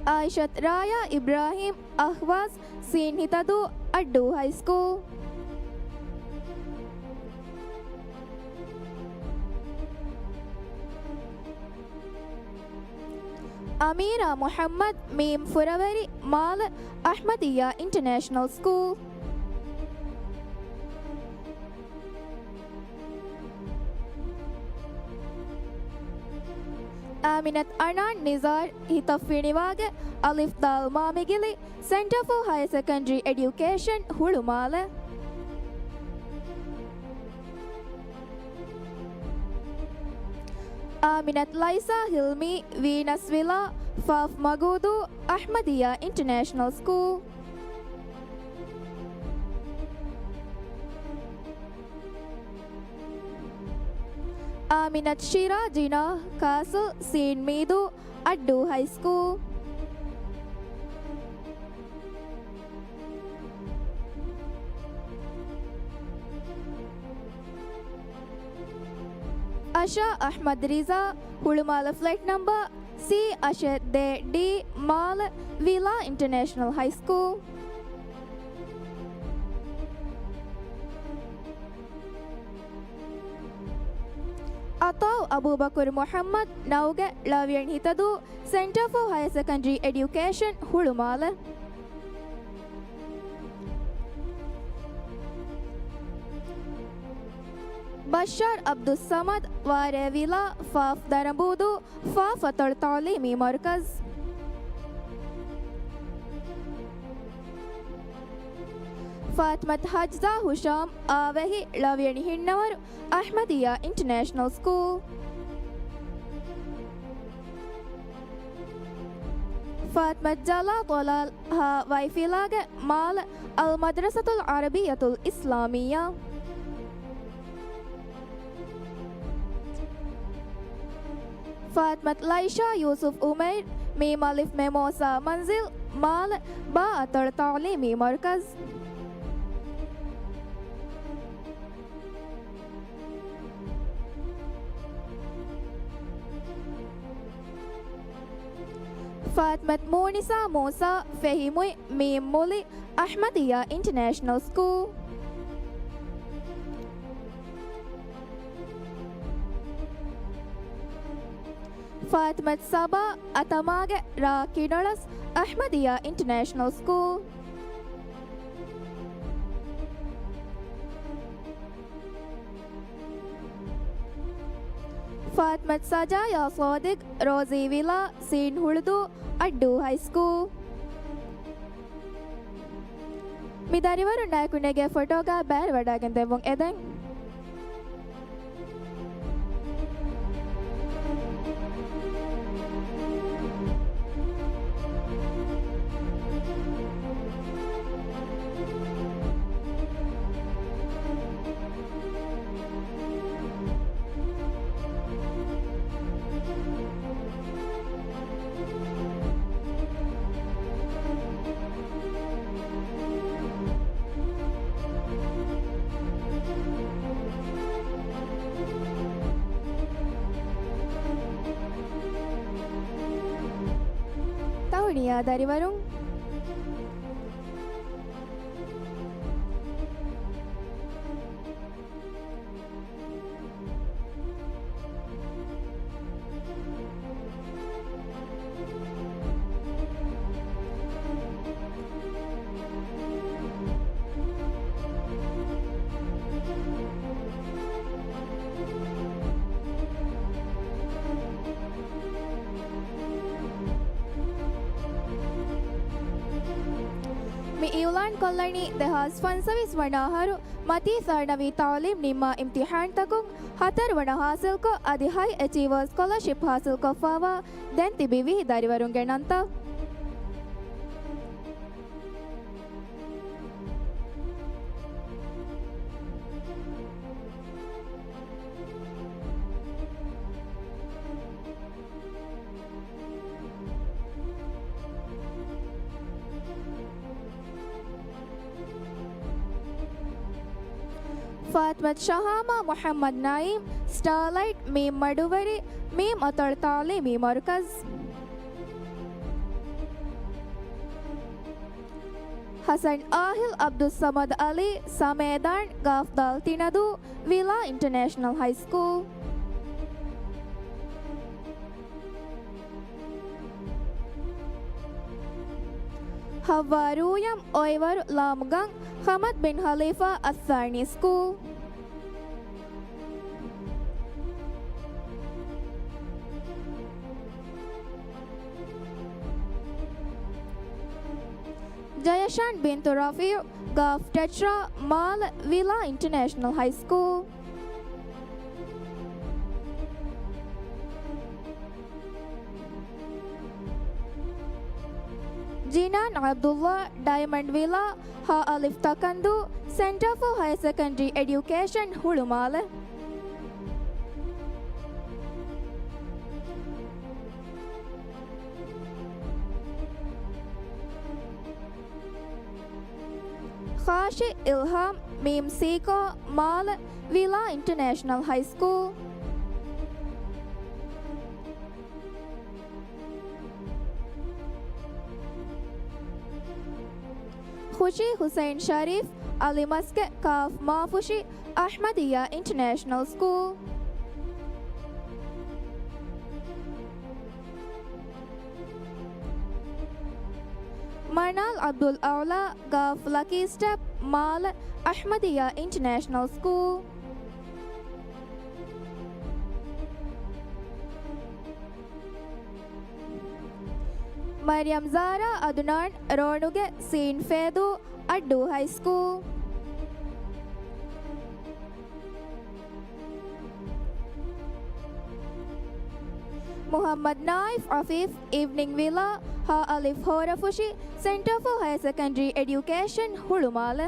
އާއިޝަތު ރާޔާ އިބްރާހީމް، އަހްވާޒް، ސީން ހިތަދޫ، އައްޑޫ ހައިސްކޫލް. އަމީރާ މުޙައްމަދު، މީމް ފުރަވެރި، މާލެ، އަޙްމަދިއްޔާ އިންޓަރނޭޝަނަލް ސްކޫލް. އާމިނަތު އަނާން ނިޒާރު، ހިތަށް ފިނިވާގެ، އަލިފް ދާލް މާ މިގިލި، ސެންޓަރ ފޯ ހަޔަ ސެކަންޑްރީ އެޑިއުކޭޝަން، ހުޅުމާލެ. އާމިނަތު ލައިސާ ހިލްމީ، ވީނަސް ވިލާ، ފ މަގޫދޫ، އަޙްމަދިއްޔާ އިންޓަރނޭޝަނަލް ސްކޫލް. އާމިނަތު ޝިރާ ޖިނާ ކާސްލް ސީން މީދޫ، އައްޑޫ ހައިސްކޫލް. އަޝާ އަޙްމަދު ރިޒާ، ހުޅުމާލެ ފްލެޓް ނަމްބަރ ސީ އަށެއް ދޭއް ޑީ، މާލެ، ވިލާ އިންޓަރނޭޝަނަލް ހައިސްކޫލް. ތާއު އަބޫބަކުރު މުޙައްމަދު ނައުގެ ޅަވިޔަނި ހިތަދޫ، ސެންޓަރ ފޯ ހަޔަރ ސެކަންޑަރީ އެޑިއުކޭޝަން ހުޅުމާލެ. ބައްޝާރު އަބްދުއްސަމަދު، ވާރޭ ވިލާ، ފާފް ދަރަނބޫދޫ، ފާފް އަތޮޅު ތަޢުލީމީ މަރުކަޒު. ފާތިމަތު ހަޖްޒާ ހުޝާމް، އާވެހި، ޅަވިޔަނި ހިންނަވަރު، އަޙްމަދިއްޔާ އިންޓަރނޭޝަނަލް ސްކޫލް. ފާތިމަތު ޖަލާ ޠަލާލް، ހަ ވައިފިލާގެ މާލެ، އަލްމަދްރަސަތުލް ޢަރަބިއްޔަތުލް އިސްލާމިއްޔާ. ފާތިމަތު ލައިޝާ ޔޫސުފް އުމައިރު، މީމް އަލިފް މި މޯސާ މަންޒިލް، މާލެ، ބާ އަތޮޅު ތަޢުލީމީ މަރުކަޒު. ފާތިމަތު މޫނިސާ މޫސާ، ފެހިމުއި، މީމް މުލި، އަޙްމަދިއްޔާ އިންޓަރނޭޝަނަލް ސްކޫލް. ފާތިމަތު ސަބާ، އަތަމާގެ ރ ކިނޮޅަސް، އަޙްމަދިއްޔާ އިންޓަރނޭޝަނަލް ސްކޫލް. ފާތިމަތު ސަޖާޔާ ޞާދިޤް، ރޯޒީ ވިލާ، ސީން ހުޅުދޫ، އައްޑޫ ހައިސްކޫލް. މި ދަރިވަރުންނާއެކު ނެގޭ ފޮޓޯގަ ބައިވެރިވަޑައިގެން ދެއްވުން އެދެން. ތަހުނިޔާ ދަރިވަރުން. މި އިއުލާން ކޮށްލަނީ ދެހާސް ފަންސަވީސް ވަނަ އަހަރު މަތީ ސާނަވީ ތަޢުލީމް ނިންމާ އިމްތިޙާންތަކުން ހަތަރު ވަނަ ހާސިލްކޮށް، އަދި ހައި އެޗީވާ ސްކޮލަރޝިޕް ހާސިލްކޮށްފައިވާ ދެން ތިބި ވިހި ދަރިވަރުންގެ ނަންތައް. ފާތިމަތު ޝަހާމާ މުޙައްމަދު ނައީމް، ސްޓާލައިޓް، މީމް މަޑުވެރި، މީމް އަތޮޅު ތަޢުލީމީ މަރުކަޒު. ޙަސަން އާހިލް އަބްދުއްސަމަދު އަލީ، ސަމޭދާން، ގާފްދާލް ތިނަދޫ، ވިލާ އިންޓަރނޭޝަނަލް ހައިސްކޫލް. ޙައްވާ ރޫޔަމް، އޮއިވަރު، ލާމުގަން، ޙަމަދު ބިން ޚަލީފާ އައްސާނީ ސްކޫލް. ޖަޔަޝާން ބިންތު ރަފީޢު، ގާފް ޓެޓްރާ، މާލެ، ވިލާ އިންޓަރނޭޝަނަލް ހައިސްކޫލް. ޖިނާން ޢަބްދުﷲ، ޑައިމަންޑް ވިލާ، ހ އަލިފް ތަކަންދޫ، ސެންޓަރ ފޯ ހަޔަރ ސެކަންޑަރީ އެޑިއުކޭޝަން، ހުޅުމާލެ. ޚާޝި އިލްހާމް، މީމް ސީކޯ، މާލެ، ވިލާ އިންޓަރނޭޝަނަލް ހައިސްކޫލް. ޚުޝީ ޙުސައިން ޝަރީފް، އަލިމަސްގެ، ކާފް މާފުށި، އަޙްމަދިއްޔާ އިންޓަރނޭޝަނަލް ސްކޫލް. މަނާލް އަބްދުލް އައުލާ، ގާފް ލަކީ ސްޓެޕް، މާލެ، އަޙްމަދިއްޔާ އިންޓަނޭޝަނަލް ސްކޫލް. މަރިޔަމް ޒާރާ އަދުނާން، ރޯނުގެ ސީން ފޭދޫ، އައްޑޫ ހައިސްކޫލް. މުޙައްމަދު ނާއިފް އަފީފް، އިވްނިންގް ވިލާ، ހަ އަލިފް ހޯރަފުށި، ސެންޓަރ ފޯ ހަޔަ ސެކަންޑްރީ އެޑިއުކޭޝަން، ހުޅުމާލެ.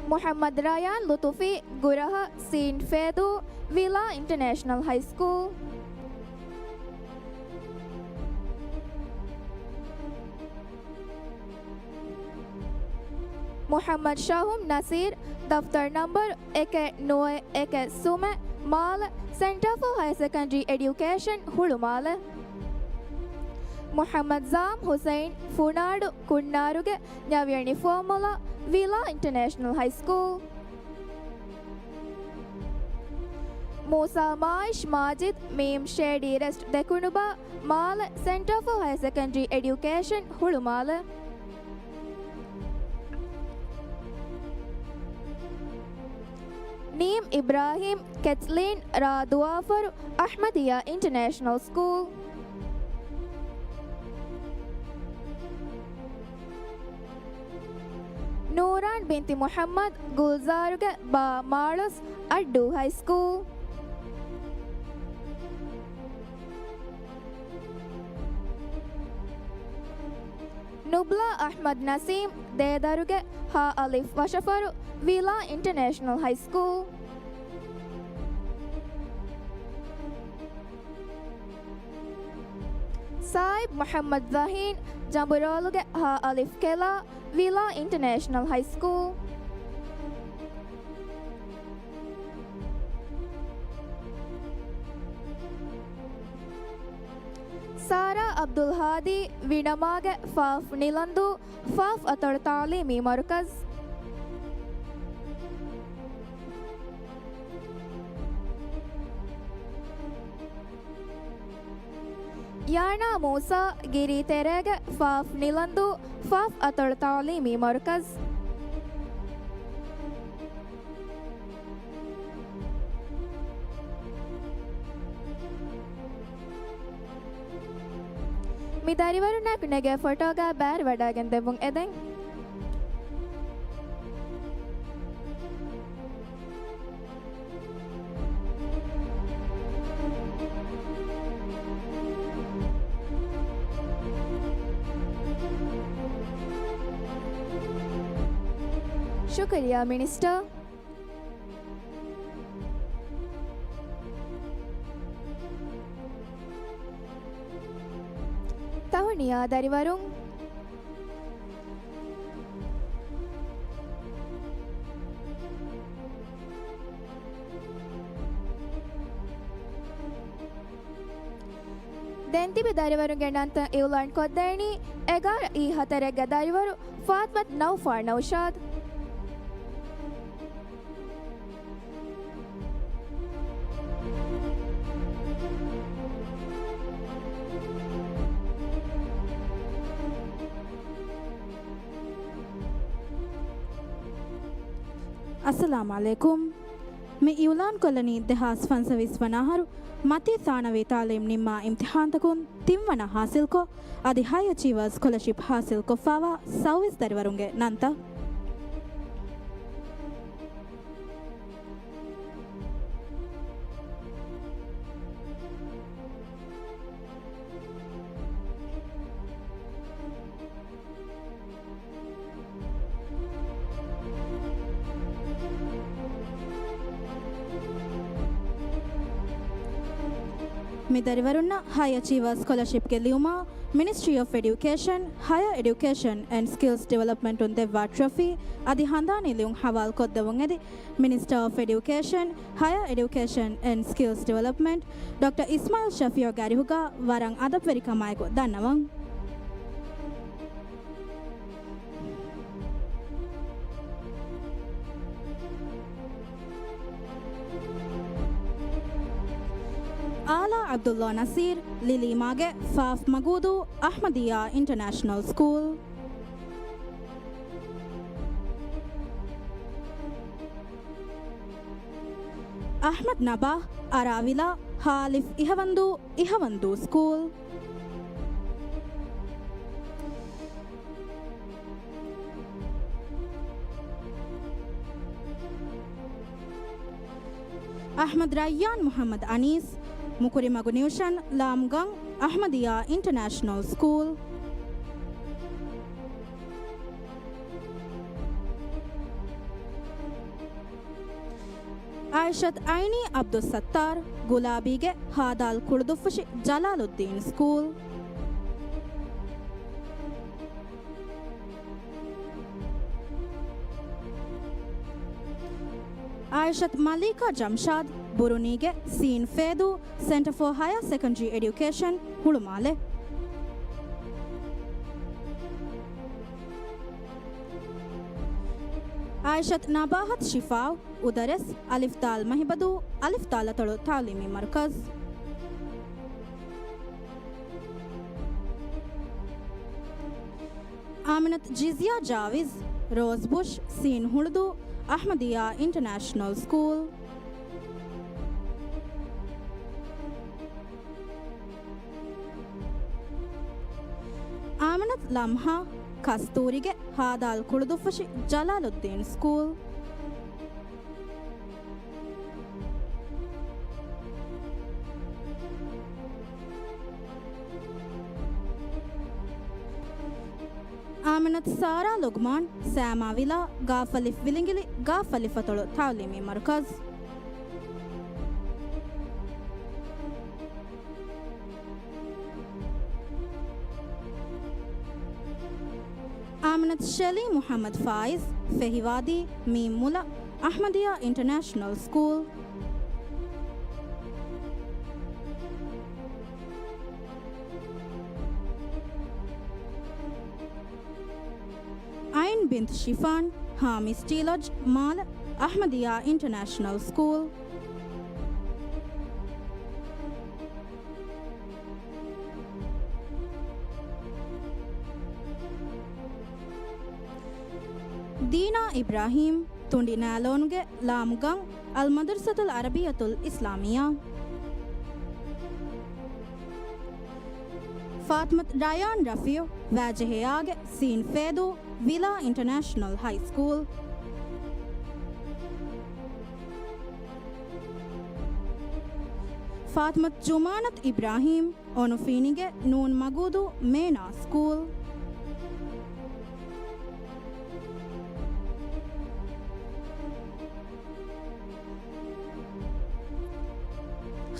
މުޙައްމަދު ރަޔާން ލުޠުފީ، ގުރަހަ، ސީން ފޭދޫ، ވިލާ އިންޓަނޭޝަނަލް ހައިސްކޫލް. މުޙައްމަދު ޝަހުމް ނަސީރް، ދަފްތަރު ނަންބަރު އެކެއް ނުވައެއް އެކެއް ސުމެއް، މާލެ، ސެންޓަރ ފޯ ހަޔަ ސެކަންޑްރީ އެޑިއުކޭޝަން، ހުޅުމާލެ. މުޙައްމަދު ޒާމް ހުސައިން ފުނާޑު ކުންނާރުގެ ނަވިޔަނި ފުވައްމުލައް، ވިލާ އިންޓަނޭޝަނަލް ހައިސްކޫލް. މޫސާ މާއިޝް މާޖިދް، މީމް ޝޭޑީ ރެސްޓް ދެކުނުބާ، މާލެ، ސެންޓަރ ފޯ ހަޔަ ސެކަންޑްރީ އެޑިއުކޭޝަން، ހުޅުމާލެ. ނީމް އިބްރާހީމް، ކެތްލީން، ރ ދުވާފަރު، އަޙްމަދިއްޔާ އިންޓަނޭޝަނަލް ސްކޫލް. ނޫރާން ބިންތި މުޙައްމަދު، ގުލްޒާރުގެ ބާ މާޅޮސް، އައްޑޫ ހައިސްކޫލް. ނުބްލާ އަޙްމަދު ނަސީމް، ދޭދަރުގެ ހަ އަލިފް ވަށަފަރު، ވިލާ އިންޓަނޭޝަނަލް ހައިސްކޫލް. ސާއިބް މުޙައްމަދު ޒަހީން، ޖަނބުރޯލުގެ ހަ އަލިފް ކެލާ، ވިލާ އިންޓަނޭޝަނަލް ހައިސްކޫލް. ސާރާ އަބްދުލް ހާދީ، ވިނަމާގެ ފ ނިލަންދޫ، ފ އަތޮޅު ތަޢުލީމީ މަރުކަޒު. ޔާނާ މޫސާ، ގިރީތެރޭގެ ފ ނިލަންދޫ، ފ އަތޮޅު ތަޢުލީމީ މަރުކަޒު. މި ދަރިވަރުންނާއެކު ނެގޭ ފޮޓޯގަ ބައިވެރިވަޑައިގެން ދެއްވުން އެދެން. ޝުކުރިއްޔާ މިނިސްޓަރ. ތަހުނިޔާ ދަރިވަރުން. ދެން ތިބި ދަރިވަރުންގެ ނަންތައް އިއުލާން ކޮށްދޭނީ އެގާރަ އީ ހަތަރެއްގެ ދަރިވަރު ފާތްމަތު ނައުފާ ނައުޝާދު. އައްސަލާމު ޢަލައިކުމް. މި އިއުލާންކޮށްލަނީ ދެހާސް ފަންސަވީސް ވަނަ އަހަރު މަތީ ސާނަވީ ތަޢުލީމް ނިންމާ އިމްތިޙާންތަކުން ތިންވަނަ ޙާޞިލްކޮށް، އަދި ހައި އަޗީވާސް ސްކޮލަޝިޕް ޙާޞިލްކޮށްފާވާ ސައުވީސް ދަރިވަރުންގެ ނަންތައް. މި ދަރިވަރުންނަށް ހައި އަޗީވާ ސްކޮލަޝިޕްގެ ލިޔުމާ، މިނިސްޓްރީ އޮފް އެޑިއުކޭޝަން، ހަޔަ އެޑިއުކޭޝަން އެންޑް ސްކިލްސް ޑިވެލޮޕްމަންޓުން ދެއްވާ ޓްރޮފީ އަދި ހަނދާނީ ލިޔުން ހަވާލުކޮށްދެވުން އެދި، މިނިސްޓަރ އޮފް އެޑިއުކޭޝަން، ހަޔަ އެޑިއުކޭޝަން އެންޑް ސްކިލްސް ޑިވެލޮޕްމަންޓް، ޑޮކްޓަރ އިސްމާއިލް ޝަފީޢުގެ އަރިހުގަ ވަރަށް އަދަބުވެރިކަމާއެކު ދަންނަވަން. އާލާ ޢަބްދުﷲ ނަޞީރު، ލިލީމާގެ ފ މަގޫދޫ އަޙްމަދިއްޔާ އިންޓަރނޭޝަނަލް ސްކޫލް. އަޙްމަދު ނަބާހް، އަރާވިލާ، ހ އި އިހަވަންދޫ، އިހަވަންދޫ ސްކޫލް. އަޙްމަދު ރައްޔާން މުޙައްމަދު އަނީސް، މުކުރިމަގު ނިއުޝަން، ލާމްގަން، އަޙްމަދިއްޔާ އިންޓަރނޭޝަނަލް ސްކޫލް. އާއިޝަތު އައިނީ ޢަބްދުއްސައްތާރު، ގުލާބީގެ ހ ދާލް ކުޅުދުއްފުށި، ޖަލާލުއްދީން ސްކޫލް. އާއިޝަތު މަލީކާ ޖަމްޝާދު، ބުރުނީގެ ސީން ފޭދޫ، ސެންޓަރ ފޯ ހަޔާ ސެކަންޑްރީ އެޑިއުކޭޝަން، ހުޅުމާލެ. އާއިޝަތު ނަބާހަތު ޝިފާއު، އުދަރެސް، އަލިފް ދާލް މަހިބަދޫ، އަލިފް ދާލް އަތޮޅު ތަޢުލީމީ މަރުކަޒު. އާމިނަތު ޖިޒްޔާ ޖާވިޒް، ރޯޒްބުޝް، ސީން ހުޅުދޫ، އަޙްމަދިއްޔާ އިންޓަރނޭޝަނަލް ސްކޫލް. އާމިނަތު ލަމްހާ، ކަސްތޫރީގެ ހ ދާލް ކުޅުދުއްފުށި، ޖަލާލުއްދީން ސްކޫލް. އާމިނަތު ސާރާ ލުގްމާން، ސާމާ ވިލާ، ގާފަލިފް ވިލިނގިލި، ގާފަލިފް އަތޮޅު ތަޢުލީމީ މަރުކަޒު. އާމިނަތު ޝެލީ މުޙައްމަދު ފާއިޒް، ފެހިވާދީ، މީން މުލަ، އަޙްމަދިއްޔާ އިންޓަރނޭޝަނަލް ސްކޫލް. އައިން ބިންތު ޝިފާން، ހާމި ސްޓީލޮޖް، މާލެ، އަޙްމަދިއްޔާ އިންޓަރނޭޝަނަލް ސްކޫލް. ދީނާ އިބްރާހީމް، ތުނޑި ނާލޯނުގެ ލާމްގަން، އަލްމަދްރަސަތުލް ޢަރަބިއްޔަތުލް އިސްލާމިއްޔާ. ފާތިމަތު ރަޔާން ރަފީޢު، ވައިޖެހެޔާގެ ސީން ފޭދޫ، ވިލާ އިންޓަރނޭޝަނަލް ހައި ސްކޫލް. ފާތިމަތު ޖުމާނަތު އިބްރާހީމް، އޮނުފީނިގެ ނޫން މަގޫދޫ، މޭނާ ސްކޫލް.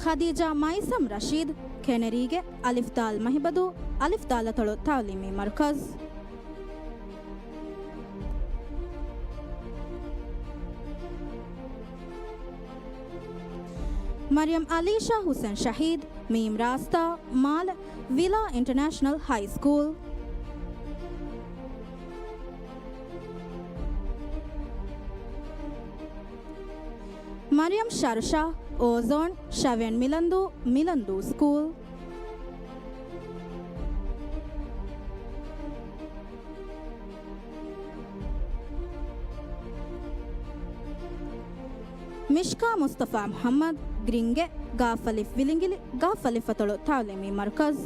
ޚަދީޖާ މައިސަމް ރަޝީދު، ކެނެރީގެ އަލިފް ދާލް މަހިބަދޫ، އަލިފް ދާލް އަތޮޅު ތަޢުލީމީ މަރުކަޒު. މަރިޔަމް އަލީޝާ ހުސެން ޝަހީދު، މީމް ރާސްތާ، މާލެ، ވިލާ އިންޓަރނޭޝަނަލް ހައި ސްކޫލް. މަރިޔަމް ޝަރުޝާ، އޯޒޯން، ޝަވިޔަން މިލަންދޫ، މިލަންދޫ ސްކޫލް. މިޝްކާ މުސްތަފާ މުޙައްމަދު، ގްރީންގެ ގާފަލިފް ވިލިނގިލި، ގާފަލިފް އަތޮޅު ތަޢުލީމީ މަރުކަޒު.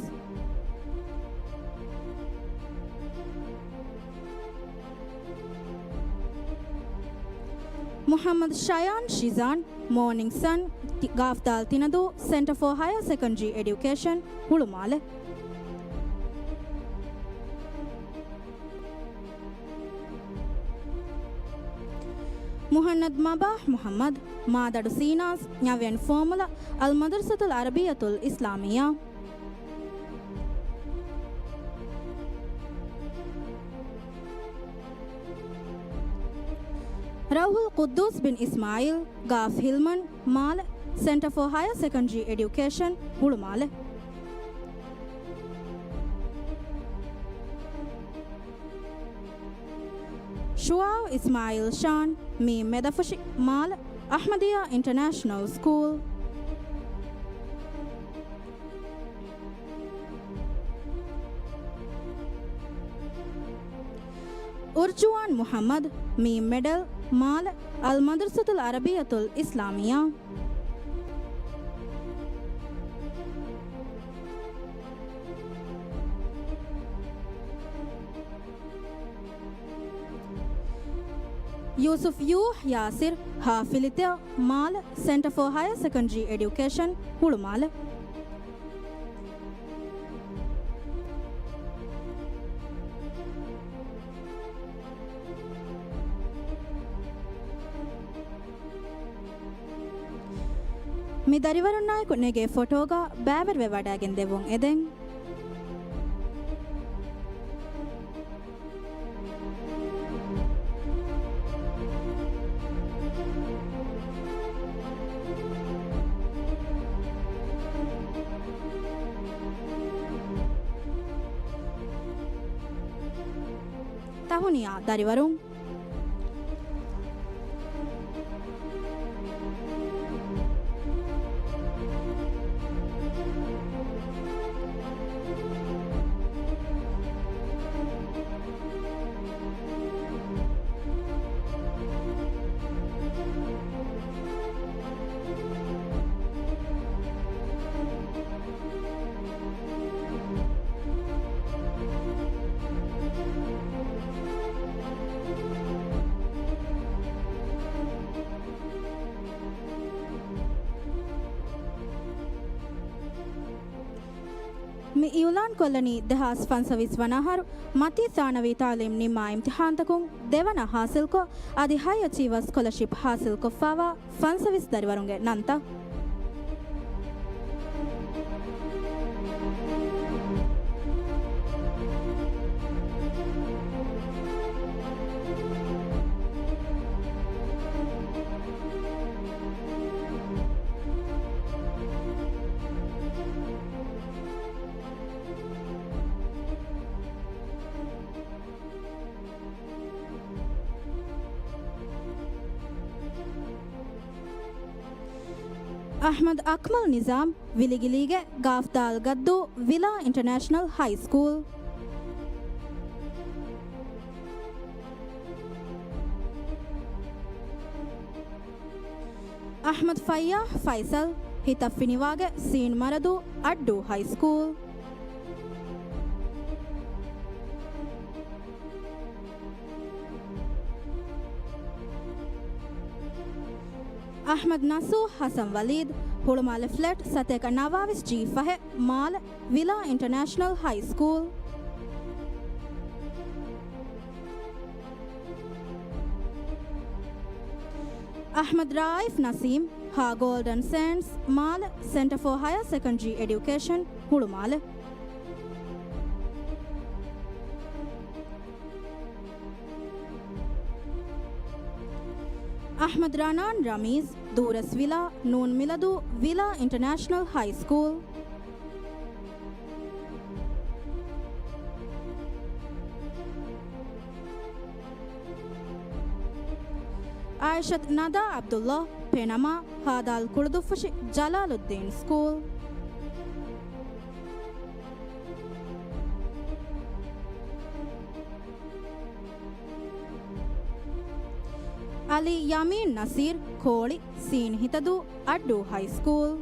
މުޙައްމަދު ޝަޔާން ޝިޒާން، މޯނިންގް ސަން، ތި-، ގާފްދާލް ތިނަދޫ، ސެންޓަރ ފޯ ހަޔާ ސެކަންޑްރީ އެޑިއުކޭޝަން، ހުޅުމާލެ. މުހައްނަދު މަބާހް މުޙައްމަދު، މާދަޑު ސީނާސް، ނަވިޔަން ފޯމުލަ، އަލްމަދްރަސަތުލް ޢަރަބިއްޔަތުލް އިސްލާމިއްޔާ. ރައުހުލް ޤުއްދޫސް ބިން އިސްމާޢީލް، ގާފް ހިލްމަން، މާލެ، ސެންޓަރ ފޯ ހަޔާ ސެކަންޑްރީ އެޑިއުކޭޝަން، ހުޅުމާލެ. ޝުޢާއު އިސްމާޢީލް ޝާން، މީ މެދަފުށި، މާލެ، އަޙްމަދިއްޔާ އިންޓަރނޭޝަނަލް ސްކޫލް. އުރްޖުވާން މުޙައްމަދު، މީ މެޑަލް، މާލެ، އަލް މަދްރަސަތުލް ޢަރަބިއްޔަތުލް އިސްލާމިއްޔާ. ޔޫސުފް ޔޫ ޔާސިރު، ހާ ފިލިތެއް، މާލެ، ސެންޓަ ފޯ ހަޔަ ސެކަންޑްރީ އެޑިއުކޭޝަން، ހުޅުމާލެ. މި ދަރިވަރުންނާއެކު ނެގޭ ފޮޓޯގަ ބައިވެރިވެވަޑައިގެން ދެއްވުން އެދެން. ތަހުނިޔާ ދަރިވަރުން. މި އިއުލާންކޮށްލަނީ ދެހާސް ފަންސަވީސް ވަނަ އަހަރު މަތީ ސާނަވީ ތަޢުލީމް ނިންމާ އިމްތިޙާންތަކުން ދެވަނަ ޙާޞިލްކޮށް، އަދި ހައި އަޗީވާސް ސްކޮލަޝިޕް ޙާޞިލްކޮށްފައިވާ ފަންސަވީސް ދަރިވަރުންގެ ނަންތައް. އަޙްމަދު އަކްމަލް ނިޒާމް، ވިލިގިލީގެ ގާފްދާލް ގައްދޫ ވިލާ އިންޓަރނޭޝަނަލް ހައި ސްކޫލް. އަޙްމަދު ފައްޔާހް ފައިސަލް، ހިތަށް ފިނިވާގެ ސީން މަރަދޫ އައްޑޫ ހައި ސްކޫލް. އަޙްމަދު ނަސޫ ޙަސަން ވަލީދު، ހުޅުމާލެ ފްލެޓް ސަތޭކަ ނަވާވީސް ޖީ ފަހެއް، މާލެ، ވިލާ އިންޓަރނޭޝަނަލް ހައި ސްކޫލް. އަޙްމަދު ރާއިފް ނަސީމް، ހާ ގޯލްޑަން ސޭންޑްސް، މާލެ، ސެންޓަ ފޯ ހަޔަ ސެކަންޑްރީ އެޑިއުކޭޝަން، ހުޅުމާލެ. އަޙްމަދު ރަނާން ރަމީޒް، ދޫރަސް ވިލާ، ނޫން މިލަދޫ، ވިލާ އިންޓަރނޭޝަނަލް ހައި ސްކޫލް. އާއިޝަތު ނަދާ ޢަބްދުﷲ، ޕެނަމާ، ހާދާލް ކުޅުދުއްފުށި، ޖަލާލުއްދީން ސްކޫލް. އަލީ ޔަމީން ނަސީރް، ކޯޅި، ސީން ހިތަދޫ، އައްޑޫ ހައި ސްކޫލް.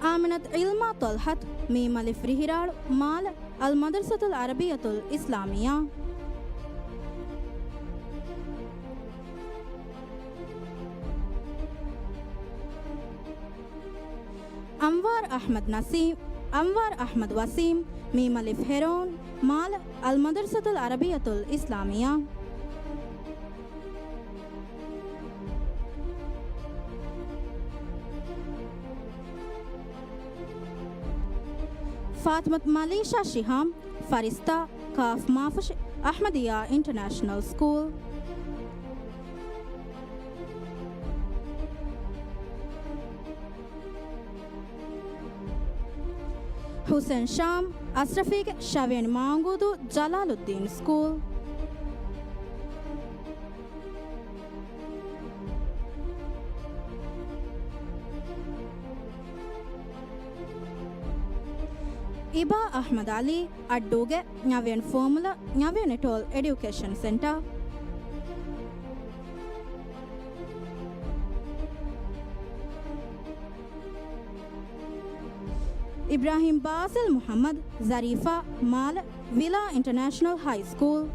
އާމިނަތު ޢިލްމާ ޠަލްޙަތު، މީމަލިފް ރިހިރާޅު، މާލެ، އަލް މަދްރަސަތުލް ޢަރަބިއްޔަތުލް އިސްލާމިއްޔާ. އަންވާރު އަޙްމަދު ނަސީމް، އަންވާރު އަޙްމަދު ވަސީމް، މީމަލިފް ހެރޯން، މާލެ، އަލް މަދްރަސަތުލް ޢަރަބިއްޔަތުލް އިސްލާމިއްޔާ. ފާތިމަތު މަލީޝާ ޝިހާމް، ފަރިސްތާ، ކާފް މާފުށި، އަޙްމަދިއްޔާ އިންޓަރނޭޝަނަލް ސްކޫލް. ޙުސެން ޝާމް، އަސްރަފީގެ ޝަވޭން މާއުނގޫދޫ، ޖަލާލުއްދީން ސްކޫލް. އިބާ އަޙްމަދު ޢަލީ އައްޑޫގެ ނަވިޔަން ފޯމުލަ ނަވިޔަން އެޓޯލް އެޑިއުކޭޝަން ސެންޓާ. އިބްރާހީމް ބާސިލް މުޙައްމަދު ޒަރީފާ މާލެ ވިލާ އިންޓަރނޭޝަނަލް ހައި ސްކޫލް.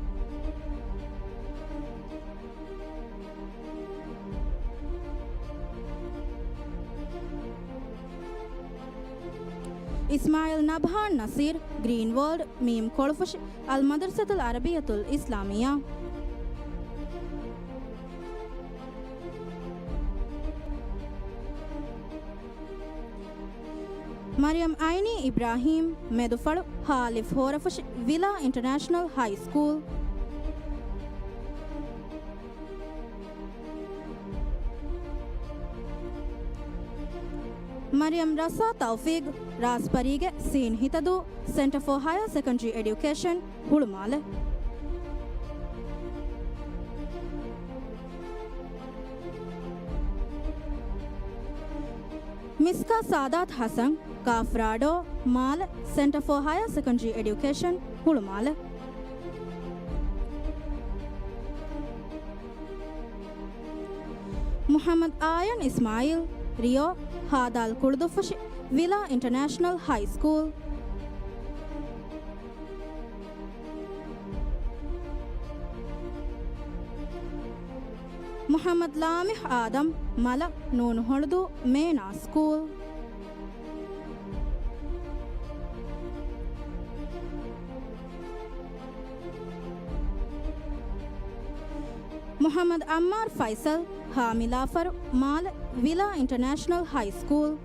އިސްމާޢީލް ނަބްހާން ނަޞީރު ގްރީން ވޯލްޑް މީމް ކޮޅުފުށި އަލް މަދްރަސަތުލް ޢަރަބިއްޔަތުލް އިސްލާމިއްޔާ. މަރިޔަމް އައިނީ އިބްރާހީމް މެދުފަޅު ހާލިފް ހޯރަފުށި ވިލާ އިންޓަރނޭޝަނަލް ހައި ސްކޫލް. މަރިޔަމް ރަސާ ތައުފީގް ރާސްޕަރީގެ ސީން ހިތަދޫ ސެންޓަރ ފޯ ހަޔާ ސެކަންޑްރީ އެޑިއުކޭޝަން ހުޅުމާލެ. މިސްކާ ސާދާތް ޙަސަން ކާފްރާޑޯ މާލެ ސެންޓަރ ފޯ ހަޔާ ސެކަންޑްރީ އެޑިއުކޭޝަން ހުޅުމާލެ. މުޙައްމަދު އާޔަން އިސްމާޢީލް ރިޔޯ ހާދާލް ކުޅުދުއްފުށި ވިލާ އިންޓަރނޭޝަނަލް ހައި ސްކޫލް. މުޙައްމަދު ލާމިޙް އާދަމް މަލަ ނޫނު ހޮޅުދޫ މޭނާ ސްކޫލް. މުޙައްމަދު އައްމާރު ފައިސަލް ހާމިލާފަރު މާލެ ވިލާ އިންޓަރނޭޝަނަލް ހައި ސްކޫލް.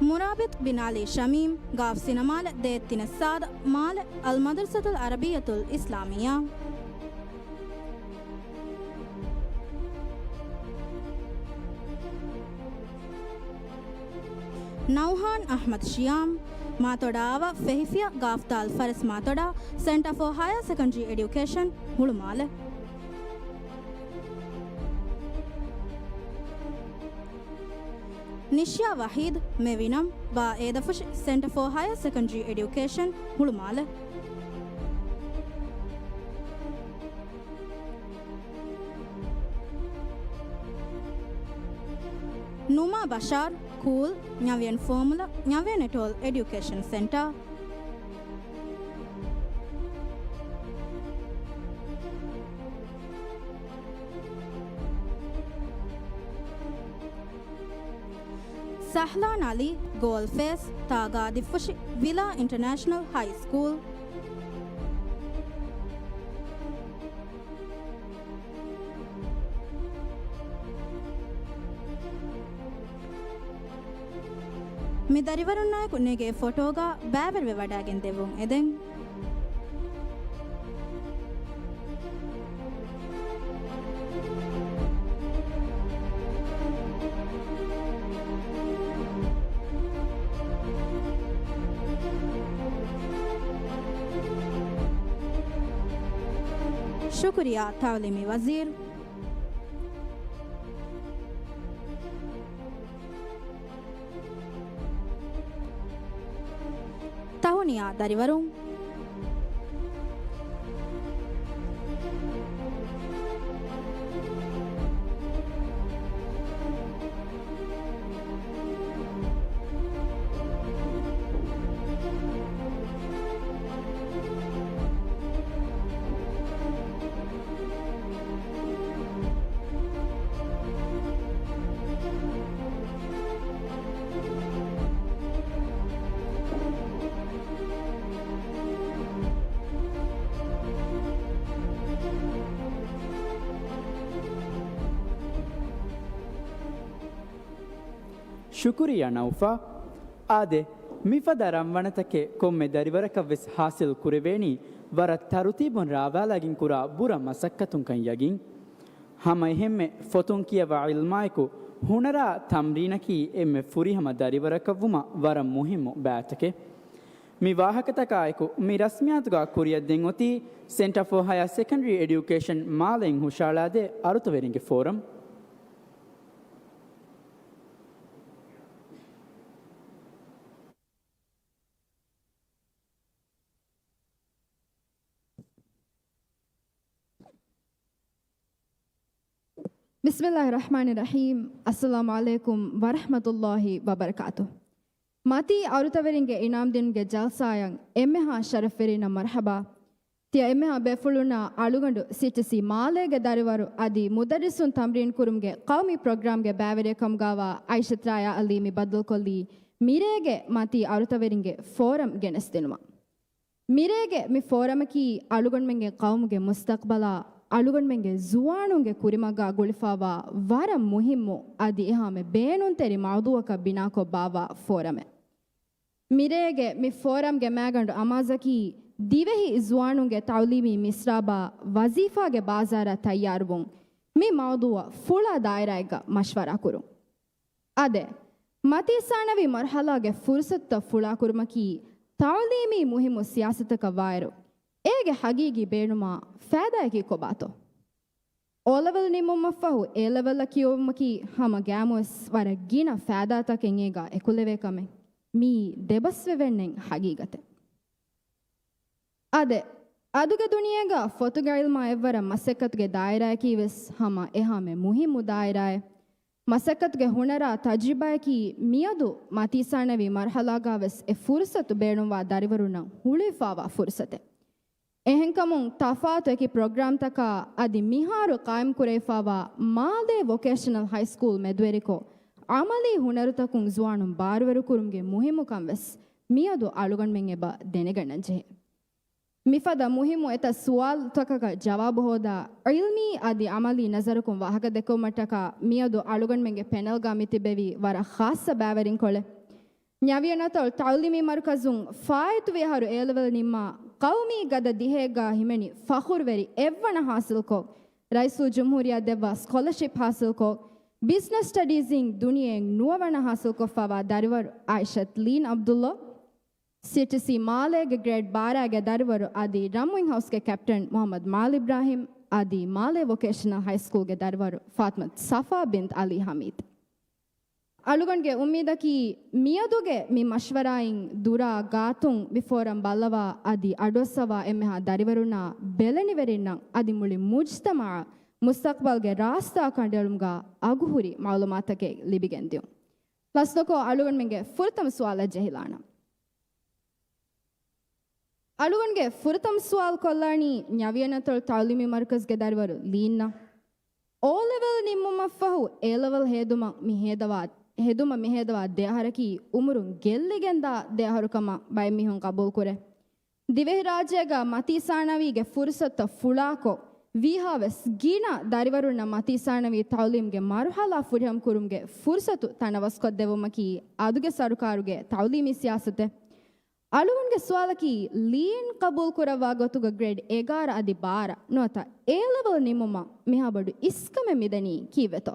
މުރާބިޠު ބިން ޢަލީ ޝަމީމް ގާފް ސިނަމާލެ ދޭއްތިނެއް ސާދަ މާލެ އަލް މަދްރަސަތުލް ޢަރަބިއްޔަތުލް އިސްލާމިއްޔާ. ނައުހާން އަޙްމަދު ޝިޔާމް މާތޮޑާއަވަ ފެހިފިޔަ ގާފްދާލް ފަރެސް މާތޮޑާ ސެންޓަރ ފޯ ހަޔާ ސެކަންޑްރީ އެޑިއުކޭޝަން ހުޅުމާލެ. ނިޝްޔާ ވަޙީދު މެވިނަމް ބާ އޭދަފުށި ސެންޓަރ ފޯ ހަޔާ ސެކަންޑްރީ އެޑިއުކޭޝަން ހުޅުމާލެ. ނުމާ ބަޝާރް ކޫލް ނަވިޔަން ފޯމުލަ ނަވިޔަން އެޓޯލް އެޑިއުކޭޝަން ސެންޓާ. ސަހްލާން ޢަލީ ގޯލް ފޭސް ތާގާ ދިއްފުށި ވިލާ އިންޓަރނޭޝަނަލް ހައި ސްކޫލް. މި ދަރިވަރުންނާއެކު ނެގޭ ފޮޓޯގަ ބައިވެރިވެވަޑައިގެން ދެއްވުން އެދެން. ޝުކުރިއްޔާ ތަޢުލީމީ ވަޒީރު. ތަހުނިޔާ ދަރިވަރުން. ޝުކުރިއްޔާ ނައުފާ. އާދެ، މިފަދަ ރަންވަނަތަކެއް ކޮންމެ ދަރިވަރަކަށްވެސް ހާސިލް ކުރެވޭނީ ވަރަށް ތަރުތީބުން ރާވާލާގެން ކުރާ ބުރަ މަސައްކަތުންކަން ޔަގީން. ހަމައެހެންމެ ފޮތުން ކިޔަވާ ޢިލްމާއެކު ހުނަރާ ތަމްރީނަކީ އެންމެ ފުރިހަމަ ދަރިވަރަކަށްވުމަށް ވަރަށް މުހިއްމު ބައިތަކެއް. މި ވާހަކަތަކާއެކު މި ރަސްމިއްޔާތުގަ ކުރިއަށްދިން އޮތީ ސެންޓަރ ފޯ ހަޔާ ސެކަންޑްރީ އެޑިއުކޭޝަން މާލެއިން ހުށައަޅާދޭ އަރުތަވެރިންގެ ފޯރަމް. ބިސްމިއްލާހި ރަޙްމާނި ރަޙީމް. އައްސަލާމު ޢަލައިކުމް ވަރަޙްމަތުﷲި ވަބަރަކާތު. މަތީ އަރުތަވެރިންގެ އިނާމްދިނުމުގެ ޖަލްސާއަށް އެންމެހާ ޝަރަފްވެރީންނަށް މަރްޙަބާ. ތިޔަ އެންމެހާ ބޭފުޅުންނާ އަޅުގަނޑު ސީޓީސީ މާލޭގެ ދަރިވަރު އަދި މުދައްރިސުން ތަމްރީން ކުރުމުގެ ޤައުމީ ޕްރޮގްރާމްގެ ބައިވެރިއެއް ކަމުގާވާ އައިޝަތު ރާޔާ ޢަލީ މި ބައްދަލުކޮށްލީ މިރޭގެ މަތީ އަރުތަވެރިންގެ ފޯރަމް ގެނެސްދިނުމަށް. މިރޭގެ މި ފޯރަމަކީ އަޅުގަނޑުމެންގެ ޤައުމުގެ މުސްތަޤްބަލާ، އަޅުގަނޑުމެންގެ ޒުވާނުންގެ ކުރިމަގާ ގުޅިފާވާ ވަރަށް މުހިއްމު އަދި އެހާމެ ބޭނުންތެރި މައުޟޫޢަކަށް ބިނާކޮށް ބާއްވާ ފޯރަމެއް. މިރޭގެ މި ފޯރަމްގެ މައިގަނޑު އަމާޒަކީ ދިވެހި ޒުވާނުންގެ ތަޢުލީމީ މިސްރާބާ ވަޒީފާގެ ބާޒާރަށް ތައްޔާރުވުން، މި މައުޟޫޢަށް ފުޅާ ދާއިރާއެއްގަ މަޝްވަރާ ކުރުން. އާދެ، މަތީ ސާނަވީ މަރުޙަލާގެ ފުރުޞަތުތައް ފުޅާކުރުމަކީ ތަޢުލީމީ މުހިއްމު ސިޔާސަތަކަށް ވާއިރު، އޭގެ ހަގީގީ ބޭނުމާ ފައިދާއަކީ ކޮބާތޯ؟ އޯލެވެލް ނިމުމަށްފަހު އޭލެވެލްއަށް ކިޔެވުމަކީ ހަމަ ގައިމުވެސް ވަރަށް ގިނަ ފައިދާތަކެއް އޭގަ އެކުލެވޭ ކަމެއް. މިއީ ދެބަސްވެވެންނެއް ހަގީގަތެއް. އާދެ، އަދުގެ ދުނިޔޭގަ ފޮތުގެ ޢިލްމާ އެއްވަރަށް މަސައްކަތުގެ ދާއިރާއަކީ ވެސް ހަމަ އެހާމެ މުހިއްމު ދާއިރާއެއް. މަސައްކަތުގެ ހުނަރާ ތަޖްރިބާއަކީ މިއަދު މަތީ ސާނަވީ މަރުޙަލާގަ ވެސް އެ ފުރުޞަތު ބޭނުންވާ ދަރިވަރުންނަށް ހުޅުވިފާވާ ފުރުޞަތެއް. އެހެންކަމުން ތަފާތު އެކި ޕްރޮގްރާމްތަކާ އަދި މިހާރު ޤާއިމްކުރެވިފާވާ މާލޭ ވޮކޭޝަނަލް ހައިސްކޫލް މެދުވެރިކޮށް، ޢަމަލީ ހުނަރުތަކުން ޒުވާނުން ބާރުވެރިކުރުމުގެ މުހިއްމުކަން ވެސް މިއަދު އަޅުގަނޑުމެން އެބަ ދެނެގަންނަންޖެހޭ. މިފަދަ މުހިއްމު އެތައް ސުވާލުތަކަކަށް ޖަވާބު ހޯދާ، ޢިލްމީ އަދި ޢަމަލީ ނަޒަރަކުން ވާހަކަ ދެއްކެވުމަށްޓަކާ މިއަދު އަޅުގަނޑުމެންގެ ޕެނަލްގަ މިތިބެވި ވަރަށް ޚާއްޞަ ބައިވެރިންކޮޅެއް. ނަވީން އަތޮޅު ތަޢުލީމީ މަރުކަޒުން ފާއިތުވި އަހަރު އޭލެވެލް ނިންމާ، ޤައުމީ ގަދަ ދިހައެއްގަ ހިމެނި ފަޚުރުވެރި އެއްވަނަ ޙާޞިލްކޮށް، ރައީސުލްޖުމްހޫރިއްޔާ ދެއްވާ ސްކޮލަޝިޕް ޙާޞިލްކޮށް، ބިޒްނަސް ސްޓަޑީޒްއިން ދުނިޔެއިން ނުވަވަނަ ޙާޞިލްކޮށްފާވާ ދަރިވަރު އާއިޝަތު ލީން ޢަބްދުﷲ، ސީޓީސީ މާލޭގެ ގްރޭޑް ބާރައިގެ ދަރިވަރު އަދި ރަމްވިން ހައުސްގެ ކެޕްޓަން މުޙައްމަދު މާލި އިބްރާހިމް އަދި މާލޭ ވޮކޭޝަނަލް ހައިސްކޫލްގެ ދަރިވަރު ފާތިމަތު ޞަފާ ބިންތު ޢަލީ ޙަމީދު. އަޅުގަނޑުގެ އުއްމީދަކީ، މިއަދުގެ މި މަޝްވަރާއިން ދުރާ ގާތުން މި ފޯރަމް ބައްލަވާ އަދި އަޑުއައްސަވާ އެންމެހާ ދަރިވަރުންނާ ބެލެނިވެރިންނަށް އަދި މުޅި މުޖްތަމަޢަށް މުސްތަޤްބަލްގެ ރާސްތާ ކަނޑައެޅުމުގަ އަގުހުރި މަޢުލޫމާތަކެއް ލިބިގެންދިޔުން. ލަސްނުކޮށް އަޅުގަނޑުމެންގެ ފުރަތަމަ ސުވާލަށް ޖެހިލާނަން. އަޅުގަނޑުގެ ފުރަތަމަ ސުވާލު ކޮށްލާނީ ނަވީން އަތޮޅު ތަޢުލީމީ މަރުކަޒުގެ ދަރިވަރު ލީންއަށް. އޯލެވެލް ނިންމުމަށްފަހު އޭލެވެލް ހޭދުމަށް މި ހޭދަވާ، ހެދުމަށް މިހޭދަވާ ދެ އަހަރަކީ އުމުރުން ގެއްލިގެންދާ ދެ އަހަރު ކަމަށް ބައެއް މީހުން ޤަބޫލުކުރޭ. ދިވެހިރާއްޖޭގަ މަތީ ސާނަވީގެ ފުރުޞަތުތައް ފުޅާކޮށް، ވީހާވެސް ގިނަ ދަރިވަރުންނަށް މަތީ ސާނަވީ ތަޢުލީމްގެ މަރުޙަލާ ފުރިހަމަކުރުމުގެ ފުރުޞަތު ތަނަވަސްކޮށްދެއްވުމަކީ އަދުގެ ސަރުކާރުގެ ތަޢުލީމީ ސިޔާސަތެއް. އަޅުގަނޑުގެ ސުވާލަކީ، ލީން ޤަބޫލުކުރައްވާ ގޮތުގަ ގްރޭޑް އެގާރަ އަދި ބާރަ ނުވަތަ އޭލެވެލް ނިމުމަށް މިހާބޮޑު އިސްކަމެއް މިދަނީ ކީއްވެތޯ؟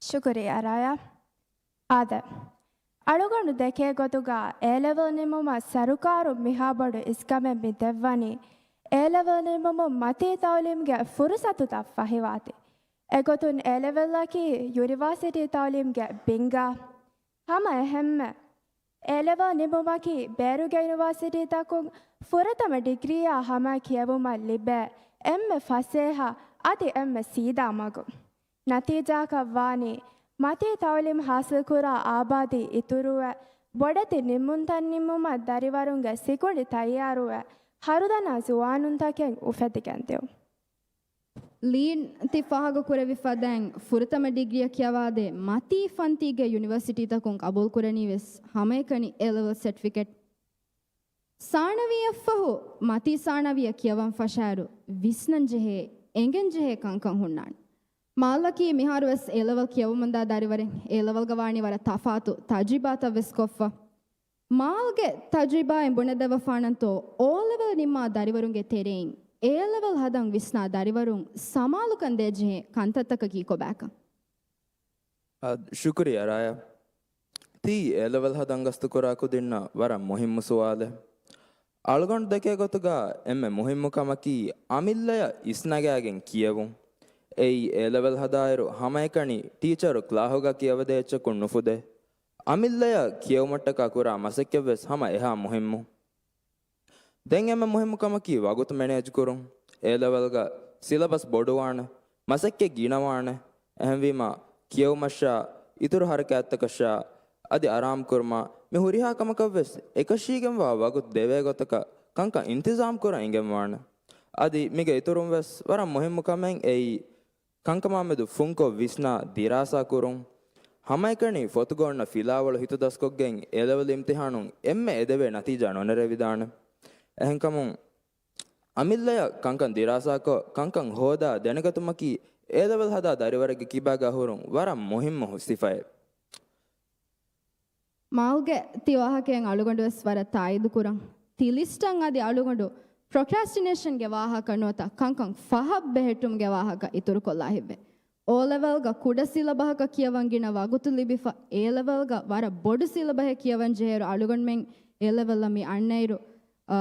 ޝުކުރިއްޔާ ރާޔާ. އާދެ، އަޅުގަނޑު ދެކޭ ގޮތުގަ އޭލެވެލް ނިމުމަށް ސަރުކާރުން މިހާބޮޑު އިސްކަމެއް މި ދެއްވަނީ، އޭލެވެލް ނިމުމުން މަތީ ތަޢުލީމްގެ ފުރުޞަތުތައް ފަހިވާތީ. އެގޮތުން އޭލެވެލްއަކީ ޔުނިވާސިޓީ ތަޢުލީމްގެ ބިންގާ. ހަމަ އެހެންމެ، އޭލެވެލް ނިމުމަކީ ބޭރުގެ ޔުނިވާސިޓީތަކުން ފުރަތަމަ ޑިގްރީއާ ހަމަ ކިޔެވުމަށް ލިބޭ އެންމެ ފަސޭހަ އަދި އެންމެ ސީދާ މަގު. ނަތީޖާއަކަށް ވާނީ، މަތީ ތަޢުލީމް ޙާޞިލްކުރާ އާބާދީ އިތުރުވެ، ބޮޑެތި ނިންމުންތައް ނިންމުމަށް ދަރިވަރުންގެ ސިކުނޑި ތައްޔާރުވެ، ހަރުދަނާ ޒުވާނުންތަކެއް އުފެދިގެންދިޔުން. ލީން ތި ފާހަގަކުރެއްވި ފަދައިން، ފުރަތަމަ ޑިގްރީއަށް ކިޔަވާދޭ މަތީ ފަންތީގެ ޔުނިވަރސިޓީތަކުން ޤަބޫލުކުރަނީވެސް ހަމައެކަނި އޭލެވެލް ސެޓްފިކެޓް. ސާނަވީއަށްފަހު މަތީ ސާނަވީއަށް ކިޔަވަން ފަށާއިރު، ވިސްނަންޖެހޭ، އެނގެންޖެހޭ ކަންކަން ހުންނާނެ. މާލަކީ މިހާރުވެސް އޭލެވެލް ކިޔަވަމުންދާ ދަރިވަރެއް. އޭލެވެލްގަ ވާނީ ވަރަށް ތަފާތު ތަޖްރިބާތައްވެސް ކޮށްފަ. މާލްގެ ތަޖްރިބާއިން ބުނެދެއްވަފާނަންތޯ، އޯލެވެލް ނިންމާ ދަރިވަރުންގެ ތެރެއިން އޭލެވެލް ހަދަން ވިސްނާ ދަރިވަރުން ސަމާލުކަން ދޭޖެހޭ ކަންތައްތަކަކީ ކޮބާކަން؟ އާ، ޝުކުރިއްޔާ ރާޔާ. ތީ އޭލެވެލް ހަދަން ގަސްތުކުރާ ކުދިންނަށް ވަރަށް މުހިއްމު ސުވާލެއް. އަޅުގަނޑު ދެކޭ ގޮތުގަ އެންމެ މުހިއްމު ކަމަކީ އަމިއްލަޔަށް އިސްނަގާގެން ކިޔެވުން. އެއީ އޭލެވެލް ހަދާއިރު ހަމައެކަނި ޓީޗަރު ކްލާހުގަ ކިޔަވަދޭ އެއްޗަކުން ނުފުދޭ. އަމިއްލަޔަށް ކިޔެވުމަށްޓަކާ ކުރާ މަސައްކަތްވެސް ހަމަ އެހާ މުހިއްމު. ދެން އެންމެ މުހިއްމު ކަމަކީ ވަގުތު މެނޭޖް ކުރުން. އޭލެވެލްގަ ސިލަބަސް ބޮޑުވާނެ. މަސައްކަތް ގިނަވާނެ. އެހެންވީމަ، ކިޔެވުމަށާ، އިތުރު ހަރަކާތްތަކަށާ، އަދި އަރާމްކުރުމާ، މި ހުރިހާ ކަމަކަށްވެސް އެކަށީގެންވާ ވަގުތު ދެވޭ ގޮތަކަށް ކަންކަން އިންތިޒާމް ކުރަން އިނގެންވާނެ. އަދި މީގެ އިތުރުން ވެސް ވަރަށް މުހިއްމު ކަމެއް އެއީ، ކަންކަމާމެދު ފުންކޮށް ވިސްނާ ދިރާސާ ކުރުން. ހަމައެކަނި ފޮތުގަ އޮންނަ ފިލާވަޅު ހިތުދަސްކޮށްގެން އޭލެވެލް އިމްތިހާނުން އެންމެ އެދެވޭ ނަތީޖާ ނުނެރެވިދާނެ. އެހެންކަމުން، އަމިއްލަޔަށް ކަންކަން ދިރާސާކޮށް، ކަންކަން ހޯދާ ދެނެގަތުމަކީ އޭލެވެލް ހަދާ ދަރިވަރެއްގެ ކިބާގަ ހުރުން ވަރަށް މުހިއްމު ސިފައެއް. މާލްގެ ތި ވާހަކައިން އަޅުގަނޑުވެސް ވަރަށް ތާއީދު ކުރަން. ތި ލިސްޓަށް އަދި އަޅުގަނޑު ޕްރޮކްރާސްޓިނޭޝަންގެ ވާހަކަ ނުވަތަ ކަންކަން ފަހަށް ބެހެއްޓުމުގެ ވާހަކަ އިތުރުކޮށްލާ ހިތްވޭ. އޯލެވެލްގަ ކުޑަ ސިލަބަހަކަށް ކިޔަވަން ގިނަ ވަގުތު ލިބިފަ، އޭލެވެލްގަ ވަރަށް ބޮޑު ސިލަބަހެއް ކިޔަވަން ޖެހޭއިރު އަޅުގަނޑުމެން އޭލެވެލްއަށް މި އަންނައިރު، އާ،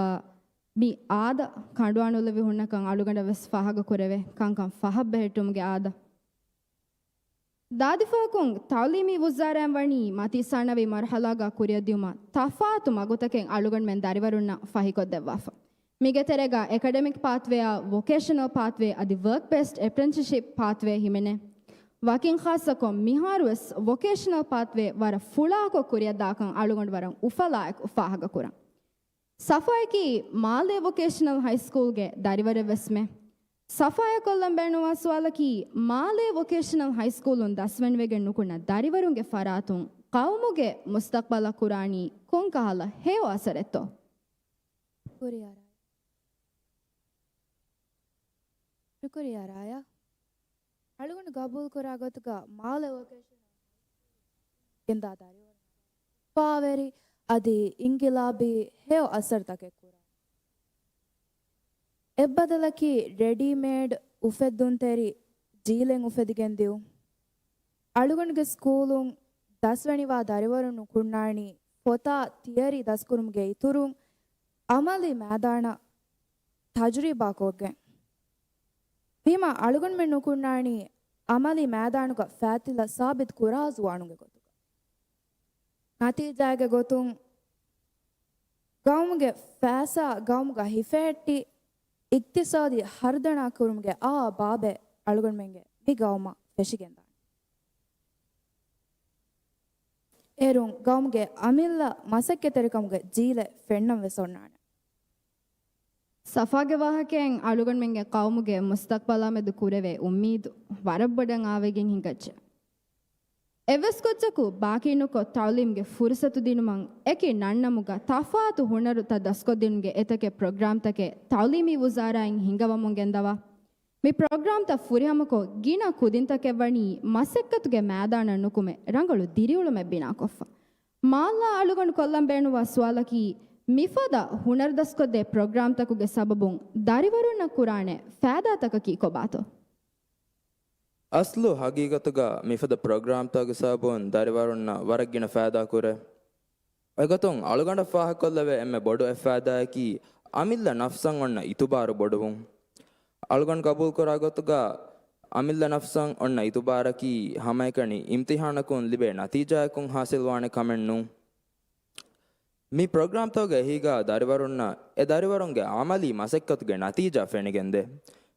މި އާދަ ކަނޑުއަނުލެވި ހުންނަކަން އަޅުގަނޑަށް ވެސް ފާހަގަ ކުރެވޭ. ކަންކަން ފަހަށް ބެހެއްޓުމުގެ އާދަ. ދާދިފަހަކުން ތައުލީމީ ވުޒާރާއިން ވަނީ މަތީ ސާނަވީ މަރުހަލާގަ ކުރިއަށް ދިއުމަށް ތަފާތު މަގުތަކެއް އަޅުގަނޑުމެން ދަރިވަރުންނަށް ފަހިކޮށްދެއްވާފަ. މީގެ ތެރޭގަ އެކަޑެމިކް ޕާތްވޭއާ، ވޮކޭޝަނަލް ޕާތްވޭ އަދި ވަރކް ބޭސްޑް އެޕްރެންޓިސްޝިޕް ޕާތްވޭ ހިމެނޭ. ވަކިން ޚާއްޞަކޮށް މިހާރުވެސް ވޮކޭޝަނަލް ޕާތްވޭ ވަރަށް ފުޅާކޮށް ކުރިއަށްދާކަން އަޅުގަނޑު ވަރަށް އުފަލާއެކު ފާހަގަކުރަން. ސަފާއަކީ މާލޭ ވޮކޭޝަނަލް ހައިސްކޫލްގެ ދަރިވަރެއްވެސްމެ. ސަފާއަށް ކޮށްލަން ބޭނުންވާ ސުވާލަކީ، މާލޭ ވޮކޭޝަނަލް ހައިސްކޫލުން ދަސްވެނިވެގެން ނުކުންނަ ދަރިވަރުންގެ ފަރާތުން ޤައުމުގެ މުސްތަޤްބަލަށް ކުރާނީ ކޮންކަހަލަ ހެޔޮ އަސަރެއްތޯ؟ ޝުކުރިއްޔާ ރާޔާ. ޝުކުރިއްޔާ ރާޔާ. އަޅުގަނޑު ގަބޫލުކުރާ ގޮތުގަ މާލެ ވޮކޭޝަނަލް ގެންދާ ދަރިވަރުން ތަފާވެރި އަދި އިންގިލާބީ ހެޔޮ އަސަރުތަކެއް ކުރާނެ. އެއްބަދަލަކީ ރެޑީމޭޑް އުފެއްދުންތެރި ޖީލެއް އުފެދިގެން ދިއުން. އަޅުގަނޑުގެ ސްކޫލުން ދަސްވެނިވާ ދަރިވަރުން ނުކުންނާނީ ފޮތާ ތިއަރީ ދަސްކުރުމުގެ އިތުރުން އަމަލީ މައިދާނަށް ތަޖުރިބާ ކޮށްގެން. ވީމާ އަޅުގަނޑުމެން ނުކުންނާނީ އަމަލީ މައިދާނުގަ ފައިތިލަ ސާބިތު ކުރާ ޒުވާނުންގެ ގޮތުގަ. ނަތީޖާގެ ގޮތުން ގައުމުގެ ފައިސާ ގައުމުގަ ހިފެހެއްޓި، އިޤްތިޞާދީ ހަރުދަނާ ކުރުމުގެ އާ ބާބެއް އަޅުގަނޑުމެންގެ މި ގައުމަށް ފެށިގެންދާނެ. އޭރުން ގައުމުގެ އަމިއްލަ މަސައްކަތްތެރިކަމުގެ ޖީލެއް ފެންނަން ވެސް އޮންނާނެ. ސަފާގެ ވާހަކައިން އަޅުގަނޑުމެންގެ ޤައުމުގެ މުސްތަޤްބަލާމެދު ކުރެވޭ އުއްމީދު ވަރަށް ބޮޑަށް އާވެގެން ހިނގައްޖެ. އެއްވެސް ކުއްޖަކު ބާކީނުކޮށް ތައުލީމްގެ ފުރުޞަތު ދިނުމަށް އެކި ނަންނަމުގަ ތަފާތު ހުނަރުތައް ދަސްކޮށްދިނުމުގެ އެތަކެއް ޕްރޮގްރާމްތަކެއް ތައުލީމީ ވުޒާރާއިން ހިންގަވަމުން ގެންދަވާ. މި ޕްރޮގްރާމްތައް ފުރިހަމަކޮށް ގިނަ ކުދިންތަކެއް ވަނީ މަސައްކަތުގެ މައިދާނަށް ނުކުމެ ރަނގަޅު ދިރިއުޅުމެއް ބިނާކޮށްފަ. މާލާ އަޅުގަނޑު ކޮށްލަން ބޭނުންވާ ސުވާލަކީ، މިފަދަ ހުނަރު ދަސްކޮށްދޭ ޕްރޮގްރާމްތަކުގެ ސަބަބުން ދަރިވަރުންނަށް ކުރާނެ ފައިދާތަކަކީ ކޮބާތޯ؟ އަސްލު ހަގީގަތުގަ މިފަދަ ޕްރޮގްރާމްތަކުގެ ސަބަބުން ދަރިވަރުންނަށް ވަރަށް ގިނަ ފައިދާ ކުރޭ. އެގޮތުން އަޅުގަނޑަށް ފާހަގަކޮށްލެވޭ އެންމެ ބޮޑު އެއް ފައިދާއަކީ އަމިއްލަ ނަފްސަށް އޮންނަ އިތުބާރު ބޮޑުވުން. އަޅުގަނޑު ގަބޫލުކުރާ ގޮތުގަ އަމިއްލަ ނަފްސަށް އޮންނަ އިތުބާރަކީ ހަމައެކަނި އިމްތިހާނަކުން ލިބޭ ނަތީޖާއަކުން ހާސިލްވާނެ ކަމެއް ނޫން. މި ޕްރޮގްރާމްތަކުގެ އެހީގަ ދަރިވަރުންނަށް އެ ދަރިވަރުންގެ އަމަލީ މަސައްކަތުގެ ނަތީޖާ ފެނިގެންދޭ.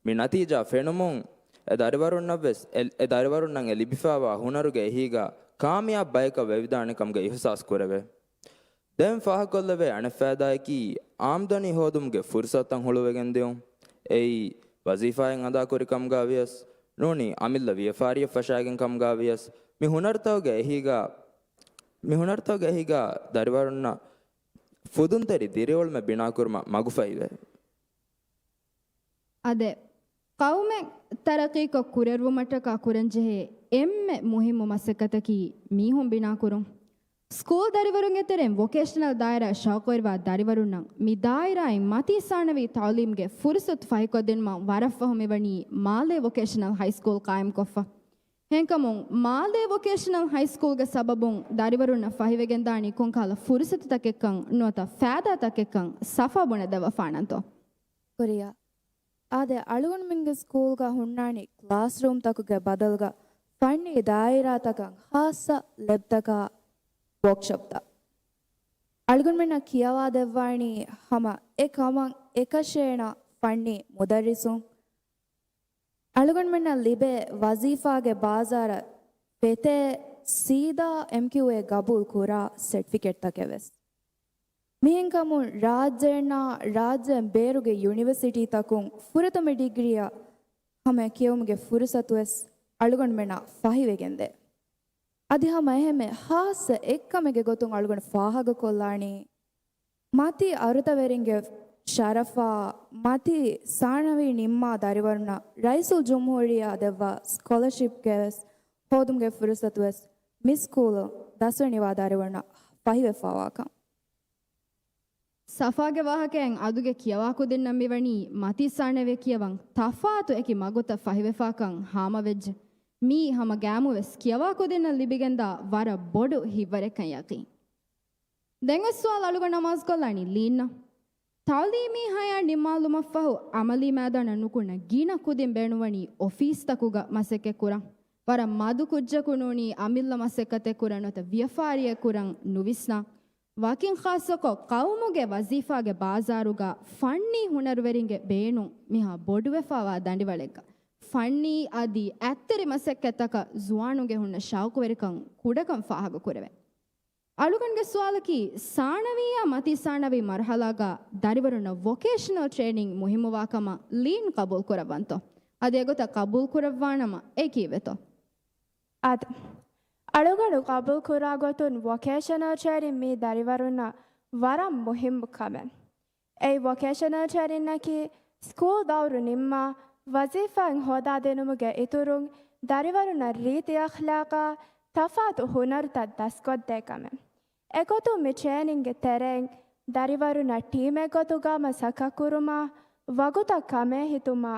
މި ނަތީޖާ ފެނުމުން އެ ދަރިވަރުންނަށްވެސް އެ، އެ ދަރިވަރުންނަށް އެ ލިބިފައިވާ ހުނަރުގެ އެހީގަ ކާމިޔާބު ބަޔަކަށް ވެވިދާނެ ކަމުގެ އިޙްސާސް ކުރެވޭ. ދެން ފާހަގަކޮށްލެވޭ އަނެއް ފައިދާއަކީ އާމްދަނީ ހޯދުމުގެ ފުރުޞަތުތައް ހުޅުވިގެން ދިއުން. އެއީ، ވަޒީފާއެއް އަދާކުރި ކަމުގަ ވިޔަސް ނޫނީ، އަމިއްލަ ވިޔަފާރިއެއް ފަށާގެން ކަމުގަ ވިޔަސް، މި ހުނަރުތަކުގެ އެހީގަ، މި ހުނަރުތަކުގެ އެހީގަ ދަރިވަރުންނަށް ފުދުންތެރި ދިރިއުޅުމެއް ބިނާކުރުމަށް މަގުފަހިވޭ. އާދެ، ޤައުމެއް ތަރައްޤީކޮށް ކުރެއްވުމަށްޓަކާ ކުރަންޖެހޭ އެންމެ މުހިއްމު މަސައްކަތަކީ މީހުން ބިނާކުރުން. ސްކޫލް ދަރިވަރުންގެ ތެރެއިން ވޮކޭޝަނަލް ދާއިރާއަށް ޝައުޤުވެރިވާ ދަރިވަރުންނަށް މި ދާއިރާއިން މަތީ ސާނަވީ ތައުލީމްގެ ފުރުޞަތު ފަހިކޮށްދިނުމަށް ވަރަށްފަހު މިވަނީ މާލޭ ވޮކޭޝަނަލް ހައިސްކޫލް ޤާއިމްކޮށްފަ. ހެންކަމުން، މާލޭ ވޮކޭޝަނަލް ހައިސްކޫލްގެ ސަބަބުން ދަރިވަރުންނަށް ފަހިވެގެންދާނީ ކޮންކަހަލަ ފުރުޞަތުތަކެއްކަން ނުވަތަ ފައިދާތަކެއްކަން ސަފާ ބުނެދެއްވަފާނަންތޯ؟ ކުރިއަށް. އާދެ، އަޅުގަނޑުމެންގެ ސްކޫލްގަ ހުންނާނީ ކްލާސްރޫމްތަކުގެ ބަދަލުގަ ފަންނީ ދާއިރާތަކަށް ޚާއްޞަ ލެބްތަކާ ވޯކްޝޮޕްތައް. އަޅުގަނޑުމެންނަށް ކިޔަވާދެއްވާނީ ހަމަ އެ ކަމަށް އެކަށޭނަ ފަންނީ މުދައްރިސުން. އަޅުގަނޑުމެންނަށް ލިބޭ ވަޒީފާގެ ބާޒާރަށް ފެތޭ ސީދާ އެމްކިއުއޭ ގަބޫލު ކުރާ ސެޓްފިކެޓްތަކެއް ވެސް. މިހެންކަމުން ރާއްޖޭންނާ ރާއްޖޭން ބޭރުގެ ޔުނިވަރސިޓީތަކުން ފުރަތަމަ ޑިގްރީއަށް ހަމަޔަށް ކިޔެވުމުގެ ފުރުސަތު ވެސް އަޅުގަނޑުމެންނަށް ފަހިވެގެންދޭ. އަދި ހަމަ އެހެންމެ ހާއްސަ އެއްކަމެއްގެ ގޮތުން އަޅުގަނޑު ފާހަގަކޮށްލާނީ، މަތީ އަރުތަވެރިންގެ ޝަރަފާ، މަތީ ސާނަވީ ނިންމާ ދަރިވަރުންނަށް ރައީސުލްޖުމްހޫރިއްޔާ ދެއްވާ ސްކޮލަޝިޕްގެ ވެސް ހޯދުމުގެ ފުރުސަތު ވެސް މި ސްކޫލު ދަސްވެ ނިވާ ދަރިވަރުންނަށް ފަހިވެފާވާކަން. ސަފާގެ ވާހަކައިން އަދުގެ ކިޔަވާ ކުދިންނަށް މިވަނީ މަތީ ސާނަވީ ކިޔަވަން ތަފާތު އެކި މަގުތައް ފަހިވެފާކަން ހާމަވެއްޖެ. މީ ހަމަ ގައިމުވެސް ކިޔަވާ ކުދިންނަށް ލިބިގެންދާ ވަރަށް ބޮޑު ހިތްވަރެއްކަން ޔަޤީން. ދެންވެސް ސުވާލު އަޅުގަނޑު އަމާޒުކޮށްލާނީ ލީންނަށް. ތަޢުލީމީ ހަޔާތް ނިންމާލުމަށްފަހު ޢަމަލީ މައިދާނަށް ނުކުންނަ ގިނަ ކުދިން ބޭނުންވަނީ އޮފީސްތަކުގަ މަސައްކަތްކުރަން. ވަރަށް މަދު ކުއްޖަކު ނޫނީ އަމިއްލަ މަސައްކަތެއް ކުރަން ނުވަތަ ވިޔަފާރިއެއް ކުރަން ނުވިސްނާ. ވަކިން ޚާއްޞަކޮށް ޤައުމުގެ ވަޒީފާގެ ބާޒާރުގަ ފަންނީ ހުނަރުވެރިންގެ ބޭނުން މިހާ ބޮޑުވެފާވާ ދަނޑިވަޅެއްގަ ފަންނީ އަދި އަތްތެރި މަސައްކަތްތަކަށް ޒުވާނުންގެ ހުންނަ ޝައުޤުވެރިކަން ކުޑަކަން ފާހަގަކުރެވޭ. އަޅުގަނޑުގެ ސުވާލަކީ، ސާނަވީއާ މަތީ ސާނަވީ މަރުޙަލާގަ ދަރިވަރުންނަށް ވޮކޭޝަނަލް ޓްރޭނިން މުހިއްމުވާކަމަށް ލީން ޤަބޫލުކުރައްވަންތޯ؟ އަދި އެގޮތަށް ޤަބޫލުކުރައްވާނަމަ އެ ކީއްވެތޯ؟ އާދެ، އަޅުގަނޑު ޤަބޫލުކުރާ ގޮތުން ވޮކޭޝަނަލް ޓްރޭނިން މީ ދަރިވަރުންނަށް ވަރަށް މުހިއްމު ކަމެއް. އެއީ ވޮކޭޝަނަލް ޓްރޭނިންއަކީ ސްކޫލް ދައުރު ނިންމާ ވަޒީފާއިން ހޯދާދިނުމުގެ އިތުރުން ދަރިވަރުންނަށް ރީތި އަޚްލާޤާ ތަފާތު ހުނަރުތައް ދަސްކޮށްދޭ ކަމެއް. އެގޮތުން މި ޓްރޭނިންގެ ތެރެއިން ދަރިވަރުންނަށް ޓީމެއްގޮތުގަ މަސައްކަތްކުރުމާ، ވަގުތަށް ކަމޭހިތުމާ،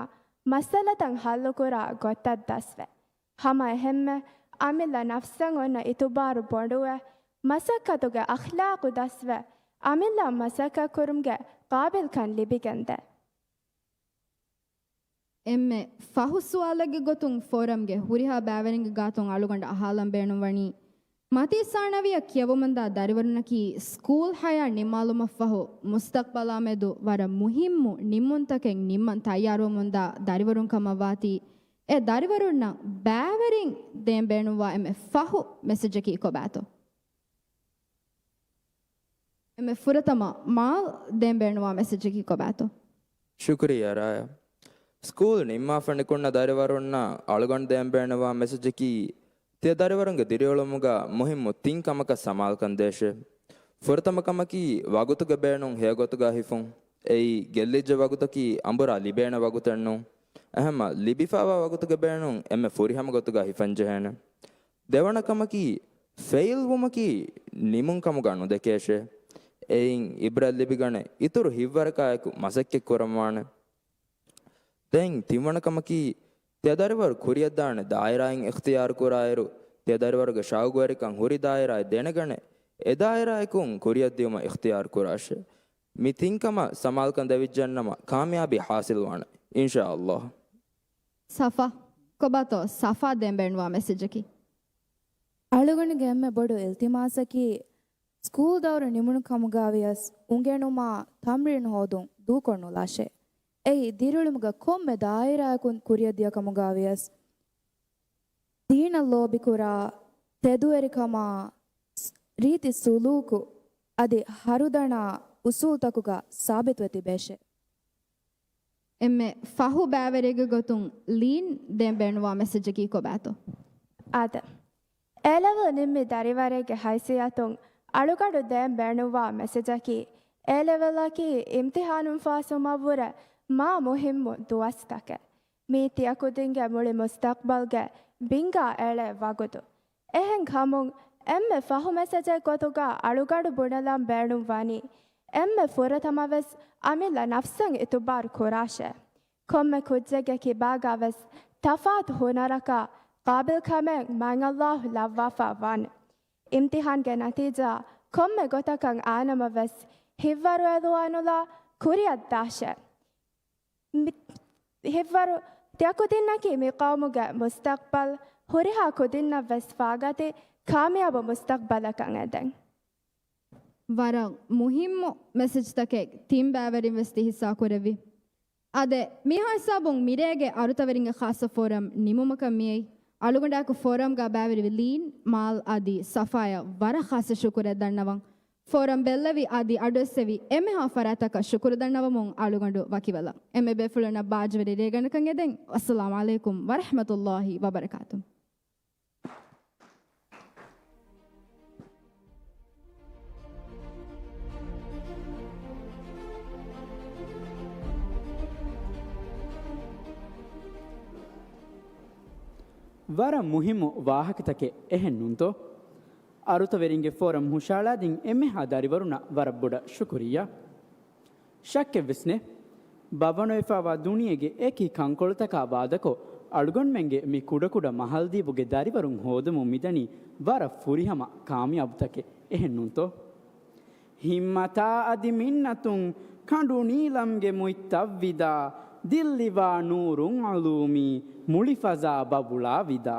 މައްސަލަތައް ހައްލުކުރާ ގޮތްތައް ދަސްވޭ. ހަމަ އެހެންމެ، އަމިއްލަ ނަފްސަށް އޮންނަ އިތުބާރު ބޮޑުވެ، މަސައްކަތުގެ އަޚްލާޤު ދަސްވެ، އަމިއްލަ މަސައްކަތްކުރުމުގެ ޤާބިލްކަން ލިބިގެންދޭ. އެންމެ ފަހު ސުވާލެއްގެ ގޮތުން ފޯރަމްގެ ހުރިހާ ބައިވެރިންގެ ގާތުން އަޅުގަނޑަށް އަހާލަން ބޭނުންވަނީ، މަތީ ސާނަވީއަށް ކިޔަވަމުންދާ ދަރިވަރުންނަކީ ސްކޫލް ހަޔާތް ނިންމާލުމަށްފަހު މުސްތަޤްބަލާމެދު ވަރަށް މުހިއްމު ނިންމުންތަކެއް ނިންމަން ތައްޔާރުވަމުންދާ ދަރިވަރުން ކަމަށް ވާތީ، އެ ދަރިވަރުންނަށް ބައިވެރިން ދޭން ބޭނުންވާ އެންމެ ފަހު މެސެޖަކީ ކޮބާތޯ؟ އެންމެ ފުރަތަމަ މާލް ދޭން ބޭނުންވާ މެސެޖަކީ ކޮބާތޯ؟ ޝުކުރިއްޔާ ރާޔާ. ސްކޫލް ނިންމާފަ ނިކުންނަ ދަރިވަރުންނަށް އަޅުގަނޑު ދޭން ބޭނުންވާ މެސެޖަކީ، ތިޔަ ދަރިވަރުންގެ ދިރިއުޅުމުގަ މުހިއްމު ތިން ކަމަކަށް ސަމާލުކަން ދޭށޭ. ފުރަތަމަ ކަމަކީ، ވަގުތުގެ ބޭނުން ހެޔޮގޮތުގަ ހިފުން. އެއީ، ގެއްލިއްޖެ ވަގުތަކީ އަނބުރާ ލިބޭނެ ވަގުތެއް ނޫން. އެހެންމަ، ލިބިފާވާ ވަގުތުގެ ބޭނުން އެންމެ ފުރިހަމަ ގޮތުގަ ހިފަންޖެހޭނެ. ދެވަނަ ކަމަކީ، ފެއިލް ވުމަކީ ނިމުން ކަމުގަ ނުދެކޭށޭ. އެއިން އިބްރަތް ލިބިގަނެ، އިތުރު ހިތްވަރަކާއެކު މަސައްކަތް ކުރަންވާނެ. ދެން ތިންވަނަ ކަމަކީ، ތިޔަ ދަރިވަރު ކުރިއަށްދާނެ ދާއިރާއިން އިޚްތިޔާރު ކުރާއިރު، ތިޔަ ދަރިވަރުގެ ޝައުގުވެރިކަން ހުރި ދާއިރާއެއް ދެނެގަނެ، އެ ދާއިރާއަކުން ކުރިއަށްދިޔުމަށް އިޚްތިޔާރު ކުރާށޭ. މި ތިން ކަމަށް ސަމާލުކަން ދެވިއްޖެނަމަ، ކާމިޔާބީ ހާސިލްވާނެ، އިންޝާﷲ. ސަފާ، ކޮބާތޯ ސަފާ ދޭން ބޭނުންވާ މެސެޖަކީ؟ އަޅުގަނޑުގެ އެންމެ ބޮޑު އިލްތިމާސަކީ، ސްކޫލް ދައުރު ނިމުނު ކަމުގަ ވިޔަސް އުނގެނުމާ ތަމްރީން ހޯދުން ދޫކޮށްނުލާށޭ. އެއީ، ދިރިއުޅުމުގެ ކޮންމެ ދާއިރާއަކުން ކުރިއަށްދިޔަ ކަމުގަ ވިޔަސް، ދީނަށް ލޯބިކުރާ، ތެދުވެރިކަމާ، ރީތި ސުލޫކު އަދި ހަރުދަނާ އުސޫލްތަކުގަ ސާބިތުވެ ތިބޭށޭ. އެންމެ ފަހު ބައިވެރިއެއްގެ ގޮތުން ލީން ދޭން ބޭނުންވާ މެސެޖަކީ ކޮބާތޯ؟ އާދެ، އޭލެވެލް ނިންމި ދަރިވަރެއްގެ ހައިސިއްޔަތުން އަޅުގަނޑު ދޭން ބޭނުންވާ މެސެޖަކީ، އޭލެވެލްއަކީ އިމްތިހާނުން ފާސްވުމަށްވުރެ މާ މުހިއްމު ދުވަސްތަކެއް. މީ ތިޔަކުދިންގެ މުޅި މުސްތަޤްބަލްގެ ބިންގާ އެޅޭ ވަގުތު. އެހެން ކަމުން، އެންމެ ފަހު މެސެޖެއް ގޮތުގަ އަޅުގަޑު ބުނެލަން ބޭނުން ވަނީ، އެންމެ ފުރަތަމަވެސް އަމިއްލަ ނަފްސަށް އިތުބާރު ކުރާށޭ. ކޮންމެ ކުއްޖެއްގެ ކިބާގަ ވެސް ތަފާތު ހުނަރަކާ ޤާބިލްކަމެއް މާތް ﷲ ލައްވާފަ ވާނެ. އިމްތިހާންގެ ނަތީޖާ ކޮންމެ ގޮތަކަށް އައިނަމަ ވެސް ހިތްވަރު އެލުވާނުލާ ކުރިއަށް ދާށޭ. މި ހިތްވަރު ތިޔަކުދިންނަކީ މި ޤައުމުގެ މުސްތަޤްބަލް، ހުރިހާ ކުދިންނަށް ވެސް ފާގަތި ކާމިޔާބު މުސްތަޤްބަލަކަށް އެދެން. ވަރަށް މުހިއްމު މެސެޖްތަކެއް ތިން ބައިވެރިން ވެސް ތި ހިއްސާ ކުރެއްވި. އާދެ، މިހާ ހިސާބުން މިރޭގެ އަރުތަވެރިންގެ ޚާއްޞަ ފޯރަމް ނިމުމަކަށް މިއައީ. އަޅުގަނޑާއެކު ފޯރަމްގަ ބައިވެރިވި ލީން، މާލް އަދި ސަފާޔަށް ވަރަށް ޚާއްޞަ ޝުކުރެއް ދަންނަވަން. ފޯރަމް ބެއްލެވި އަދި އަޑުއެއްސެވި އެންމެހާ ފަރާތްތަކަށް ޝުކުރު ދަންނަވަމުން އަޅުގަނޑު ވަކިވެލަން. އެންމެ ބޭފުޅުންނަށް ބާއްޖަވެރި ރޭގަނޑަކަށް އެދެން. އައްސަލާމު ޢަލައިކުމް ވަރަޙްމަތުﷲ ވަބަރަކާތުހު. ވަރަށް މުހިއްމު ވާހަކަތަކެއް، އެހެން ނޫންތޯ؟ އަރުތަވެރިންގެ ފޯރަމް ހުށައަޅާދިން އެންމެހާ ދަރިވަރުންނަށް ވަރަށް ބޮޑަށް ޝުކުރިއްޔާ. ޝައްކެއްވެސް ނެތް، ބައްވަނުވެފައިވާ ދުނިޔޭގެ އެކި ކަންކޮޅުތަކާ ބާދަކޮށް، އަޅުގަނޑުމެންގެ މި ކުޑަކުޑަ މަހަލްދީބުގެ ދަރިވަރުން ހޯދުމުން މިދަނީ ވަރަށް ފުރިހަމަ ކާމިޔާބުތަކެއް، އެހެން ނޫންތޯ؟ ހިންމަތާ އަދި މިންނަތުން ކަނޑު ނީލަމްގެ މުއިއްތަށް ވިދާ، ދިއްލިވާ ނޫރުން އުޅޫމީ މުޅި ފަޒާ ބަބުޅާ ވިދާ.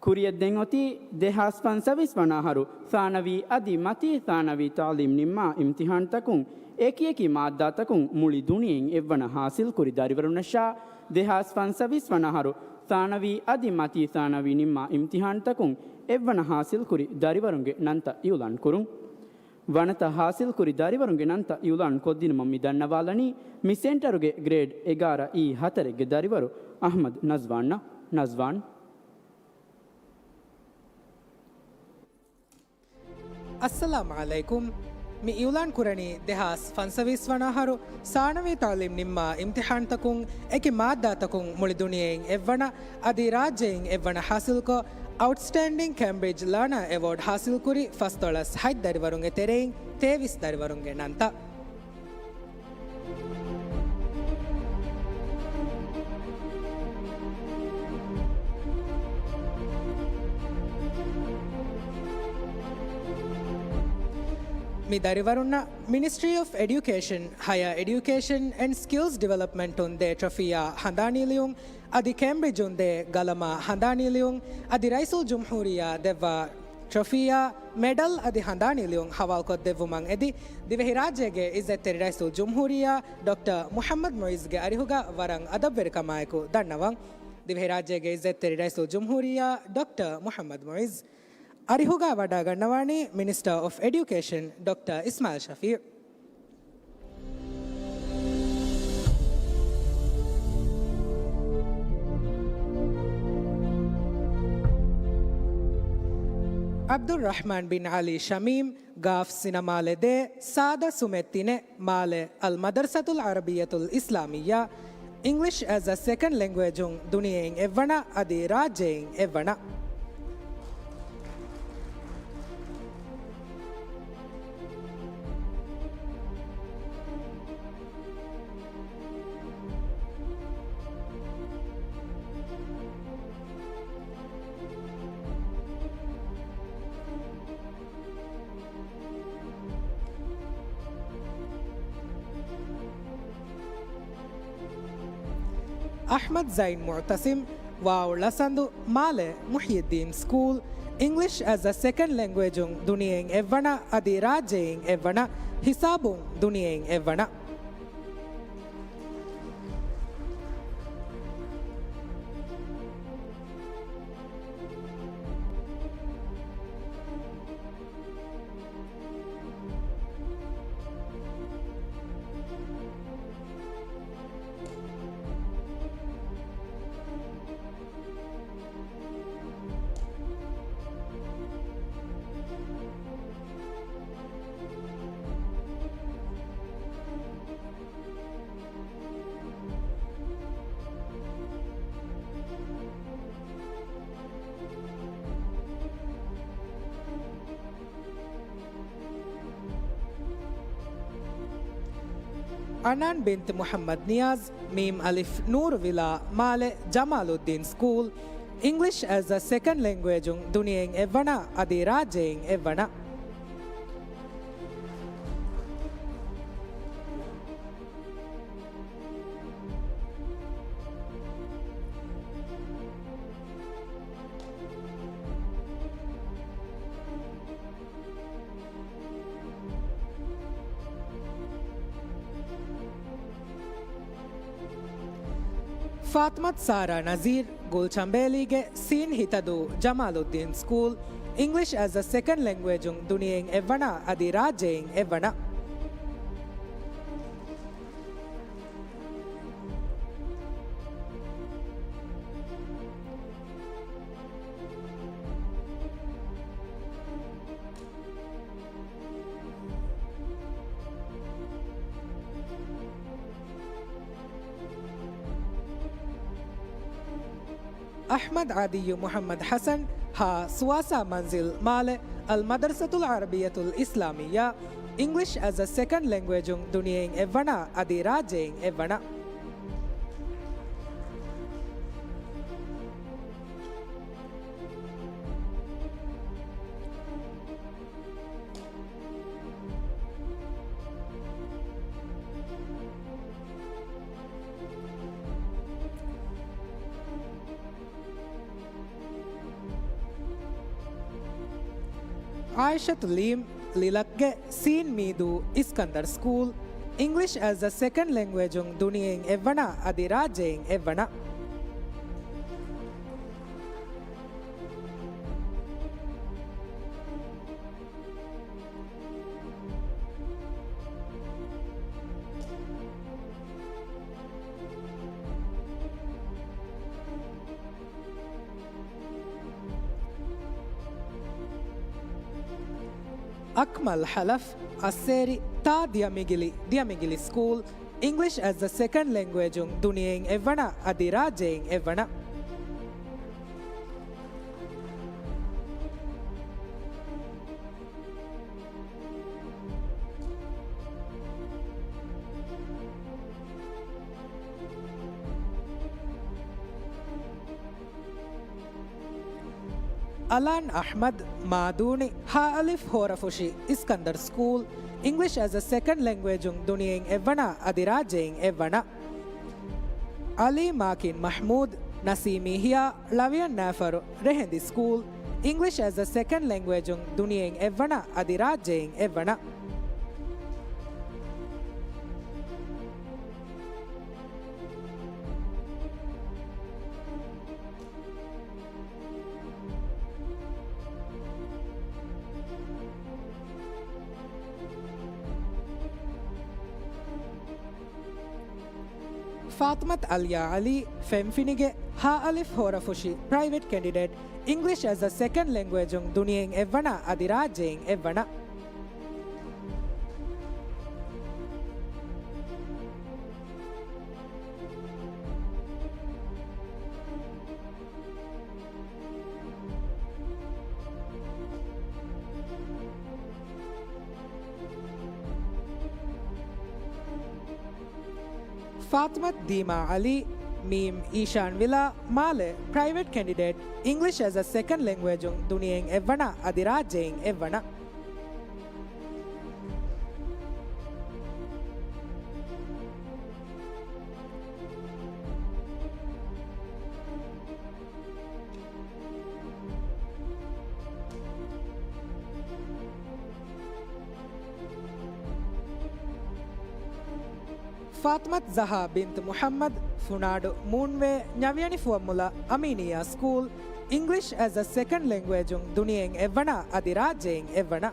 ކުރިޔަށް ދެން އޮތީ ދެހާސް ފަންސަވީސް ވަނަ އަހަރު ޘާނަވީ އަދި މަތީ ޘާނަވީ ތަޢުލީމް ނިންމާ އިމްތިޙާންތަކުން އެކިއެކި މާއްދާތަކުން މުޅި ދުނިޔެއިން އެއްވަނަ ޙާޞިލްކުރި ދަރިވަރުންނަށާ، ދެހާސް ފަންސަވީސް ވަނަ އަހަރު ޘާނަވީ އަދި މަތީ ޘާނަވީ ނިންމާ އިމްތިޙާންތަކުން އެއްވަނަ ޙާޞިލްކުރި ދަރިވަރުންގެ ނަންތައް އިޢުލާން ކުރުން. ވަނަތައް ޙާޞިލްކުރި ދަރިވަރުންގެ ނަންތައް އިޢުލާން ކޮށްދިނުމަށް މި ދަންނަވާލަނީ މި ސެންޓަރުގެ ގްރޭޑް އެގާރަ އީ ހަތަރެއްގެ ދަރިވަރު އަޙްމަދު ނަޒްވާންއަށް. ނަޒްވާން. އައްސަލާމު ޢަލައިކުމް. މި އިޢުލާން ކުރަނީ ދެހާސް ފަންސަވީސް ވަނަ އަހަރު ސާނަވީ ތަޢުލީމް ނިންމާ އިމްތިޙާންތަކުން އެކި މާއްދާތަކުން މުޅި ދުނިޔެއިން އެއްވަނަ އަދި ރާއްޖެއިން އެއްވަނަ ޙާޞިލްކޮށް، އައުޓްސްޓޭންޑިން ކޭމްބްރިޖް ލާނަރ އެވޯޑް ޙާޞިލްކުރި ފަސްދޮޅަސް ހަތް ދަރިވަރުންގެ ތެރެއިން ތޭވީސް ދަރިވަރުންގެ ނަންތައް. މި ދަރިވަރުންނަށް މިނިސްޓްރީ އޮފް އެޑިއުކޭޝަން، ހަޔަރ އެޑިއުކޭޝަން އެންޑް ސްކިލްސް ޑިވެލޮޕްމަންޓުން ދޭ ޓްރޮފީއާ ހަނދާނީލިޔުން، އަދި ކޭމްބްރިޖުން ދޭ ގަލަމާ ހަނދާނީލިޔުން، އަދި ރައީސުލްޖުމްހޫރިއްޔާ ދެއްވާ ޓްރޮފީއާ، މެޑަލް އަދި ހަނދާނީލިޔުން ހަވާލުކޮށްދެއްވުމަށް އެދި، ދިވެހިރާއްޖޭގެ އިއްޒަތްތެރި ރައީސުލްޖުމްހޫރިއްޔާ ޑޮކްޓަރ މުޙައްމަދު މުޢިއްޒުގެ އަރިހުގަ ވަރަށް އަދަބުވެރިކަމާއެކު ދަންނަވަން. ދިވެހިރާއްޖޭގެ އިއްޒަތްތެރި ރައީސުލްޖުމްހޫރިއްޔާ ޑޮކްޓަރ މުޙައްމަދު މުޢިއްޒު. އަރިހުގަ ވަޑައިގަންނަވާނީ މިނިސްޓަރ އޮފް އެޑިއުކޭޝަން ޑޮކްޓަރ އިސްމާޢީލް ޝަފީޢު. ޢަބްދުއްރަޙްމާން ބިން ޢަލީ ޝަމީމް، ގާފް ސިނަމާލެ ދޭ، ސާދަ ސުމެއް ތިނެއް، މާލެ އަލް މަދަރްސަތުލް ޢަރަބިއްޔަތުލް އިސްލާމިއްޔާ، އިންގްލިޝް އެޒް އަ ސެކަންޑް ލެންގުއޭޖުން ދުނިޔެއިން އެއްވަނަ އަދި ރާއްޖެއިން އެއްވަނަ. އަޙްމަދު ޒައިން މުޢުތަޞިމް، ވާވު ޅަސަނދު، މާލެ މުޙްޔިއްދީން ސްކޫލް، އިންގްލިޝް އެޒް އަ ސެކަންޑް ލެންގުއޭޖުން ދުނިޔެއިން އެއްވަނަ އަދި ރާއްޖެއިން އެއްވަނަ، ހިސާބުން ދުނިޔެއިން އެއްވަނަ. އަނާން ބިންތު މުޙައްމަދު ނިޔާޒް، މީމް އަލިފް ނޫރު ވިލާ، މާލެ ޖަމާލުއްދީން ސްކޫލް، އިންގްލިޝް އެޒް އަ ސެކަންޑް ލެންގުއޭޖުން ދުނިޔެއިން އެއްވަނަ އަދި ރާއްޖެއިން އެއްވަނަ. ފާޠިމަތު ސާރާ ނަޒީރް، ގުލްޗަނބޭލީގެ ސީން ހިތަދޫ ޖަމާލުއްދީން ސްކޫލް، އިންގްލިޝް އެޒް އަ ސެކަންޑް ލެންގުއޭޖުން ދުނިޔެއިން އެއްވަނަ އަދި ރާއްޖެއިން އެއްވަނަ. އަޙްމަދު އާދިއްޔު މުޙައްމަދު ޙަސަން ހާ ސުވާސާ މަންޒިލް މާލެ، އަލް މަދްރަސަތުލް ޢަރަބިއްޔަތުލް އިސްލާމިއްޔާ، އިންގްލިޝް އެޒް އަ ސެކަންޑް ލެންގުއޭޖުން ދުނިޔެއިން އެއްވަނަ އަދި ރާއްޖެއިން އެއްވަނަ. އާއިޝަތު ލީމް، ލިލަކްގެ ސީން މީދޫ އިސްކަންދަރް ސްކޫލް، އިންގްލިޝް އެޒް އަ ސެކަންޑް ލެންގުއޭޖުން ދުނިޔެއިން އެއްވަނަ އަދި ރާއްޖެއިން އެއްވަނަ. އަކްމަލް ހަލަފް، އައްސޭރި ތާ ދިޔަމިގިލި، ދިޔަމިގިލި ސްކޫލް، އިންގްލިޝް އެޒް އަ ސެކަންޑް ލެންގުއޭޖުން ދުނިޔެއިން އެއްވަނަ އަދި ރާއްޖެއިން އެއްވަނަ. އަލާން އަޙްމަދު، މާދޫނި، ހާ އަލިފް ހޯރަފުށި އިސްކަންދަރް ސްކޫލް، އިންގްލިޝް އެޒް އަ ސެކަންޑް ލެންގުއޭޖުން ދުނިޔެއިން އެއްވަނަ އަދި ރާއްޖެއިން އެއްވަނަ. އަލީ މާކިން މަޙްމޫދު، ނަސީމީ ހިޔާ، ޅަވިޔަން ނާފަރު، ރެހެންދި ސްކޫލް، އިންގްލިޝް އެޒް އަ ސެކަންޑް ލެންގުއޭޖުން ދުނިޔެއިން އެއްވަނަ އަދި ރާއްޖެއިން އެއްވަނަ. ފާޠިމަތު އަލްޔާ ޢަލީ، ފެންފިނިގެ ހާ އަލިފް ހޯރަފުށި ޕްރައިވެޓް ކެންޑިޑޭޓް، އިންގްލިޝް އެޒް އަ ސެކަންޑް ލެންގުއޭޖުން ދުނިޔެއިން އެއްވަނަ އަދި ރާއްޖެއިން އެއްވަނަ. ފާޠިމަތު ދީމާ ޢަލީ، މީމް އީޝާން ވިލާ، މާލެ، ޕްރައިވެޓް ކެންޑިޑޭޓް، އިންގްލިޝް އެޒް އަ ސެކަންޑް ލެންގުއޭޖުން ދުނިޔެއިން އެއްވަނަ އަދި ރާއްޖެއިން އެއްވަނަ. ފާޠިމަތު ޒަހާ ބިންތު މުޙައްމަދު، ފުނާޑު މޫންވޭ، ނަވިޔަނި ފުވައްމުލައް އަމީނިއްޔާ ސްކޫލް، އިންގްލިޝް އެޒް އަ ސެކަންޑް ލެންގުއޭޖުން ދުނިޔެއިން އެއްވަނަ އަދި ރާއްޖެއިން އެއްވަނަ.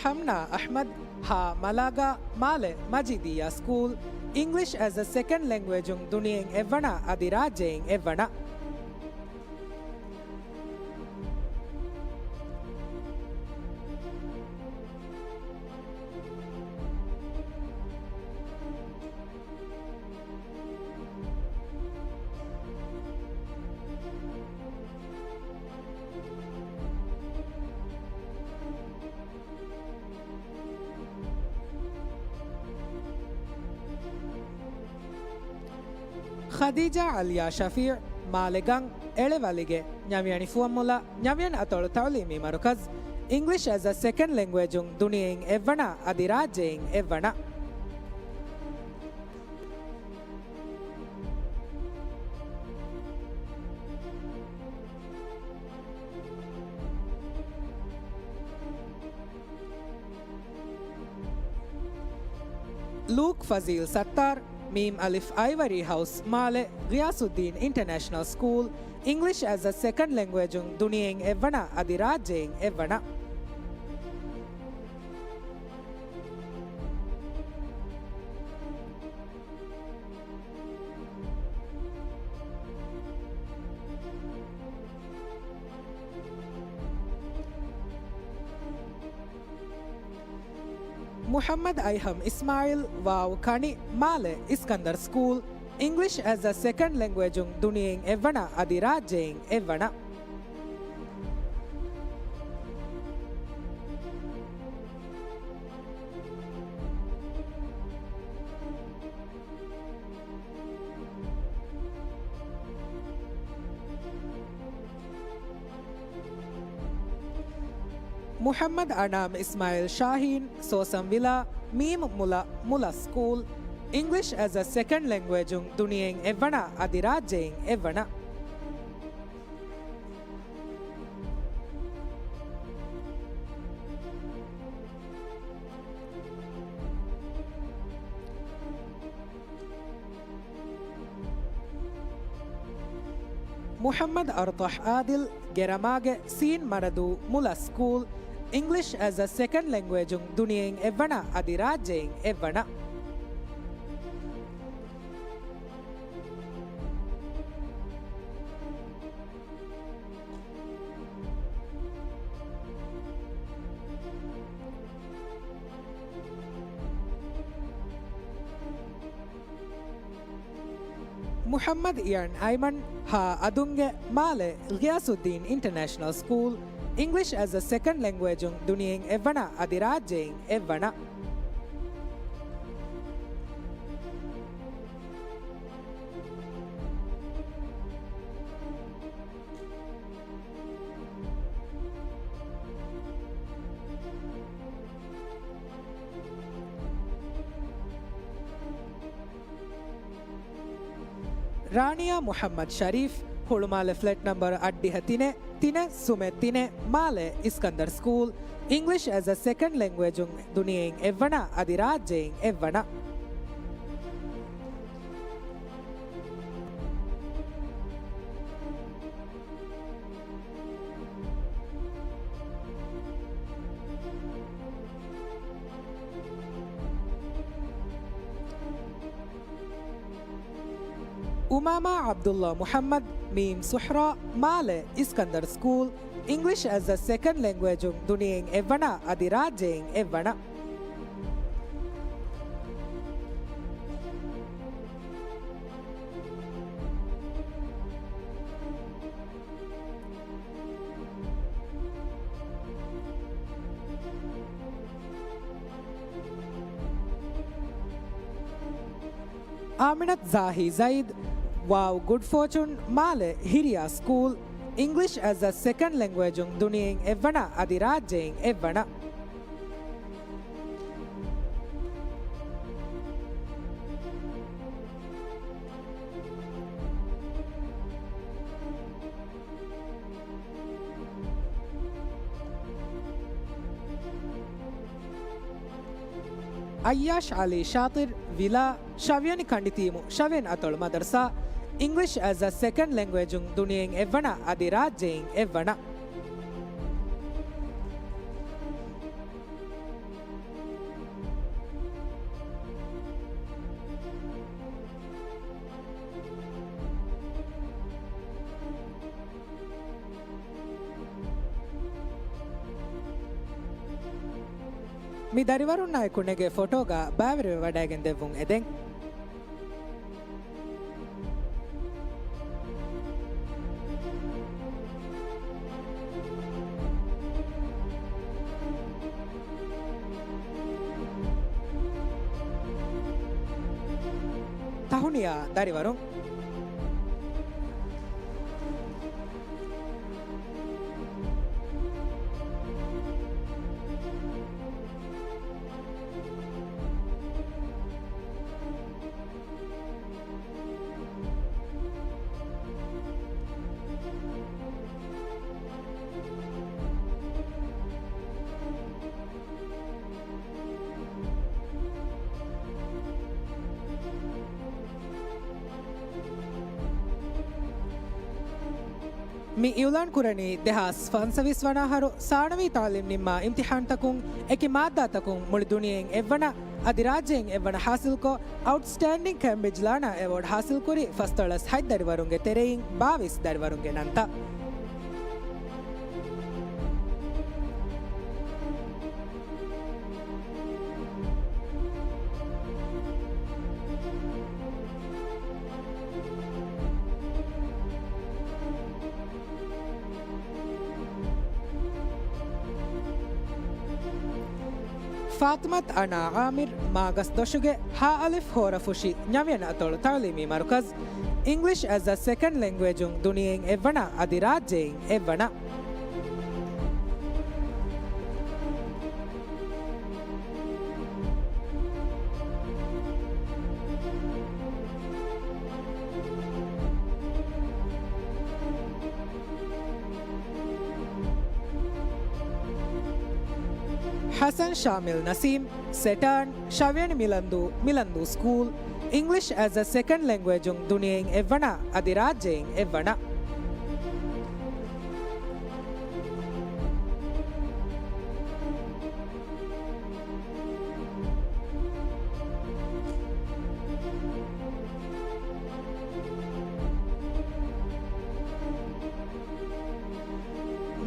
ހަމްނާ އަޙްމަދު، ހާ މަލާގާ، މާލެ، މަޖީދިއްޔާ ސްކޫލް، އިންގްލިޝް އެޒް އަ ސެކަންޑް ލެންގުއޭޖުން ދުނިޔެއިން އެއްވަނަ އަދި ރާއްޖެއިން އެއްވަނަ. ޚަދީޖާ އަލްޔާ ޝަފީޢު، މާލެގަން، އެޅެވަލިގެ، ނަވިޔަނި ފުވައްމުލައް، ނަވިޔަނި އަތޮޅު ތަޢުލީމީ މަރުކަޒު، އިންގްލިޝް އެޒް އަ ސެކަންޑް ލެންގުއޭޖުން ދުނިޔެއިން އެއްވަނަ އަދި ރާއްޖެއިން އެއްވަނަ. ލޫކް ފަޒީލް ސައްތާރް، މީމް އަލިފް އައިވަރީ ހައުސް، މާލެ، ޣިޔާސުއްދީން އިންޓަރނޭޝަނަލް ސްކޫލް، އިންގްލިޝް އެޒް އަ ސެކަންޑް ލެންގުއޭޖުން ދުނިޔެއިން އެއްވަނަ އަދި ރާއްޖެއިން އެއްވަނަ. މުޙައްމަދު އައިހަމް އިސްމާޢީލް، ވާވު ކަނި، މާލެ، އިސްކަންދަރް ސްކޫލް، އިންގްލިޝް އެޒް އަ ސެކަންޑް ލެންގުއޭޖުން ދުނިޔެއިން އެއްވަނަ އަދި ރާއްޖެއިން އެއްވަނަ. މުޙައްމަދު އަނާމް އިސްމާޢީލް ޝާހީން، ސޯސަން ވިލާ، މީމް މުލަ، މުލަ ސްކޫލް، އިންގްލިޝް އެޒް އަ ސެކަންޑް ލެންގުއޭޖުން ދުނިޔެއިން އެއްވަނަ އަދި ރާއްޖެއިން އެއްވަނަ. މުޙައްމަދު އަރްޠަހް އާދިލް، ގެރަމާގެ، ސީން މަރަދޫ، މުލަ ސްކޫލް، އިންގްލިޝް އެޒް އަ ސެކަންޑް ލެންގުއޭޖުން ދުނިޔެއިން އެއްވަނަ އަދި ރާއްޖެއިން އެއްވަނަ. މުޙައްމަދު އިޔަން އައިމަން، ހަ އަދުންގެ، މާލެ، ޣިޔާސުއްދީން އިންޓަރނޭޝަނަލް ސްކޫލް، އިންގްލިޝް އެޒް އަ ސެކަންޑް ލެންގުއޭޖުން ދުނިޔެއިން އެއްވަނަ އަދި ރާއްޖެއިން އެއްވަނަ. ރާނިޔާ މުޙައްމަދު ޝަރީފް، ހުޅުމާލެ ފްލެޓް ނަމްބަރު އަށްޑިހަ ތިނެއް، ތިނެއް ސުމެއް ތިނެއް، މާލެ، އިސްކަންދަރް ސްކޫލް، އިންގްލިޝް އެޒް އަ ސެކަންޑް ލެންގުއޭޖުން ދުނިޔެއިން އެއްވަނަ އަދި ރާއްޖެއިން އެއްވަނަ. އުމާމާ ޢަބްދުﷲ މުޙައްމަދު، މީމް ސުޙްރާ، މާލެ، އިސްކަންދަރް ސްކޫލް، އިންގްލިޝް އެޒް އަ ސެކަންޑް ލެންގުއޭޖުން ދުނިޔެއިން އެއްވަނަ އަދި ރާއްޖެއިން އެއްވަނަ. އާމިނަތު ޒާހީ ޒައިދް، ވާވް ގުޑް ފޯޗުން، މާލެ، ހިރިޔާ ސްކޫލް، އިންގްލިޝް އެޒް އަ ސެކަންޑް ލެންގުއޭޖުން ދުނިޔެއިން އެއްވަނަ އަދި ރާއްޖެއިން އެއްވަނަ. އައްޔާޝް ޢަލީ ޝާޠިރް، ވިލާ، ޝަވިޔަނި ކަނޑިތީމު، ޝަވިޔަނި އަތޮޅު މަދަރުސާ، އިންގްލިޝް އެޒް އަ ސެކަންޑް ލެންގުއޭޖުން ދުނިޔެއިން އެއްވަނަ އަދި ރާއްޖެއިން އެއްވަނަ. މި ދަރިވަރުންނާއެކު ނެގޭ ފޮޓޯގަ ބައިވެރިވެވަޑައިގެން ދެއްވުން އެދެން. ތަހުނިޔާ ދަރިވަރުން. މި އިއުލާން ކުރަނީ ދެހާސް ފަންސަވީސް ވަނަ އަހަރު ސާނަވީ ތަޢުލީމް ނިންމާ އިމްތިޙާންތަކުން އެކި މާއްދާތަކުން މުޅި ދުނިޔެއިން އެއްވަނަ އަދި ރާއްޖެއިން އެއްވަނަ ޙާޞިލްކޮށް، އައުޓްސްޓޭންޑިން ކޭމްބްރިޖް ލާނާ އެވޯޑް ޙާޞިލްކުރި ފަސްދޮޅަސް ހަތް ދަރިވަރުންގެ ތެރެއިން ބާވީސް ދަރިވަރުންގެ ނަންތައް. ފާޠިމަތު އަނާ ޢާމިރު މާގަސްދޮށުގެ ހާ އަލިފް ހޯރަފުށި ނަވިޔަނަ އަތޮޅު ތަޢުލީމީ މަރުކަޒު، އިންގްލިޝް އެޒް އަ ސެކަންޑް ލެންގުއޭޖުން ދުނިޔެއިން އެއްވަނަ އަދި ރާއްޖެއިން އެއްވަނަ. ޙަސަން ޝާމިލް ނަސީމް، ސެޓާން، ޝަވިޔަނި މިލަންދޫ، މިލަންދޫ ސްކޫލް، އިންގްލިޝް އެޒް އަ ސެކަންޑް ލެންގުއޭޖުން ދުނިޔެއިން އެއްވަނަ އަދި ރާއްޖެއިން އެއްވަނަ.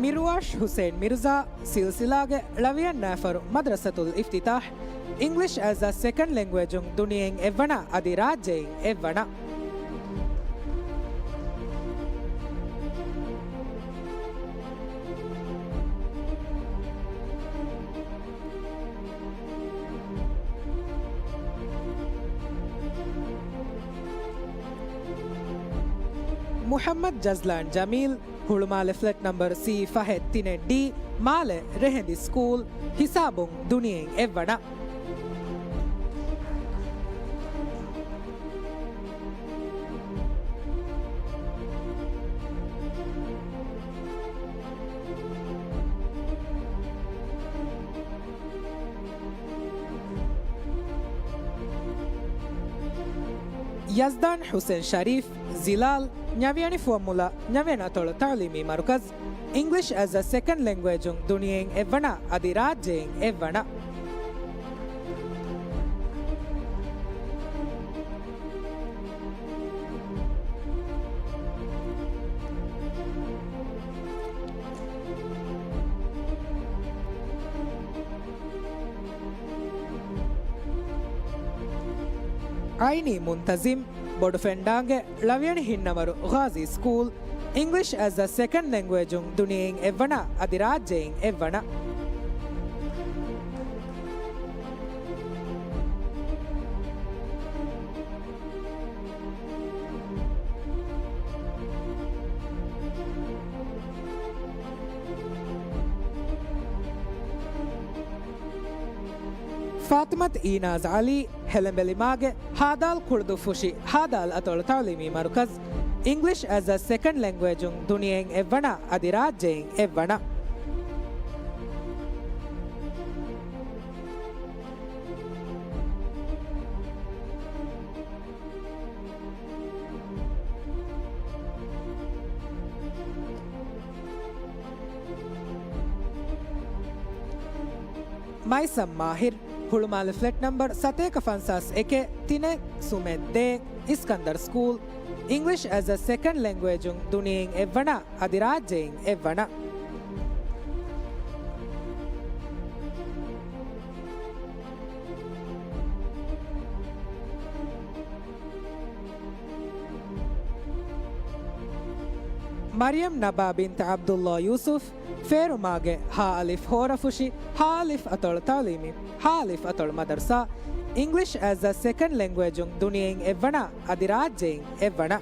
މިރުވާޝް ޙުސެއިން މިރުޒާ، ސިލްސިލާގެ ޅަވިޔަން ނައިފަރު މަދްރަސަތުލް އިފްތިތާޙް، އިންގްލިޝް އެޒް އަ ސެކަންޑް ލެންގުއޭޖުން ދުނިޔެއިން އެއްވަނަ އަދި ރާއްޖެއިން އެއްވަނަ. މުޙައްމަދު ޖަޒްލާން ޖަމީލް، ހުޅުމާލެ ފްލެޓް ނަމްބަރު ސީ ފަހެއް ތިނެއް ޑީ، މާލެ ރެހެންދި ސްކޫލް، ހިސާބުން ދުނިޔެއިން އެއްވަނަ. ޔަޒްދާން ޙުސެން ޝަރީފް، ޒިލާލް، ނަވިޔަނި ފުވައްމުލައް، ނަވިޔަނަ އަތޮޅު ތަޢުލީމީ މަރުކަޒު، އިންގްލިޝް އެޒް އަ ސެކަންޑް ލެންގުއޭޖުން ދުނިޔެއިން އެއްވަނަ އަދި ރާއްޖެއިން އެއްވަނަ. އައިނީ މުންތަޒިމް، ބޮޑުފެންޑާނގެ ޅަވިޔަނި ހިންނަވަރު ޣާޒީ ސްކޫލް، އިންގްލިޝް އެޒް އަ ސެކަންޑް ލެންގުއޭޖުން ދުނިޔެއިން އެއްވަނަ އަދި ރާއްޖެއިން އެއްވަނަ. ފާތިމަތު އީނާޒް ޢަލީ، ހެލެމެލިމާގެ ހާދާލް ކުޅުދުއްފުށި ހާދާލް އަތޮޅު ތަޢުލީމީ މަރުކަޒު، އިންގްލިޝް އެޒް އަ ސެކަންޑް ލެންގުއޭޖުން ދުނިޔެއިން އެއްވަނަ އަދި ރާއްޖެއިން އެއްވަނަ. މައިސަމް މާހިރު، ހުޅުމާލެ ފްލެޓް ނަމްބަރު ސަތޭކަ ފަންސާސް އެކެއް، ތިނެއް ސުމެއް ދޭއް، އިސްކަންދަރު ސްކޫލް، އިންގްލިޝް އެޒް އަ ސެކަންޑް ލެންގުއޭޖުން ދުނިޔެއިން އެއްވަނަ އަދި ރާއްޖެއިން އެއްވަނަ. މަރިޔަމް ނަބާ ބިންތު ޢަބްދުﷲ ޔޫސުފް، ފޭރުމާގެ ހާ އަލިފް ހޯރަފުށި ހާ އަލިފް އަތޮޅު ތަޢުލީމީ، ހާ އަލިފް އަތޮޅު މަދަރުސާ، އިންގްލިޝް އެޒް އަ ސެކަންޑް ލެންގުއޭޖުން ދުނިޔެއިން އެއްވަނަ އަދި ރާއްޖެއިން އެއްވަނަ.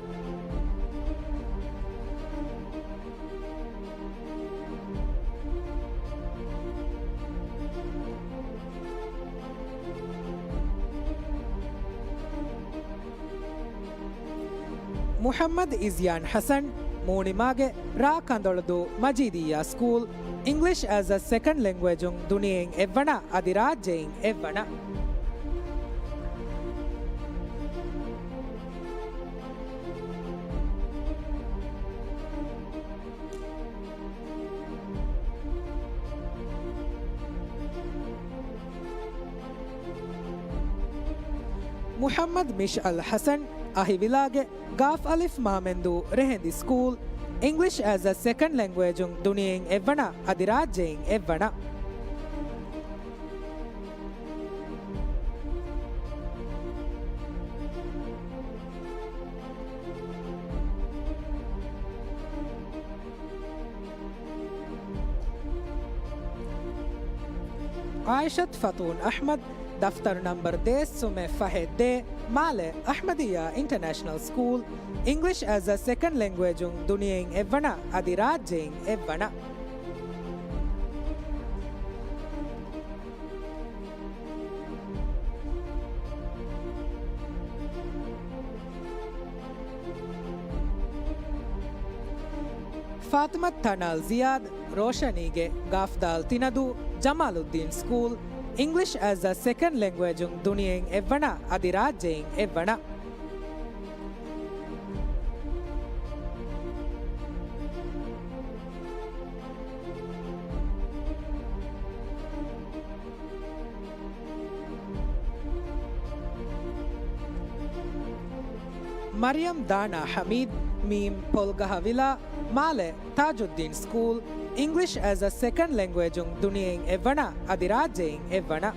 މުޙައްމަދު އިޒްޔާން ޙަސަން، މޫނިމާގެ ރ. ކަނދޮޅުދޫ މަޖީދިއްޔާ ސްކޫލް، އިންގްލިޝް އެޒް އަ ސެކަންޑް ލެންގުއޭޖުން ދުނިޔެއިން އެއްވަނަ އަދި ރާއްޖެއިން އެއްވަނަ. މުޙައްމަދު މިޝްޢަލް ޙަސަން، އަހިވިލާގެ ގާފް އަލިފް މާމެންދޫ ރެހެންދި ސްކޫލް، އިންގްލިޝް އެޒް އަ ސެކަންޑް ލެންގުއޭޖުން ދުނިޔެއިން އެއްވަނަ، އަދި ރާއްޖެއިން އެއްވަނަ. ޢާއިޝަތު ފަތޫން އަޙްމަދު، ދަފްތަރު ނަންބަރު ދޭއްސުމެއް ފަހެއް ދޭ، މާލެ، އަޙްމަދިއްޔާ އިންޓަރނޭޝަނަލް ސްކޫލް، އިންގްލިޝް އެޒް އަ ސެކަންޑް ލެންގުއޭޖުން ދުނިޔެއިން އެއްވަނަ، އަދި ރާއްޖެއިން އެއްވަނަ. ފާތިމަތު ތަނާލް ޒިޔާދު، ރޯޝަނީގެ ގާފް ދާލް ތިނަދޫ، ޖަމާލުއްދީން ސްކޫލް، އިންގްލިޝް އެޒް އަ ސެކަންޑް ލެންގުއޭޖުން ދުނިޔެއިން އެއްވަނަ، އަދި ރާއްޖެއިން އެއްވަނަ. މަރިޔަމް ދާނާ ޙަމީދު، މީމް ޕޮލްގަހަ ވިލާ، މާލެ، ތާޖުއްދީން ސްކޫލް، އިންގްލިޝް އެޒް އަ ސެކަންޑް ލެންގުއޭޖުން ދުނިޔެއިން އެއްވަނަ، އަދި ރާއްޖެއިން އެއްވަނަ.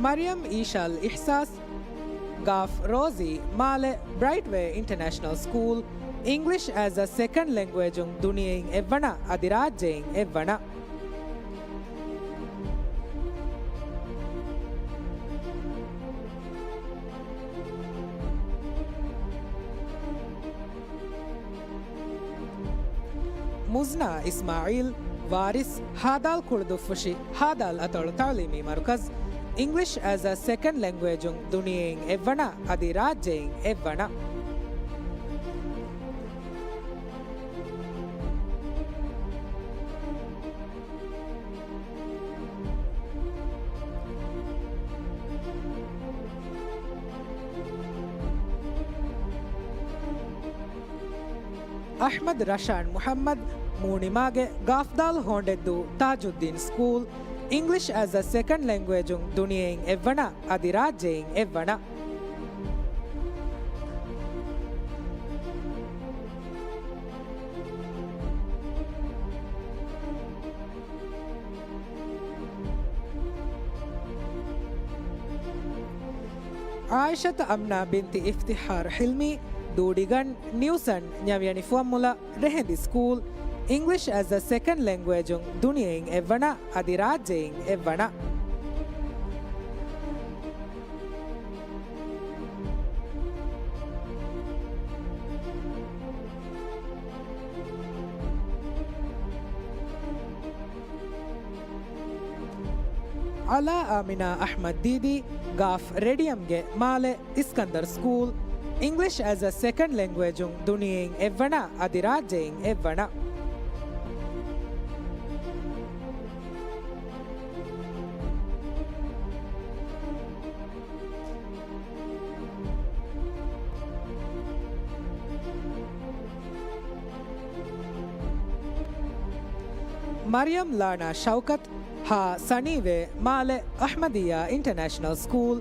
މަރިޔަމް އީޝާލް އިޙްސާސް، ގާފް ރޯޒީ، މާލެ، ބްރައިޓްވޭ އިންޓަރނޭޝަނަލް ސްކޫލް، އިންގްލިޝް އެޒް އަ ސެކަންޑް ލެންގުއޭޖުން ދުނިޔެއިން އެއްވަނަ، އަދި ރާއްޖެއިން އެއްވަނަ. މުޒްނާ އިސްމާޢީލް، ވާރިސް، ހާދާލް ކުޅުދުއްފުށި ހާދާލް އަތޮޅު ތަޢުލީމީ މަރުކަޒް، އިންގްލިޝް އެޒް އަ ސެކަންޑް ލެންގުއޭޖުން ދުނިޔެއިން އެއްވަނަ، އަދި ރާއްޖެއިން އެއްވަނަ. އަޙްމަދު ރަޝާން މުޙައްމަދު، މޫނިމާގެ ގާފްދާލް ހޯނޑެއްދޫ ތާޖުއްދީން ސްކޫލް، އިންގްލިޝް އެޒް އަ ސެކަންޑް ލެންގުއޭޖުން ދުނިޔެއިން އެއްވަނަ، އަދި ރާއްޖެއިން އެއްވަނަ. ޢާއިޝަތު އަމްނާ ބިންތި އިފްތިޚާރު ޙިލްމީ، ދޫޑިގަން، ނިއުސަން، ނިޔަވިޔަނި ފުވައްމުލައް، ރެހެންދި ސްކޫލް، އިންގްލިޝް އެޒް އަ ސެކަންޑް ލެންގުއޭޖުން ދުނިޔެއިން އެއްވަނަ، އަދި ރާއްޖެއިން އެއްވަނަ. އަލާ އާމިނާ އަޙްމަދު ދީދީ، ގާފް ރެޑިއަމްގެ މާލެ، އިސްކަންދަރު ސްކޫލް، އިންގްލިޝް އެޒް އަ ސެކަންޑް ލެންގުއޭޖުން ދުނިޔެއިން އެއްވަނަ، އަދި ރާއްޖެއިން އެއްވަނަ. މަރިޔަމް ލާނާ ޝައުކަތު، ހ. ސަނީވޭ، މާލެ، އަޙްމަދިއްޔާ އިންޓަރނޭޝަނަލް ސްކޫލް،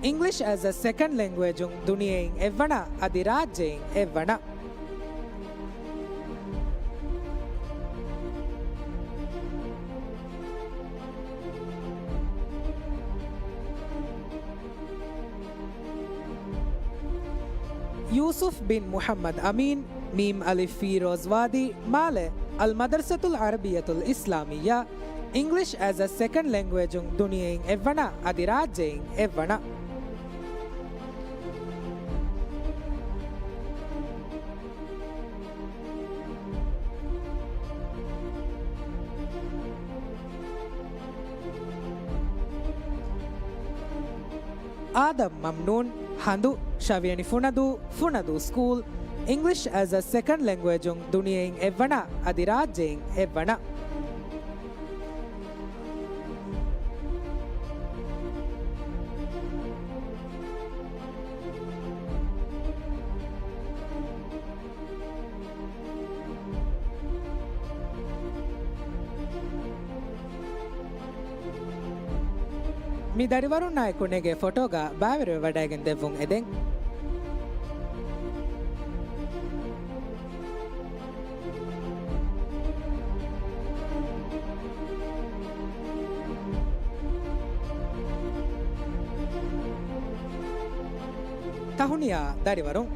އިންގްލިޝް އެޒް އަ ސެކަންޑް ލެންގުއޭޖުން ދުނިޔެއިން އެއްވަނަ، އަދި ރާއްޖެއިން އެއްވަނަ. ޔޫސުފް ބިން މުޙައްމަދު އަމީން، މީމް އަލިފް ފީރޯޒް ވާދީ، މާލެ، އަލްމަދްރަސަތުލް ޢަރަބިއްޔަތުލް އިސްލާމިއްޔާ، އިންގްލިޝް އެޒް އަ ސެކަންޑް ލެންގުއޭޖުން ދުނިޔެއިން އެއްވަނަ، އަދި ރާއްޖެއިން އެއްވަނަ. އާދަމް މަމްނޫން، ހަނދު، ށަވިޔަނި ފުނަދޫ، ފުނަދޫ ސްކޫލް، އިންގްލިޝް އެޒް އަ ސެކަންޑް ލެންގުއޭޖުން ދުނިޔެއިން އެއްވަނަ، އަދި ރާއްޖެއިން އެއްވަނަ. މި ދަރިވަރުންނާއެކު ނެގޭ ފޮޓޯގަ ބައިވެރިވެވަޑައިގެން ދެއްވުން އެދެން. ތަހުނިޔާ ދަރިވަރުން.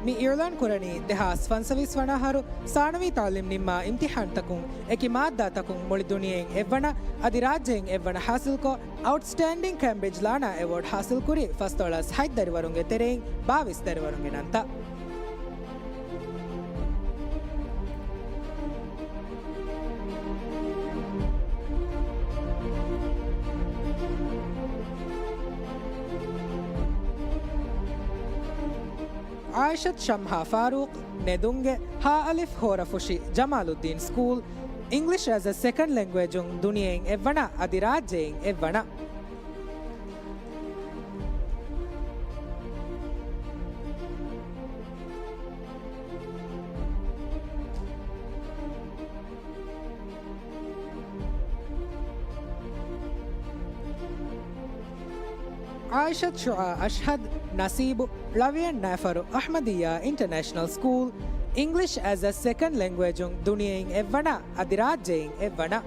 މި އިއުލާން ކުރަނީ ދެހާސް ފަންސަވީސް ވަނަ އަހަރު ސާނަވީ ތައުލީމް ނިންމާ އިމްތިހާންތަކުން އެކި މާއްދާތަކުން މުޅި ދުނިޔެއިން އެއްވަނަ އަދި ރާއްޖެއިން އެއްވަނަ ހާސިލްކޮށް، އައުޓްސްޓޭންޑިން ކޭމްބްރިޖް ލާނާ އެވޯޑް ހާސިލްކުރި ފަސްދޮޅަސް ހަތް ދަރިވަރުންގެ ތެރެއިން ބާވީސް ދަރިވަރުންގެ ނަންތައް. އާއިޝަތު ޝަމްހާ ފާރޫޤް، ނެދުންގެ ހާ އަލިފް ހޯރަފުށި ޖަމާލުއްދީން ސްކޫލް، އިންގްލިޝް އެޒް އެ ސެކަންޑް ލެންގުއޭޖުން ދުނިޔެއިން އެއްވަނަ އަދި ރާއްޖެއިން އެއްވަނަ. އާއިޝަތު ޝުޢާ އަޝްހަދު، ނަސީބު، ޅަވިޔަން ނައިފަރު އަޙްމަދިއްޔާ އިންޓަރނޭޝަނަލް ސްކޫލް، އިންގްލިޝް އެޒް އެ ސެކަންޑް ލެންގުއޭޖުން ދުނިޔެއިން އެއްވަނަ އަދި ރާއްޖެއިން އެއްވަނަ.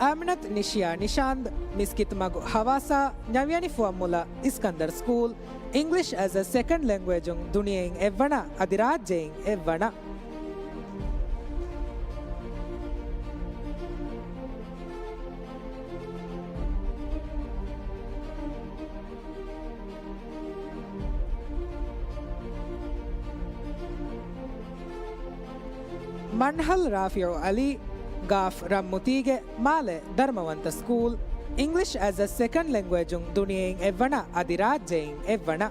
އާމިނަތު ނިޝިޔާ ނިޝާންދު، މިސްކިތުމަގު ހަވާސާ، ނަވިޔަނި ފުވައްމުލައް އިސްކަންދަރު ސްކޫލް، އިންގްލިޝް އެޒް އެ ސެކަންޑް ލެންގުއޭޖުން ދުނިޔެއިން އެއްވަނަ އަދި ރާއްޖެއިން އެއްވަނަ. މަންހަލް ރާފިޢު ޢަލީ، ގާފް ރަންމުތީގެ މާލެ ދަރުމަވަންތަ ސްކޫލް، އިންގްލިޝް އެޒް އެ ސެކަންޑް ލެންގުއޭޖުން ދުނިޔެއިން އެއްވަނަ އަދި ރާއްޖެއިން އެއްވަނަ.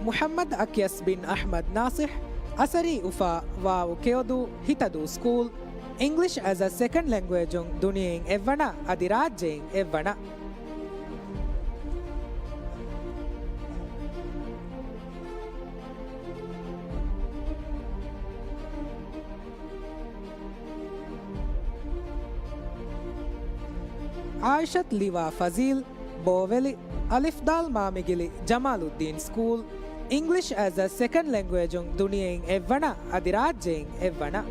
މުޙައްމަދު އަކްޔަސް ބިން އަޙްމަދު ނާޞިޙް، އަސަރީ އުފާ، ވާވު ކެޔޮދޫ، ހިތަދޫ ސްކޫލް، އިންގްލިޝް އެޒް އެ ސެކަންޑް ލެންގުއޭޖުން ދުނިޔެއިން އެއްވަނަ އަދި ރާއްޖެއިން އެއްވަނަ. އާއިޝަތު ލިވާ ފަޒީލް، ބޯވެލި، އަލިފްދާލް މާމިގިލި ޖަމާލުއްދީން ސްކޫލް، އިންގްލިޝް އެޒް އެ ސެކަންޑް ލެންގުއޭޖުން ދުނިޔެއިން އެއްވަނަ އަދި ރާއްޖެއިން އެއްވަނަ.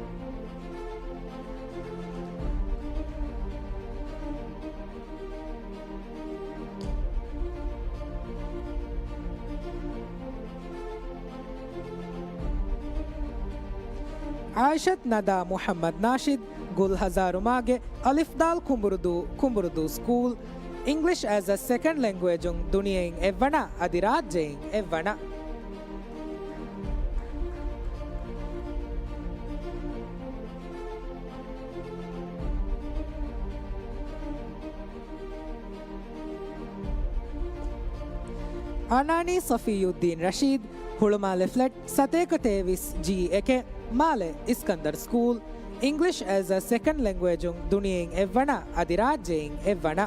އާއިޝަތު ނަދާ މުޙައްމަދު ނާޝިދު، ގުލް ހަޒާރުމާގެ އަލިފްދާލް ކުނބުރުދޫ، ކުނބުރުދޫ ސްކޫލް، އިންގްލިޝް އެޒް އެ ސެކަންޑް ލެންގުއޭޖުން ދުނިޔެއިން އެއްވަނަ އަދި ރާއްޖެއިން އެއްވަނަ. އަނާނީ ޞަފިއްޔުއްދީން ރަޝީދު، ހުޅުމާލެ ފްލެޓް ސަތޭކަ ތޭވީސް ޖީ އެކެއް، މާލެ އިސްކަންދަރު ސްކޫލް، އިންގްލިޝް އެޒް އެ ސެކަންޑް ލެންގުއޭޖުން ދުނިޔެއިން އެއްވަނަ އަދި ރާއްޖެއިން އެއްވަނަ.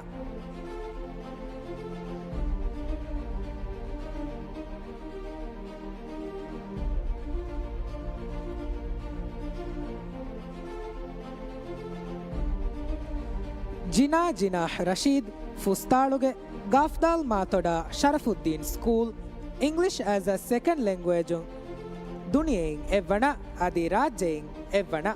ޖިނާ ޖިނާޙް ރަޝީދު، ފުސްތާޅުގެ ގާފްދާލް މާތޮޑާ ޝަރަފުއްދީން ސްކޫލް، އިންގްލިޝް އެޒް އެ ސެކަންޑް ލެންގުއޭޖުން ދުނިޔެއިން އެއްވަނަ އަދި ރާއްޖެއިން އެއްވަނަ.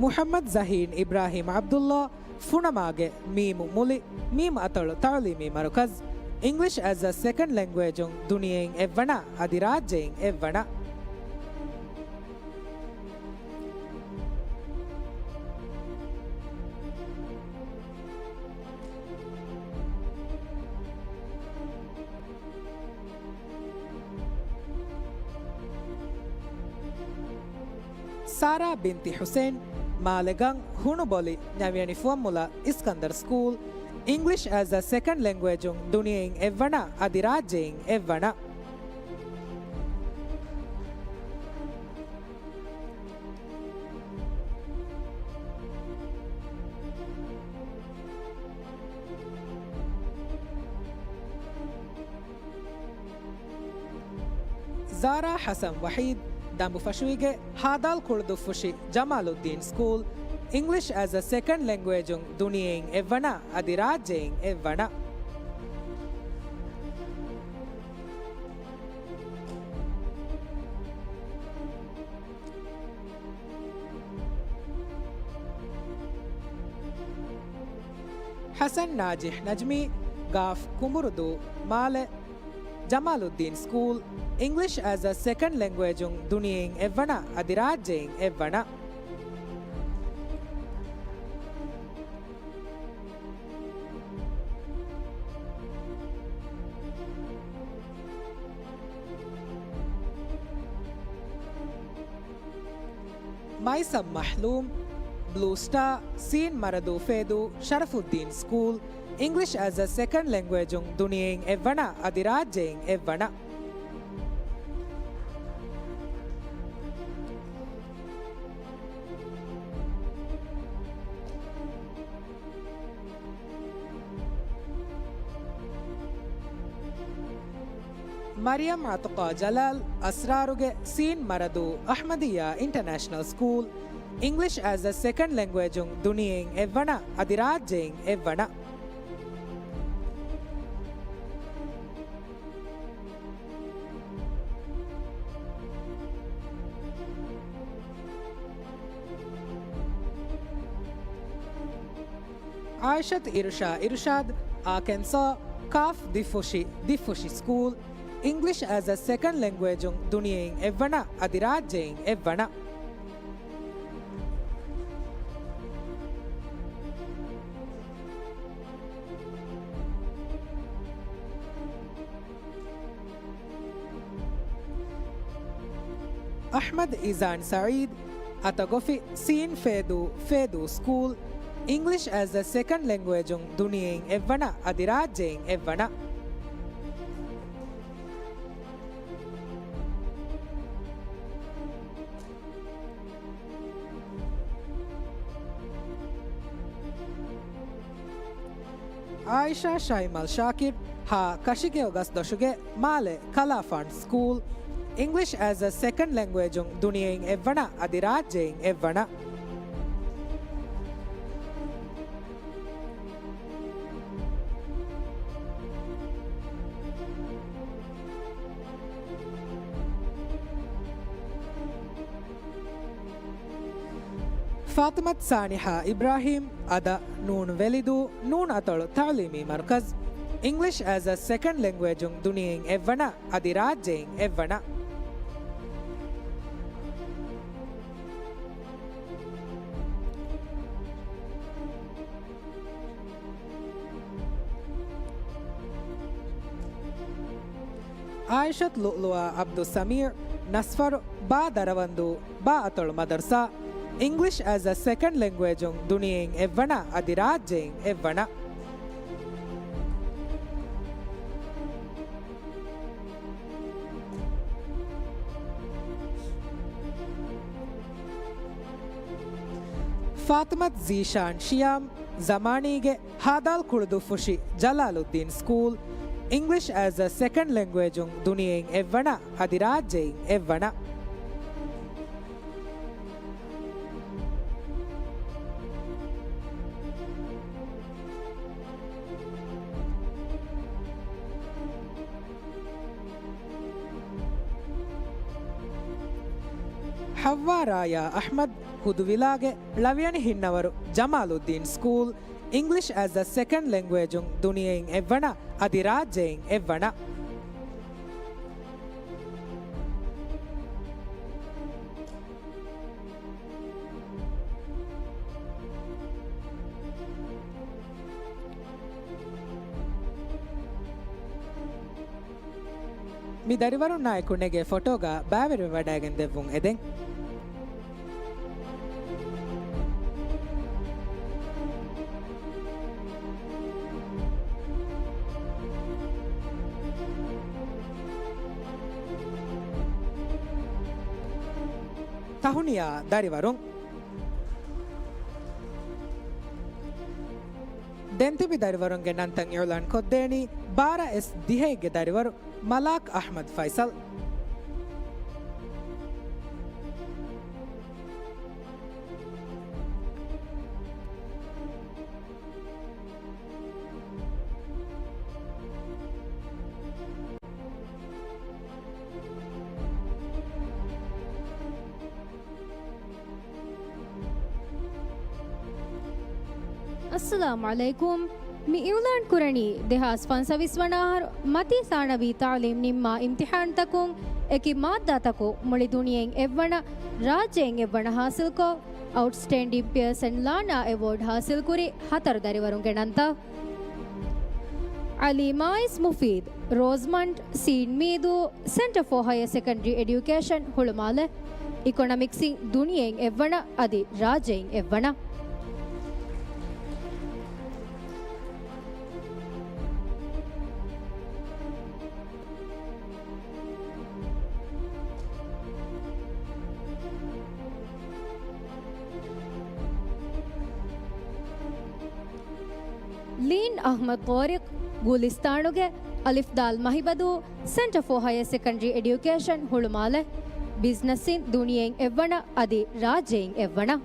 މުޙައްމަދު ޒަހީން އިބްރާހީމް ޢަބްދުﷲ، ފުނަމާގެ މީމު މުލި، މީމު އަތޮޅު ތަޢުލީމީ މަރުކަޒު، އިންގްލިޝް އެޒް އަ ސެކަންޑް ލެންގުއޭޖުން ދުނިޔެއިން އެއްވަނަ އަދި ރާއްޖެއިން އެއްވަނަ. ސާރާ ބިންތި ޙުސެން، މާލެގަން، ހުނުބޮލި، ނަވިޔަނި ފުވައްމުލައް އިސްކަންދަރް ސްކޫލް، އިންގްލިޝް އެޒް އަ ސެކަންޑް ލެންގުއޭޖުން ދުނިޔެއިން އެއްވަނަ އަދި ރާއްޖެއިން އެއްވަނަ. ޒާރާ ޙަސަން ވަޙީދު، ދަނބުފަށުއިގެ ހާދާލް ކުޅުދުއްފުށި ޖަމާލުއްދީން ސްކޫލް، އިންގްލިޝް އެޒް އަ ސެކަންޑް ލެންގުއޭޖުން ދުނިޔެއިން އެއްވަނަ އަދި ރާއްޖެއިން އެއްވަނަ. ޙަސަން ނާޖިޙް ނަޖްމީ، ގާފް ކުނބުރުދޫ، މާލެ، ޖަމާލުއްދީން ސްކޫލް، އިންގްލިޝް އެޒް އަ ސެކަންޑް ލެންގުއޭޖުން ދުނިޔެއިން އެއްވަނަ އަދި ރާއްޖެއިން އެއްވަނަ. މައިސަމް މަޙްލޫމް، ބްލޫ ސްޓާ، ސީން މަރަދޫ ފޭދޫ، ޝަރަފުއްދީން ސްކޫލް، އިންގްލިޝް އެޒް އަ ސެކަންޑް ލެންގުއޭޖުން ދުނިޔެއިން އެއްވަނަ އަދި ރާއްޖެއިން އެއްވަނަ. މަރިޔަމް އަތުޤާ ޖަލާލް، އަސްރާރުގެ ސީން މަރަދޫ، އަޙްމަދިއްޔާ އިންޓަނޭޝަނަލް ސްކޫލް، އިންގްލިޝް އެޒް އަ ސެކަންޑް ލެންގުއޭޖުން ދުނިޔެއިން އެއްވަނަ އަދި ރާއްޖެއިން އެއްވަނަ. ޢާއިޝަތު އިރުޝާ އިރުޝާދު، އާކެންސޯ، ކާފް ދިއްފުށި، ދިއްފުށި ސްކޫލް، އިންގްލިޝް އެޒް އަ ސެކަންޑް ލެންގުއޭޖުން ދުނިޔެއިން އެއްވަނަ އަދި ރާއްޖެއިން އެއްވަނަ. އަޙްމަދު އިޒާން ސަޢީދު، އަތޮގޮފި، ސީން ފޭދޫ، ފޭދޫ ސްކޫލް، އިންގްލިޝް އެޒް އަ ސެކަންޑް ލެންގުއޭޖުން ދުނިޔެއިން އެއްވަނަ އަދި ރާއްޖެއިން އެއްވަނަ. ޢާއިޝާ ޝައިމަލް ޝާކިރު، ހަ ކަށިގެއޮގަސް ދޮށުގެ މާލެ ކަލާފާން ސްކޫލް، އިންގްލިޝް އެޒް އަ ސެކަންޑް ލެންގުއޭޖުން ދުނިޔެއިން އެއްވަނަ އަދި ރާއްޖެއިން އެއްވަނަ. ފާޠިމަތު ސާނިޙާ އިބްރާހީމް، އަދަ، ނޫން ވެލިދޫ، ނޫން އަތޮޅު ތަޢުލީމީ މަރުކަޒު، އިންގްލިޝް އެޒް އަ ސެކަންޑް ލެންގުއޭޖުން ދުނިޔެއިން އެއްވަނަ އަދި ރާއްޖެއިން އެއްވަނަ. ޢާއިޝަތު ލުއުލުއާ ޢަބްދުއްސަމީޢު، ނަސްފަރު، ބާ ދަރަވަންދޫ، ބާ އަތޮޅު މަދަރުސާ، އިންގްލިޝް އެޒް އަ ސެކަންޑް ލެންގުއޭޖުން ދުނިޔެއިން އެއްވަނަ އަދި ރާއްޖެއިން އެއްވަނަ. ފާޠިމަތު ޒީޝާން ޝިޔާމް، ޒަމާނީގެ ހާދާލް ކުޅުދުއްފުށި ޖަލާލުއްދީން ސްކޫލް، އިންގްލިޝް އެޒް އަ ސެކަންޑް ލެންގުއޭޖުން ދުނިޔެއިން އެއްވަނަ އަދި ރާއްޖެއިން އެއްވަނަ. ޙައްވާ ރާޔާ އަޙްމަދު، ހުދުވިލާގެ ޅަވިޔަނި ހިންނަވަރު، ޖަމާލުއްދީން ސްކޫލް، އިންގްލިޝް އެޒް އަ ސެކަންޑް ލެންގުއޭޖުން ދުނިޔެއިން އެއްވަނަ، އަދި ރާއްޖެއިން އެއްވަނަ. މި ދަރިވަރުންނާއެކު ނެގޭ ފޮޓޯގަ ބައިވެރިވެވަޑައިގެން ދެއްވުން އެދެން. ތަހުނިޔާ ދަރިވަރުން. ދެން ތިބި ދަރިވަރުންގެ ނަންތައް އިއުލާން ކޮށްދޭނީ ބާރަ އެސް ދިހައެއްގެ ދަރިވަރު މަލާކް އަޙްމަދު ފައިސަލް. އައްސަލާމު ޢަލައިކުމް. މި އިއުލާން ކުރަނީ ދެހާސް ފަންސަވީސް ވަނަ އަހަރު މަތީ ސާނަވީ ތަޢުލީމް ނިންމާ އިމްތިޙާންތަކުން އެކި މާއްދާތަކު މުޅި ދުނިޔެއިން އެއްވަނަ، ރާއްޖެއިން އެއްވަނަ ޙާޞިލްކޮށް، އައުޓްސްޓޭންޑިން ޕިއަރސަން ލާނާ އެވޯޑް ޙާޞިލްކުރި ހަތަރު ދަރިވަރުންގެ ނަންތައް. ޢަލީ މާއިޒް މުފީދު، ރޯޒްމަންޑް، ސީން މީދޫ، ސެންޓަރ ފޯ ހަޔަރ ސެކަންޑަރީ އެޑިއުކޭޝަން ހުޅުމާލެ، އިކޮނޮމިކްސްއިން ދުނިޔެއިން އެއްވަނަ އަދި ރާއްޖެއިން އެއްވަނަ. ލީން އަޙްމަދު ޠާރިޤު، ގުލިސްތާނުގެ އަލިފް ދާލް މަހިބަދޫ، ސެންޓަރ ފޯ ހަޔަރ ސެކަންޑަރީ އެޑިއުކޭޝަން ހުޅުމާލެ، ބިޒްނަސްއިން ދުނިޔެއިން އެއްވަނަ އަދި ރާއްޖެއިން އެއްވަނަ.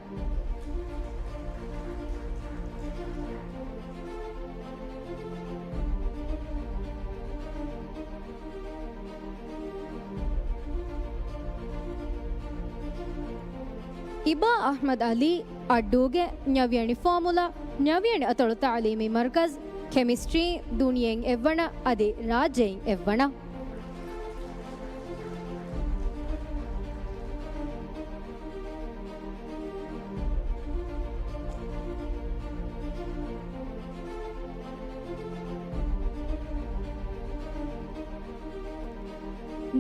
އިބާ އަޙްމަދު ޢަލީ، އައްޑޫގެ ނަވިޔަނި ފޯމުލާ، ނަވިޔަނި އަތޮޅު ތަޢުލީމީ މަރުކަޒު، ކެމިސްޓްރީ ދުނިޔެއިން އެއްވަނަ އަދި ރާއްޖެއިން އެއްވަނަ.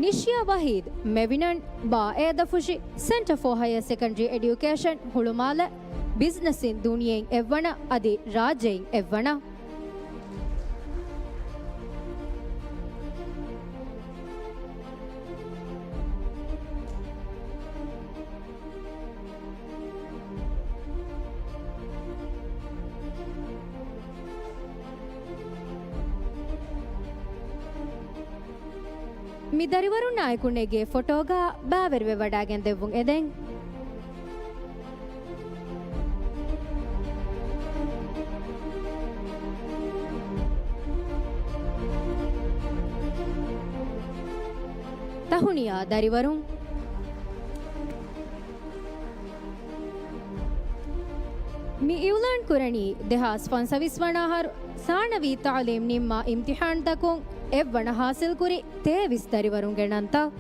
ނިޝިޔާ ވަޙީދު، މެވިނަން، ބާ އޭދަފުށި، ސެންޓަރ ފޯ ހަޔަރ ސެކަންޑަރީ އެޑިއުކޭޝަން ހުޅުމާލެ، ބިޒްނަސްއިން ދުނިޔެއިން އެއްވަނަ އަދި ރާއްޖެއިން އެއްވަނަ. މި ދަރިވަރުންނާއެކު ނެގޭ ފޮޓޯގަ ބައިވެރިވެވަޑައިގެން ދެއްވުން އެދެން. ތަހުނިޔާ ދަރިވަރުން. މި އިއުލާން ކުރަނީ ދެހާސް ފަންސަވީސް ވަނަ އަހަރު ސާނަވީ ތަޢުލީމް ނިންމާ އިމްތިޙާންތަކުން އެއްވަނަ ޙާޞިލްކުރި ތޭވީސް ދަރިވަރުންގެ ނަންތައް.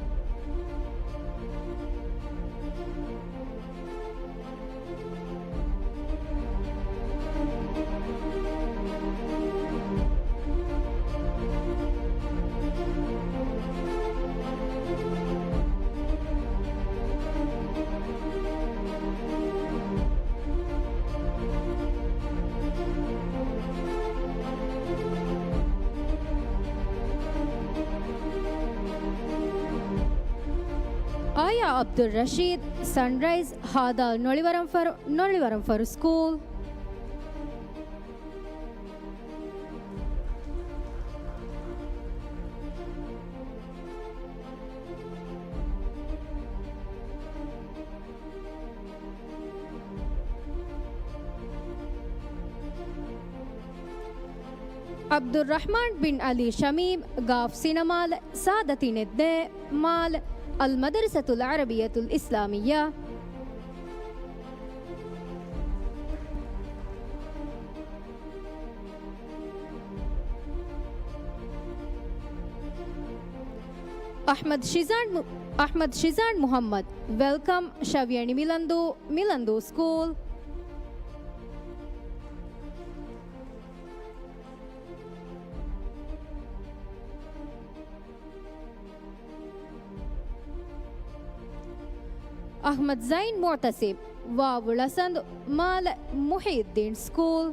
އާޔާ ޢަބްދުއްރަޝީދު، ސަންރައިޒް، ހާދާލް ނޮޅިވަރަންފަރު، ނޮޅިވަރަންފަރު ސްކޫލް. ޢަބްދުއްރަޙްމާން ބިން ޢަލީ ޝަމީމް، ގާފް ސިނަމާލް، ސާދަތި ނެތްދޭ މާލް، އަލްމަދަރުސަތުލް ޢަރަބިއްޔަތުލް އިސްލާމިއްޔާ. އަޙްމަދު ޝިޒާން މު-، އަޙްމަދު ޝިޒާން މުޙައްމަދު، ވެލްކަމް، ޝަވިޔަނި މިލަންދޫ، މިލަންދޫ ސްކޫލް. އަޙްމަދު ޒައިން މުޢުތަސިމް، ވާވުޅަސަނދު، މާލެ މުޙިއްޔުއްދީން ސްކޫލް.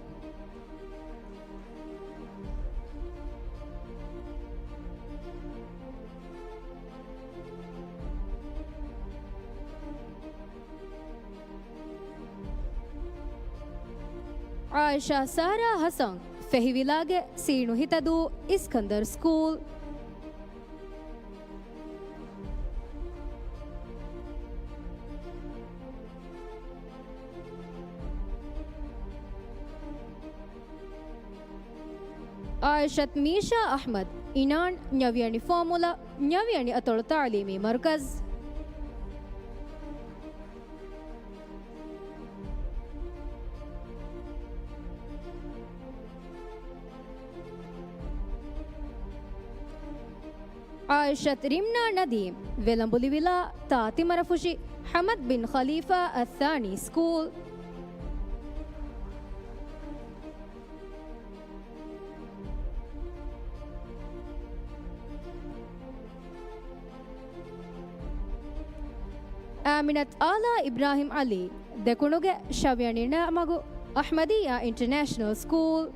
ޢާއިޝާ ސާރާ ޙަސަން، ފެހިވިލާގެ ސީނު ހިތަދޫ، އިސްކަންދަރު ސްކޫލް. ޢާއިޝަތު މީޝާ އަޙްމަދު، އިނާން، ންޏަވިޔަނި ފޯމުލާ، ންޔަވިޔަނި އަތޮޅު ތަޢުލީމީ މަރުކަޒު. ޢާއިޝަތު ރިމްނާ ނަދީމް، ވެލަނބުލި ވިލާ، ތާތިމަރަފުށި، ޙަމަދު ބިން ޚަލީފާ އައްޘާނީ ސްކޫލް. އާމިނަތު އާލާ އިބްރާހިމް ޢަލީ، ދެކުނުގެ ޝަވިޔަނި ނަމަގު، އަޙްމަދިއްޔާ އިންޓަރނޭޝަނަލް ސްކޫލް.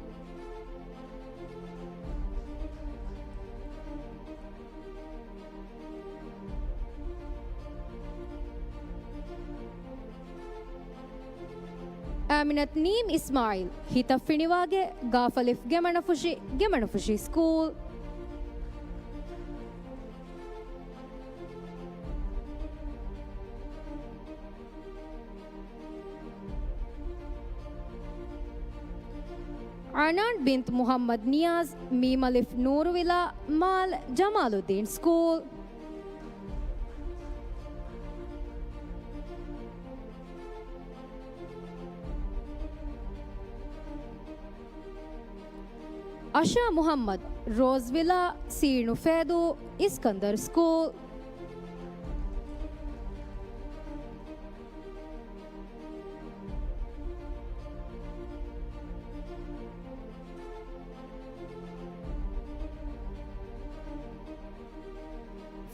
އާމިނަތު ނީމް އިސްމާޢީލް، ހިތަށް ފިނިވާގެ، ގާފަލިފު ގެމަނަފުށި، ގެމަނަފުށި ސްކޫލް. އަނާން ބިންތު މުޙައްމަދު ނިޔާޒް، މީމަލިފު ނޫރުވިލާ، މާލް ޖަމާލުއްދީން ސްކޫލް. އަޝާ މުޙައްމަދު، ރޯޒްވިލާ، ސީނު ފޭދޫ، އިސްކަންދަރު ސްކޫލް.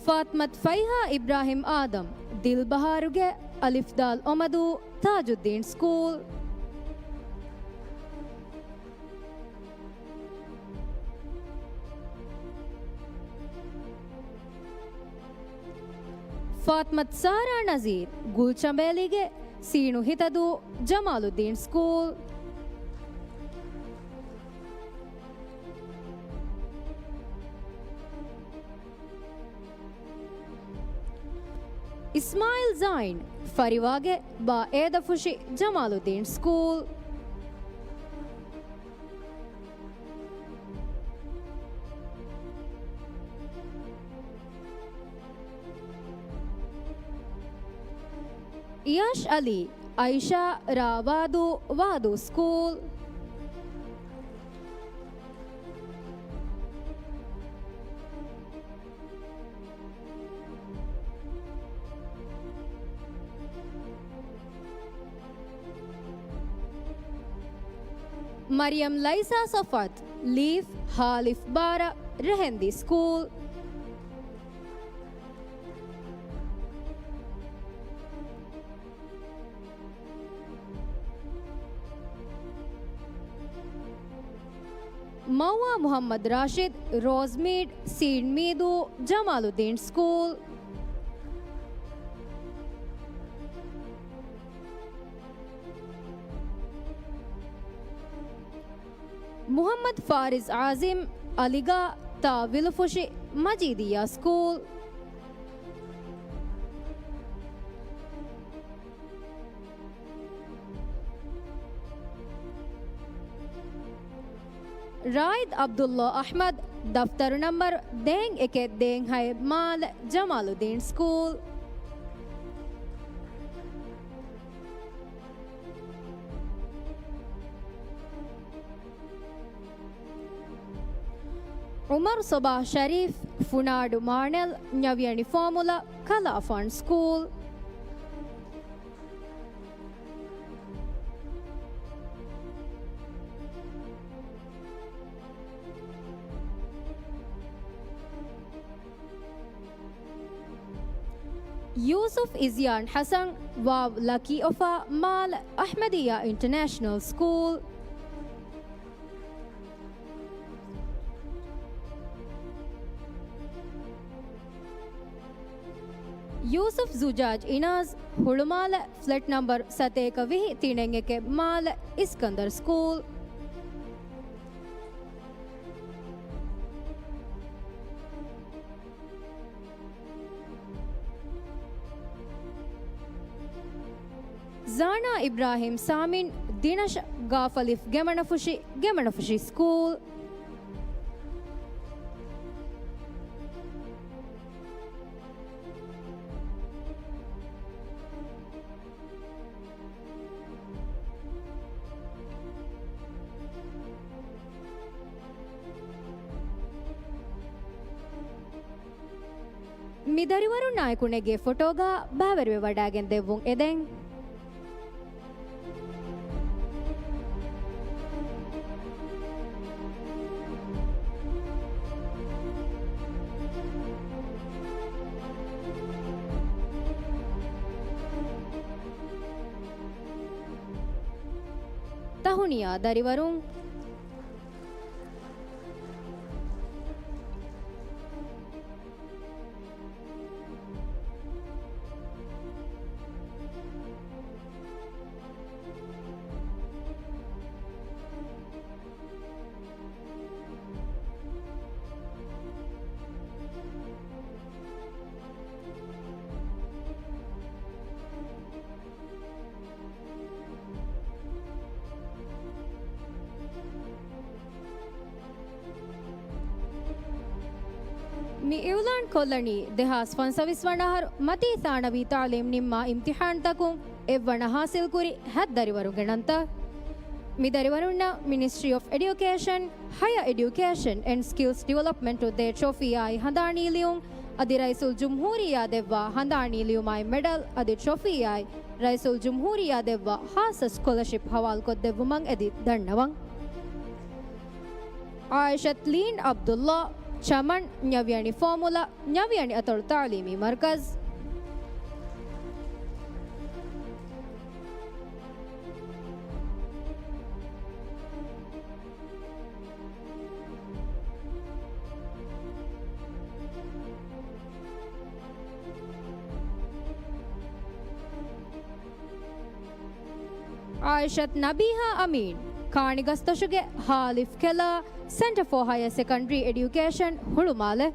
ފާތްމަތު ފައިހާ އިބްރާހިމް އާދަމް، ދިލްބަހާރުގެ، އަލިފް ދާލް އޮމަދޫ، ތާޖުއްދީން ސްކޫލް. ފާތްމަތު ސާރާ ނަޒީރް، ގުލްޗަނބޭލީގެ، ސީނު ހިތަދޫ، ޖަމާލުއްދީން ސްކޫލް. އިސްމާޢީލް ޒާއިން، ފަރިވާގެ، ބާ އޭދަފުށި، ޖަމާލުއްދީން ސްކޫލް. އިޔާޝް ޢަލީ، އައިޝާ، ރާ ވާދޫ، ވާދޫ ސްކޫލް. މަރިޔަމް ލައިސާ ޞަފްވަތު، ލީފް، ހާލިފް ބާރަ، ރެހެންދި ސްކޫލް. މައުވާ މުޙައްމަދު ރާޝިދު، ރޯޒްމީޑް، ސީޑް މީދޫ، ޖަމާލުއްދީން ސްކޫލް. މުޙައްމަދު ފާރިޒް ޢާޒިމް، އަލިގާ، ތާ ވިލުފުށި، މަޖީދިއްޔާ ސްކޫލް. ރާއިދް ޢަބްދުﷲ އަޙްމަދު، ދަފްތަރު ނަމްބަރު ދޭން އެކެއް ދޭން ހައެއް، މާލެ، ޖަމާލުއްދީން ސްކޫލް. ޢުމަރު ޞަބާޙް ޝަރީފް، ފުނާޑު މާނެލް، ނަވިޔަނި ފޯމުލަ، ކަލާފާން ސްކޫލް. ޔޫސުފް އިޒްޔާން ޙަސަން، ވާވް ލަކީ އޮފާ، މާލެ، އަޙްމަދިއްޔާ އިންޓަރނޭޝަނަލް ސްކޫލް. ޔޫސުފް ޒުޖާޖް އިނާޒް، ހުޅުމާލެ، ފްލެޓް ނަމްބަރު ސަތޭކަ ވިހި، ތިނެއް އެކެއް، މާލެ، އިސްކަންދަރު ސްކޫލް. ޒާނާ އިބްރާހީމް ސާމިން، ދިނަށް، ގާފަލިފް ގެމަނަފުށި، ގެމަނަފުށި ސްކޫލް. މި ދަރިވަރުންނާއެކު ނެގޭ ފޮޓޯގަ ބައިވެރިވެވަޑައިގެން ދެއްވުން އެދެން. ތަހުނިޔާ ދަރިވަރުން. މި އިޢުލާން ކޮށްލަނީ، ދެހާސް ފަންސަވީސް ވަނަ އަހަރު މަތީ ސާނަވީ ތަޢުލީމް ނިންމާ އިމްތިޙާންތަކުން އެއްވަނަ ޙާޞިލްކުރި ހަތް ދަރިވަރުންގެ ނަންތައް. މި ދަރިވަރުންނަށް މިނިސްޓްރީ އޮފް އެޑިއުކޭޝަން، ހަޔަ އެޑިއުކޭޝަން އެންޑް ސްކިލްސް ޑިވެލޮޕްމަންޓު ދޭ ޓްރޮފީއާއި ހަނދާނީ ލިޔުން އަދި ރައީސުލްޖުމްހޫރިއްޔާ ދެއްވާ ހަނދާނީ ލިޔުމާއި މެޑަލް އަދި ޓްރޮފީއާއި ރައީސުލްޖުމްހޫރިއްޔާ ދެއްވާ ޚާއްޞަ ސްކޮލަޝިޕް ހަވާލުކޮށްދެއްވުމަށް އެދި ދަންނަވަން. ޢާއިޝަތު ލީން ޢަބްދުﷲ، ޗަމަން، ނަވިޔަނި ފޯމުލަ، ނަވިޔަނި އަތޮޅު ތަޢުލީމީ މަރުކަޒު. ޢާއިޝަތު ނަބީހާ އަމީން، ކާނިގަސްދޮށުގެ ހާލިފް ކެލާ، ސެންޓަރ ފޯ ހަޔަރ ސެކަންޑްރީ އެޑިއުކޭޝަން، ހުޅުމާލެ.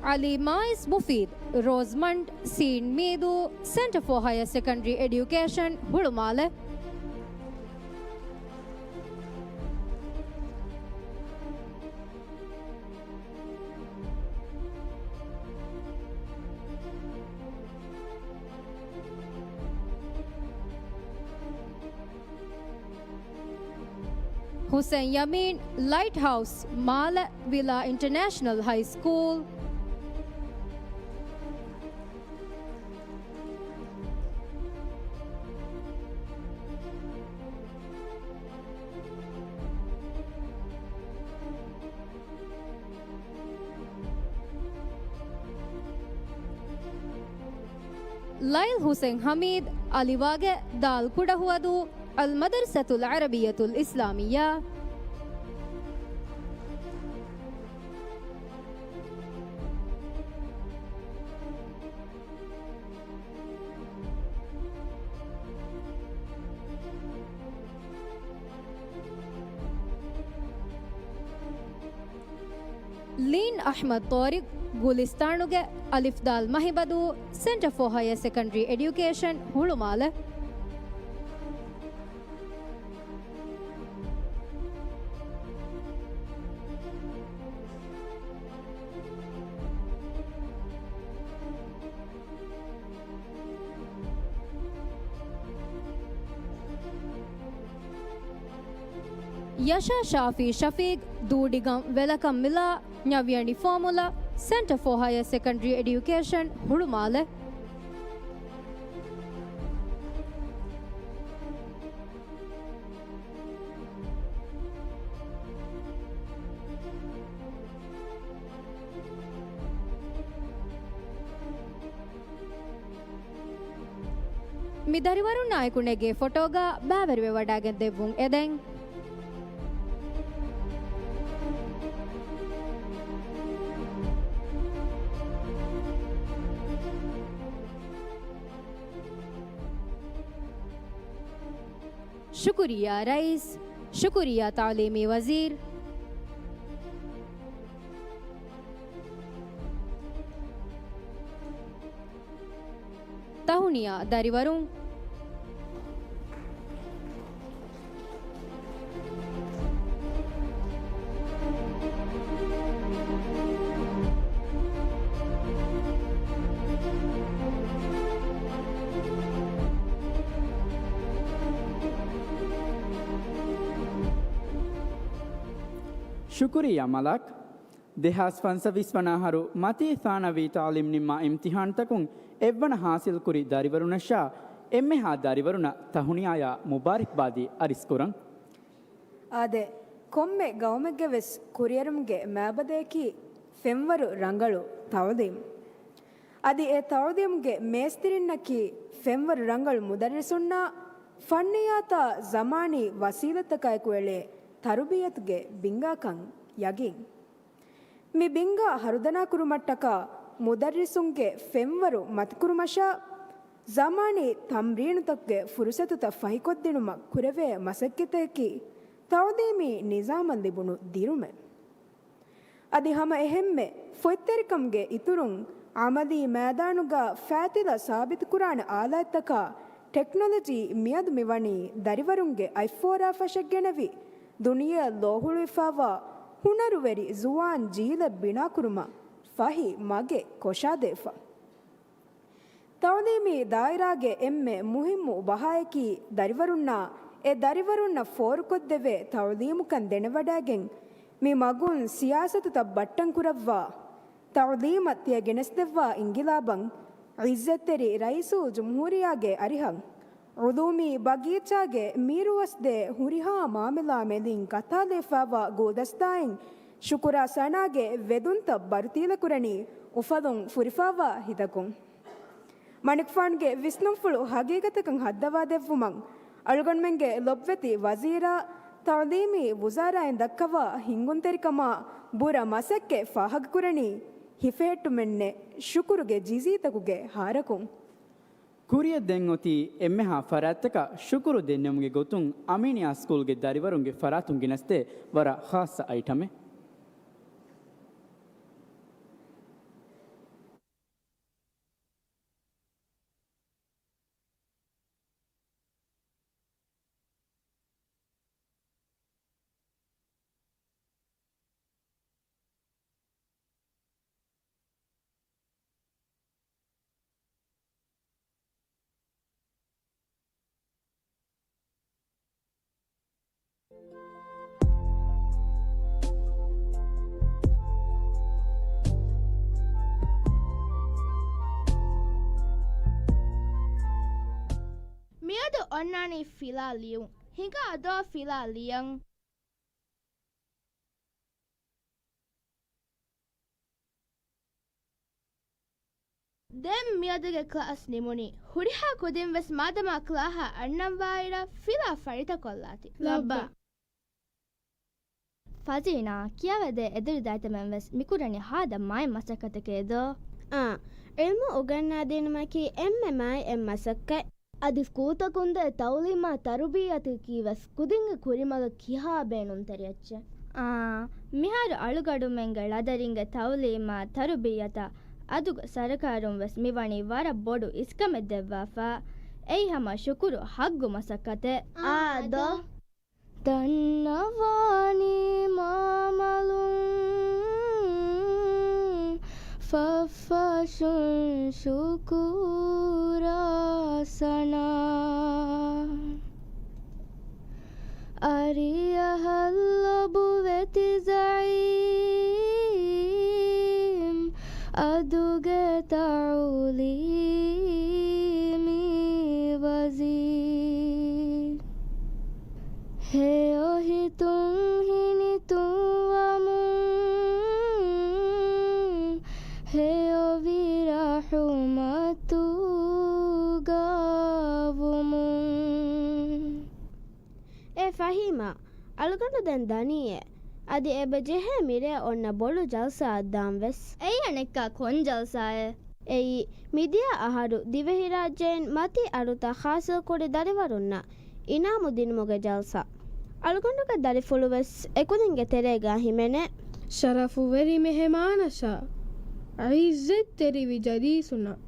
ޢަލީ މާއިޒް މުފީދު، ރޯޒްމަންޑް، ސީން މީދޫ، ސެންޓަރ ފޯ ހަޔަރ ސެކަންޑްރީ އެޑިއުކޭޝަން، ހުޅުމާލެ. ޙުސެން ޔަމީން، ލައިޓް ހައުސް، މާލެ، ވިލާ އިންޓަރނޭޝަނަލް ހައި ސްކޫލް. ލައިލް ޙުސެން ޙަމީދު، އަލިވާގެ ދާލް ކުޑަހުވަދޫ، އަލްމަދަރްސަތުލް ޢަރަބިއްޔަތުލް އިސްލާމިއްޔާ. ލީން އަޙްމަދު ޠާރިޤު، ގުލިސްތާނުގެ އަލިފް ދާލް މަހިބަދޫ، ސެންޓަރ ފޯ ހަޔަރ ސެކަންޑަރީ އެޑިއުކޭޝަން، ހުޅުމާލެ. ޔަޝާ ޝާފީ ޝަފީޤު، ދޫޑިގަން ވެލަކަށް މިލާ، ނަވިޔަނި ފޯމުލަ، ސެންޓަރ ފޯ ހަޔަރ ސެކަންޑަރީ އެޑިއުކޭޝަން، ހުޅުމާލެ. މި ދަރިވަރުންނާއެކު ނެގޭ ފޮޓޯގަ ބައިވެރިވެވަޑައިގެން ދެއްވުން އެދެން. ޝުކުރިއްޔާ ރައީސް، ޝުކުރިއްޔާ ތަޢުލީމީ ވަޒީރު. ތަހުނިޔާ ދަރިވަރުން. ޝުކުރިއްޔާ މަލާކް. ދެހާސް ފަންސަވީސް ވަނަ އަހަރު މަތީ ސާނަވީ ތަޢުލީމް ނިންމާ އިމްތިޙާންތަކުން އެއްވަނަ ޙާޞިލްކުރި ދަރިވަރުންނަށާ އެންމެހާ ދަރިވަރުންނަށް ތަހުނިޔާޔާ މުބާރިކްބާދީ އަރިސްކުރަން. އާދެ، ކޮންމެ ގައުމެއްގެ ވެސް ކުރިއެރުމުގެ މައިބަދަޔަކީ ފެންވަރު ރަނގަޅު ތަޢުލީމް. އަދި އެ ތަޢުލީމުގެ މޭސްތިރިންނަކީ ފެންވަރު ރަނގަޅު މުދައްރިސުންނާ ފަންނިއްޔާތާ ޒަމާނީ ވަސީލަތްތަކާއެކު އެޅޭ ތަރުބިއްޔަތުގެ ބިންގާކަން ޔަގީން. މި ބިންގާ ހަރުދަނާކުރުމަށްޓަކާ މުދައްރިސުންގެ ފެންވަރު މަތިކުރުމަށާ، ޒަމާނީ ތަމްރީނުތަކުގެ ފުރުސަތުތައް ފަހިކޮށްދިނުމަށް ކުރެވޭ މަސައްކަތަކީ ތަޢުލީމީ ނިޒާމަށް ލިބުނު ދިރުމެއް. އަދި ހަމަ އެހެންމެ ފޮތްތެރިކަމުގެ އިތުރުން، ޢަމަލީ މައިދާނުގަ ފައިތިލަ ސާބިތުކުރާނެ އާލާތްތަކާ ޓެކްނޮލޮޖީ މިއަދު މިވަނީ ދަރިވަރުންގެ އަތްފޯރާ ފަށަށްގެނެވި، ދުނިޔެއަށް ލޯހުޅުވިފާވާ ހުނަރުވެރި ޒުވާން ޖީލެއް ބިނާކުރުމަށް ފަހި މަގެއް ކޮށާދޭފަ. ތަޢުލީމީ ދާއިރާގެ އެންމެ މުހިއްމު ބަހާޔަކީ ދަރިވަރުންނާ އެ ދަރިވަރުންނަށް ފޯރުކޮށްދެވޭ ތަޢުލީމުކަން ދެނެވަޑައިގެން، މި މަގުން ސިޔާސަތުތައް ބައްޓަންކުރައްވާ، ތަޢުލީމަށް ތިޔަ ގެނެސްދެއްވާ އިންގިލާބަށް ޢިއްޒަތްތެރި ރައީސުލްޖުމްހޫރިއްޔާގެ އަރިހަށް ޢުލޫމީ ބަގީޗާގެ މީރުވަސްދޭ ހުރިހާ މާމިލާ މެދުން ކަތާލައިފާވާ ގުލްދަސްތާއިން ޝުކުރާ ސަނާގެ ވެދުންތައް ބަރުތީލަކުރަނީ އުފަލުން ފުރިފާވާ ހިތަކުން. މަނިކުފާނުގެ ވިސްނުންފުޅު ހަގީގަތަކަށް ހައްދަވާދެއްވުމަށް އަޅުގަނޑުމެންގެ ލޮބުވެތި ވަޒީރާ، ތަޢުލީމީ ވުޒާރާއިން ދައްކަވާ ހިންގުންތެރިކަމާ ބުރަ މަސައްކަތް ފާހަގަކުރަނީ ހިފެހެއްޓުމެއްނެތް ޝުކުރުގެ ޖިޒީތަކުގެ ހާރަކުން. ކުރިއަށް ދެން އޮތީ އެންމެހާ ފަރާތްތަކަށް ޝުކުރު ދެންނެވުމުގެ ގޮތުން އަމީނިއާ ސްކޫލްގެ ދަރިވަރުންގެ ފަރާތުން ގެނެސްދޭ ވަރަށް ޚާއްޞަ އައިޓަމެއް. މިއަދު އޮންނާނީ ފިލާ ލިޔުން. ހިނގާ ދޯ ފިލާ ލިޔަން. ދެން މިއަދުގެ ކްލާސް ނިމުނީ. ހުރިހާ ކުދިން ވެސް މާދަމާ ކްލާހަށް އަންނަންވާއިރަށް ފިލާ ފަރިތަކޮށްލާތި. ލައްބަ. ފަޒީނާ، ކިޔަވަދޭ އެދުރު ދައިތަމެން ވެސް މިކުރަނީ ހާދަ މާތް މަސައްކަތެކޭ ދޯ؟ އާ، ޢިލްމު އުގަންނާދިނުމަކީ އެންމެ މާތް އެއް މަސައްކަތް. އަދި ސްކޫލްތަކުން ދޭ ތަޢުލީމާ ތަރުބިއްޔަތަކީ ވެސް ކުދިންގެ ކުރިމަގަށް ކިހާ ބޭނުންތެރި އެއްޗެއް. އާ، މިހާރު އަޅުގަނޑުމެންގެ ޅަދަރިންގެ ތައުލީމާ ތަރުބިއްޔަތާ އަދުގެ ސަރުކާރުން ވެސް މިވަނީ ވަރަށް ބޮޑު އިސްކަމެއް ދެއްވާފަ. އެއީ ހަމަ ޝުކުރު ޙައްޤު މަސައްކަތެއް. އާދޯ. ދަންނަވާނީ މާމަލުން ފަށްފަށުން ޝުކުރާ ސަނާ. އަރިއަހަށް ލޮބުވެތި ޒަޢީމް އަދުގެ ތަޢުލީމީ ވަޒީރު. ހެޔޮ ހިތުން ހިނިތުންވަމުން، ހެޔޮވި ރަޙުމަތުގަ ވުމުން. އޭ ފަހީމާ، އަޅުގަނޑު ދެން ދަނީއޭ. އަދި އެބަ ޖެހޭ މިރޭ އޮންނަ ބޮޑު ޖަލްސާއަށް ދާން ވެސް. އެއީ އަނެއްކާ ކޮން ޖަލްސާއެއް؟ އެއީ، މިދިޔަ އަހަރު ދިވެހިރާއްޖެއިން މަތީ އަރުތައް ޙާޞިލްކުރި ދަރިވަރުންނަށް އިނާމު ދިނުމުގެ ޖަލްސާ. އަޅުގަނޑުގެ ދަރިފުޅު ވެސް އެކުދިންގެ ތެރޭގަ ހިމެނޭ. ޝަރަފުވެރި މެހެމާނަށާ، ޢިއްޒަތްތެރިވި ޖަލީސުންނަށް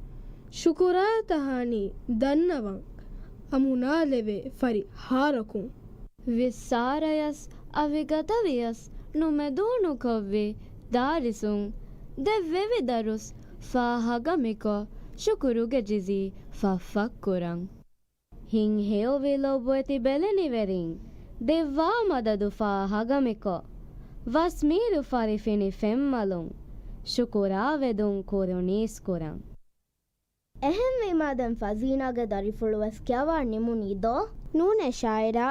ޝުކުރާ ތަހާނީ ދަންނަވަން އަމުނާލެވޭ ފަރިހާރަކުން. ވިއްސާރަޔަސް އަވިގަދަވިޔަސް ނުމެދުވުނުކޮށްވި ދާރިސުން ދެއްވެވި ދަރުސް ފާހަގަމިކޮށް ޝުކުރުގެ ޖިޒީ ފަށްފަށްކުރަން. ހިތްހެޔޮވި ލޮބުވެތި ބެލެނިވެރިން ދެއްވާ މަދަދު ފާހަގަމިކޮށް، ވަސްމީރު ފަރިފިނި ފެންމަލުން ޝުކުރާވެދުން ކުރުނީސްކުރަން. އެހެންވީމާ ދެން ފަޒީނާގެ ދަރިފުޅުވެސް ކިޔަވާ ނިމުނީ ދޯ؟ ނޫނޭ ޝާއިރާ،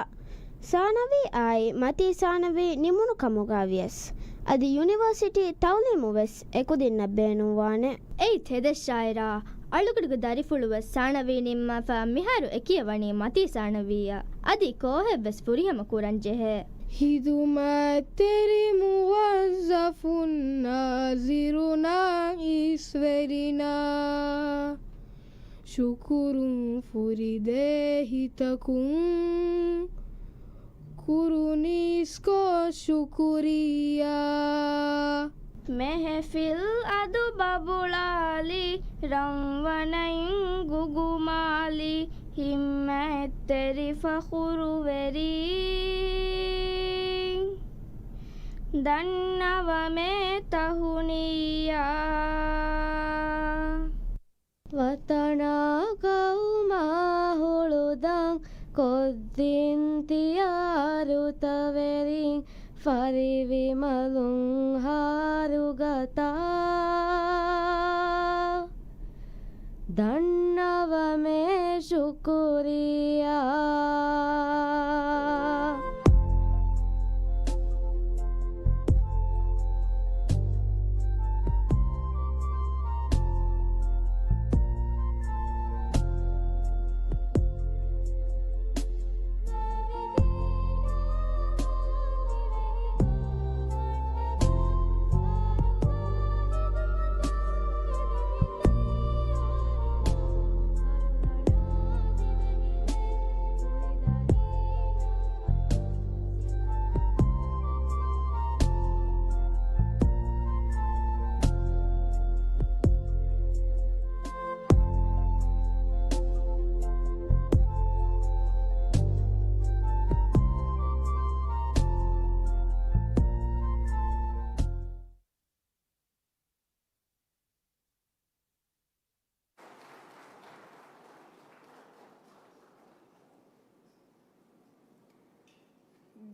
ސާނަވީ އާއި މަތީ ސާނަވީ ނިމުނު ކަމުގަ ވިޔަސް، އަދި ޔުނިވަރސިޓީ ތައުލީމު ވެސް އެކުދިންނަށް ބޭނުންވާނެ. އެއީ ތެދެއް ޝާއިރާ، އަޅުގަޑުގެ ދަރިފުޅުވެސް ސާނަވީ ނިންމާފަ މިހާރު އެކިޔަވަނީ މަތީ ސާނަވީއަށް. އަދި ކޯހެއްވެސް ފުރިހަމަ ކުރަން ޖެހޭ. ހިދުމަތްތެރި މުވައްޒަފުން ނާޒިރު ނައިސްވެރިންނަށް ޝުކުރުން ފުރިދޭ ހިތަކުން ކުރުނީސްކޮށް ޝުކުރިއްޔާ. މެހެފިލް އަދު ބަބުޅާލި، ރަންވަނައިން ގުގުމާލި، ހިތްމަތްތެރި ފަޚުރުވެރީން ދަންނަވަމޭ ތަހުނިއްޔާ. ވަތަނާ ގައުމާ ހުޅުދަން ކޮށްދިން ތިޔާ ރުތަވެރިން ފަރިވިމަލުން ހާރުގަތާ ދަންނަވަމޭ ޝުކުރިއްޔާ.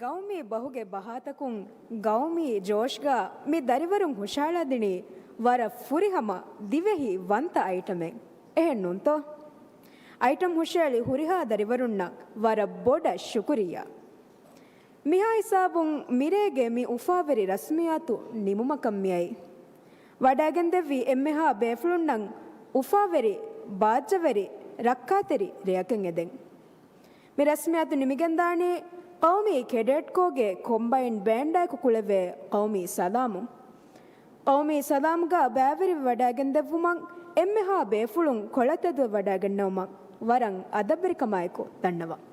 ގައުމީ ބަހުގެ ބަހާތަކުން ގައުމީ ޖޯޝްގަ މި ދަރިވަރުން ހުށަހަޅާދިނީ ވަރަށް ފުރިހަމަ ދިވެހި ވަންތަ އައިޓަމެއް. އެހެން ނޫންތޯ؟ އައިޓަމް ހުށައެޅި ހުރިހާ ދަރިވަރުންނަށް ވަރަށް ބޮޑަށް ޝުކުރިއްޔާ. މިހާ ހިސާބުން މިރޭގެ މި އުފާވެރި ރަސްމިއްޔާތު ނިމުމަކަށް މިއައީ. ވަޑައިގެންދެއްވި އެންމެހާ ބޭފުޅުންނަށް އުފާވެރި، ބާއްޖަވެރި، ރައްކާތެރި ރެއަކަށް އެދެން. މި ރަސްމިއްޔާތު ނިމިގެންދާނީ ޤައުމީ ކެޑެޓް ކޯގެ ކޮމްބައިންޑް ބޭންޑާއެކު ކުޅެވޭ ޤައުމީ ސަލާމުން. ޤައުމީ ސަލާމްގަ ބައިވެރިވެ ވަޑައިގެންދެއްވުމަށް އެންމެހާ ބޭފުޅުން ކޮޅަށް ތެދުވެ ވަޑައިގަންނަވުމަށް ވަރަށް އަދަބުވެރިކަމާއެކު ދަންނަވަން.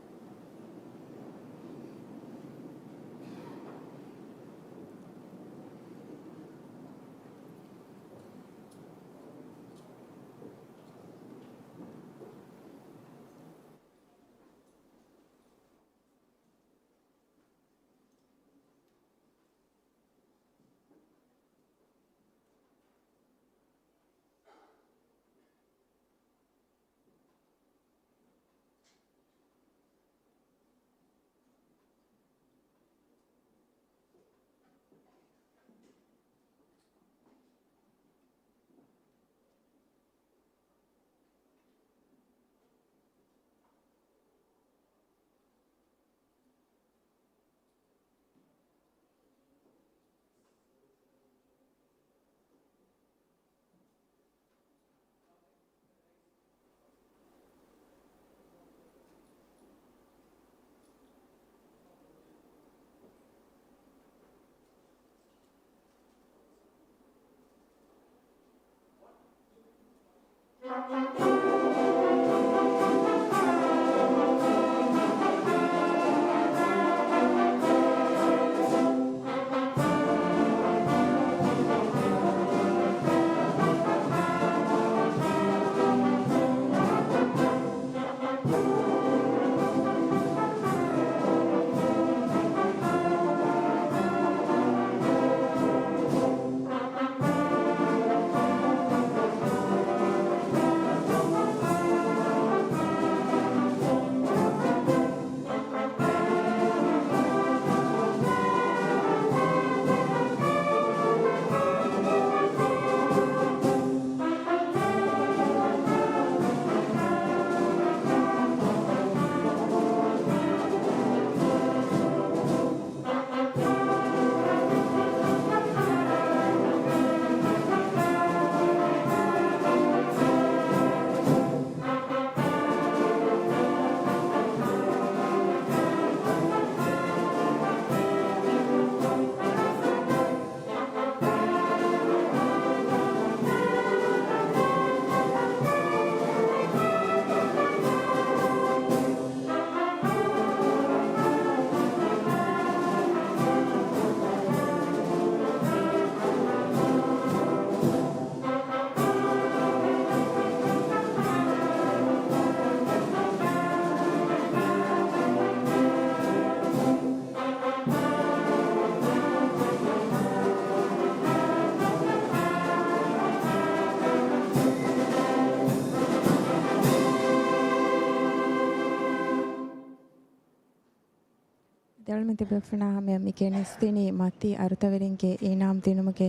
ދެއަޅުމެން ތިބޭފުޅުންނާ ހަމަޔަށް މި ގެނެސްދިނީ މަތީ އަރުތަވެރިންގެ އިނާމް ދިނުމުގެ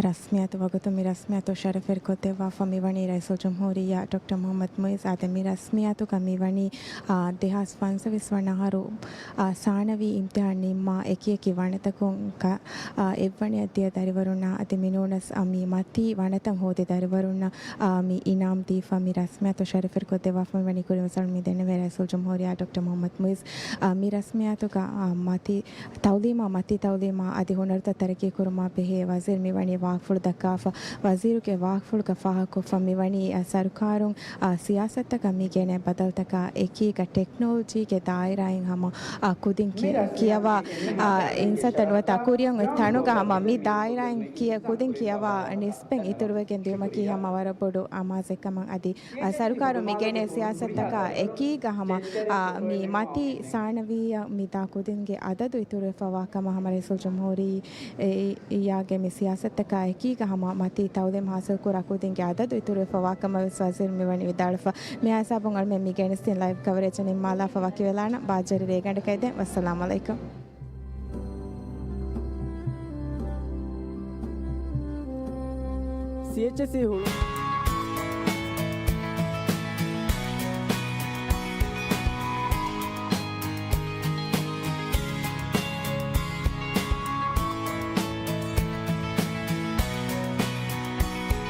ރަސްމިއްޔާތު. ވަގުތު މި ރަސްމިއްޔާތު ޝަރަފުވެރިކޮށްދެއްވާފަ މިވަނީ ރައީސުލްޖުމްހޫރިއްޔާ ޑޮކްޓަރ މުޙައްމަދު މުޢިއްޒު. އާދެ، މި ރަސްމިއްޔާތުގަ މިވަނީ، އާ، ދެހާސް ފަންސަވީސް ވަނަ އަހަރު، އާ، ސާނަވީ އިމްތިޙާން ނިންމާ އެކިއެކި ވަނަތަކުން ކަ-، އާ، އެއްވަނަޔަށް ދިޔަ ދަރިވަރުންނާ އަދި މިނޫނަސް، އާ، މި މަތީ ވަނަތައް ހޯދި ދަރިވަރުންނަށް، އާ، މި އިނާމް ދީފަ މި ރަސްމިއްޔާތު ޝަރަފުވެރިކޮށްދެއްވާފަ މިވަނީ ކުރިން ވެސް އަޅުމެން ދެންނެވޭ ރައީސުލްޖުމްހޫރިއްޔާ ޑޮކްޓަރ މުޙައްމަދު މުޢިއްޒު. އާ، މި ރަސްމިއްޔާތުގަ، އާ، މަތީ ތައުލީމާ، މަތީ ތައުލީމާ އަދި ހުނަރުތައް ތަރައްޤީ ކުރުމާ ބެހޭ ވަޒީރު މިވަނީ ވާހަކަފުޅު ދައްކާފަ. ވަޒީރުގެ ވާހަކަފުޅުގަ ފާހަގަކޮށްފަ މިވަނީ، އާ، ސަރުކާރުން، އާ، ސިޔާސަތުތަކަށް މި ގެނޭ ބަދަލުތަކާ އެކީގަ ޓެކްނޮލޮޖީގެ ދާއިރާއިން ހަމަ، އާ، ކުދިން ކި-، ކިޔަވާ، އާ، އިންސާންތައް ނުވަތަ ކުރިއަށް އޮތް ތަނުގަ ހަމަ މި ދާއިރާއިން ކިޔަ-، ކުދިން ކިޔަވާ ނިސްބަތް އިތުރުވެގެން ދިއުމަކީ ހަމަ ވަރަށް ބޮޑު އަމާޒެއްކަމަށް އަދި އަ، ސަރުކާރު މި ގެނޭ ސިޔާސަތުތަކާ އެކީގަ ހަމަ، އަ، މި މަތީ ސާނަވީއަށް މި ދާ ކުދިންގެ އަދަދު އިތުރުވެފަވާ ކަމަށް ހަމަ ރައީސުލްޖުމްހޫރިއްޔާގެ މި ސިޔާސަތުތަކާ އެކީގަ ހަމަ މަތީ ތައުލީމް ހާސިލްކުރާ ކުދިންގެ އަދަދު އިތުރުވެފަވާ ކަމަށް ވެސް ވަޒީރު މިވަނީ ވިދާޅުވެފަ. މިއާ ހިސާބުން އަޅުމެން މި ގެނެސްދިން ލައިވް ކަވަރޭޖް ނިންމާލާފަ ވަކިވެލާނަން. ބާއްޖަވެރި ރޭގަނޑަކަށް އެދެން. ވައްސަލާމް އަލައިކުމް. ސީއެޗްއެސްއީ ހުޅު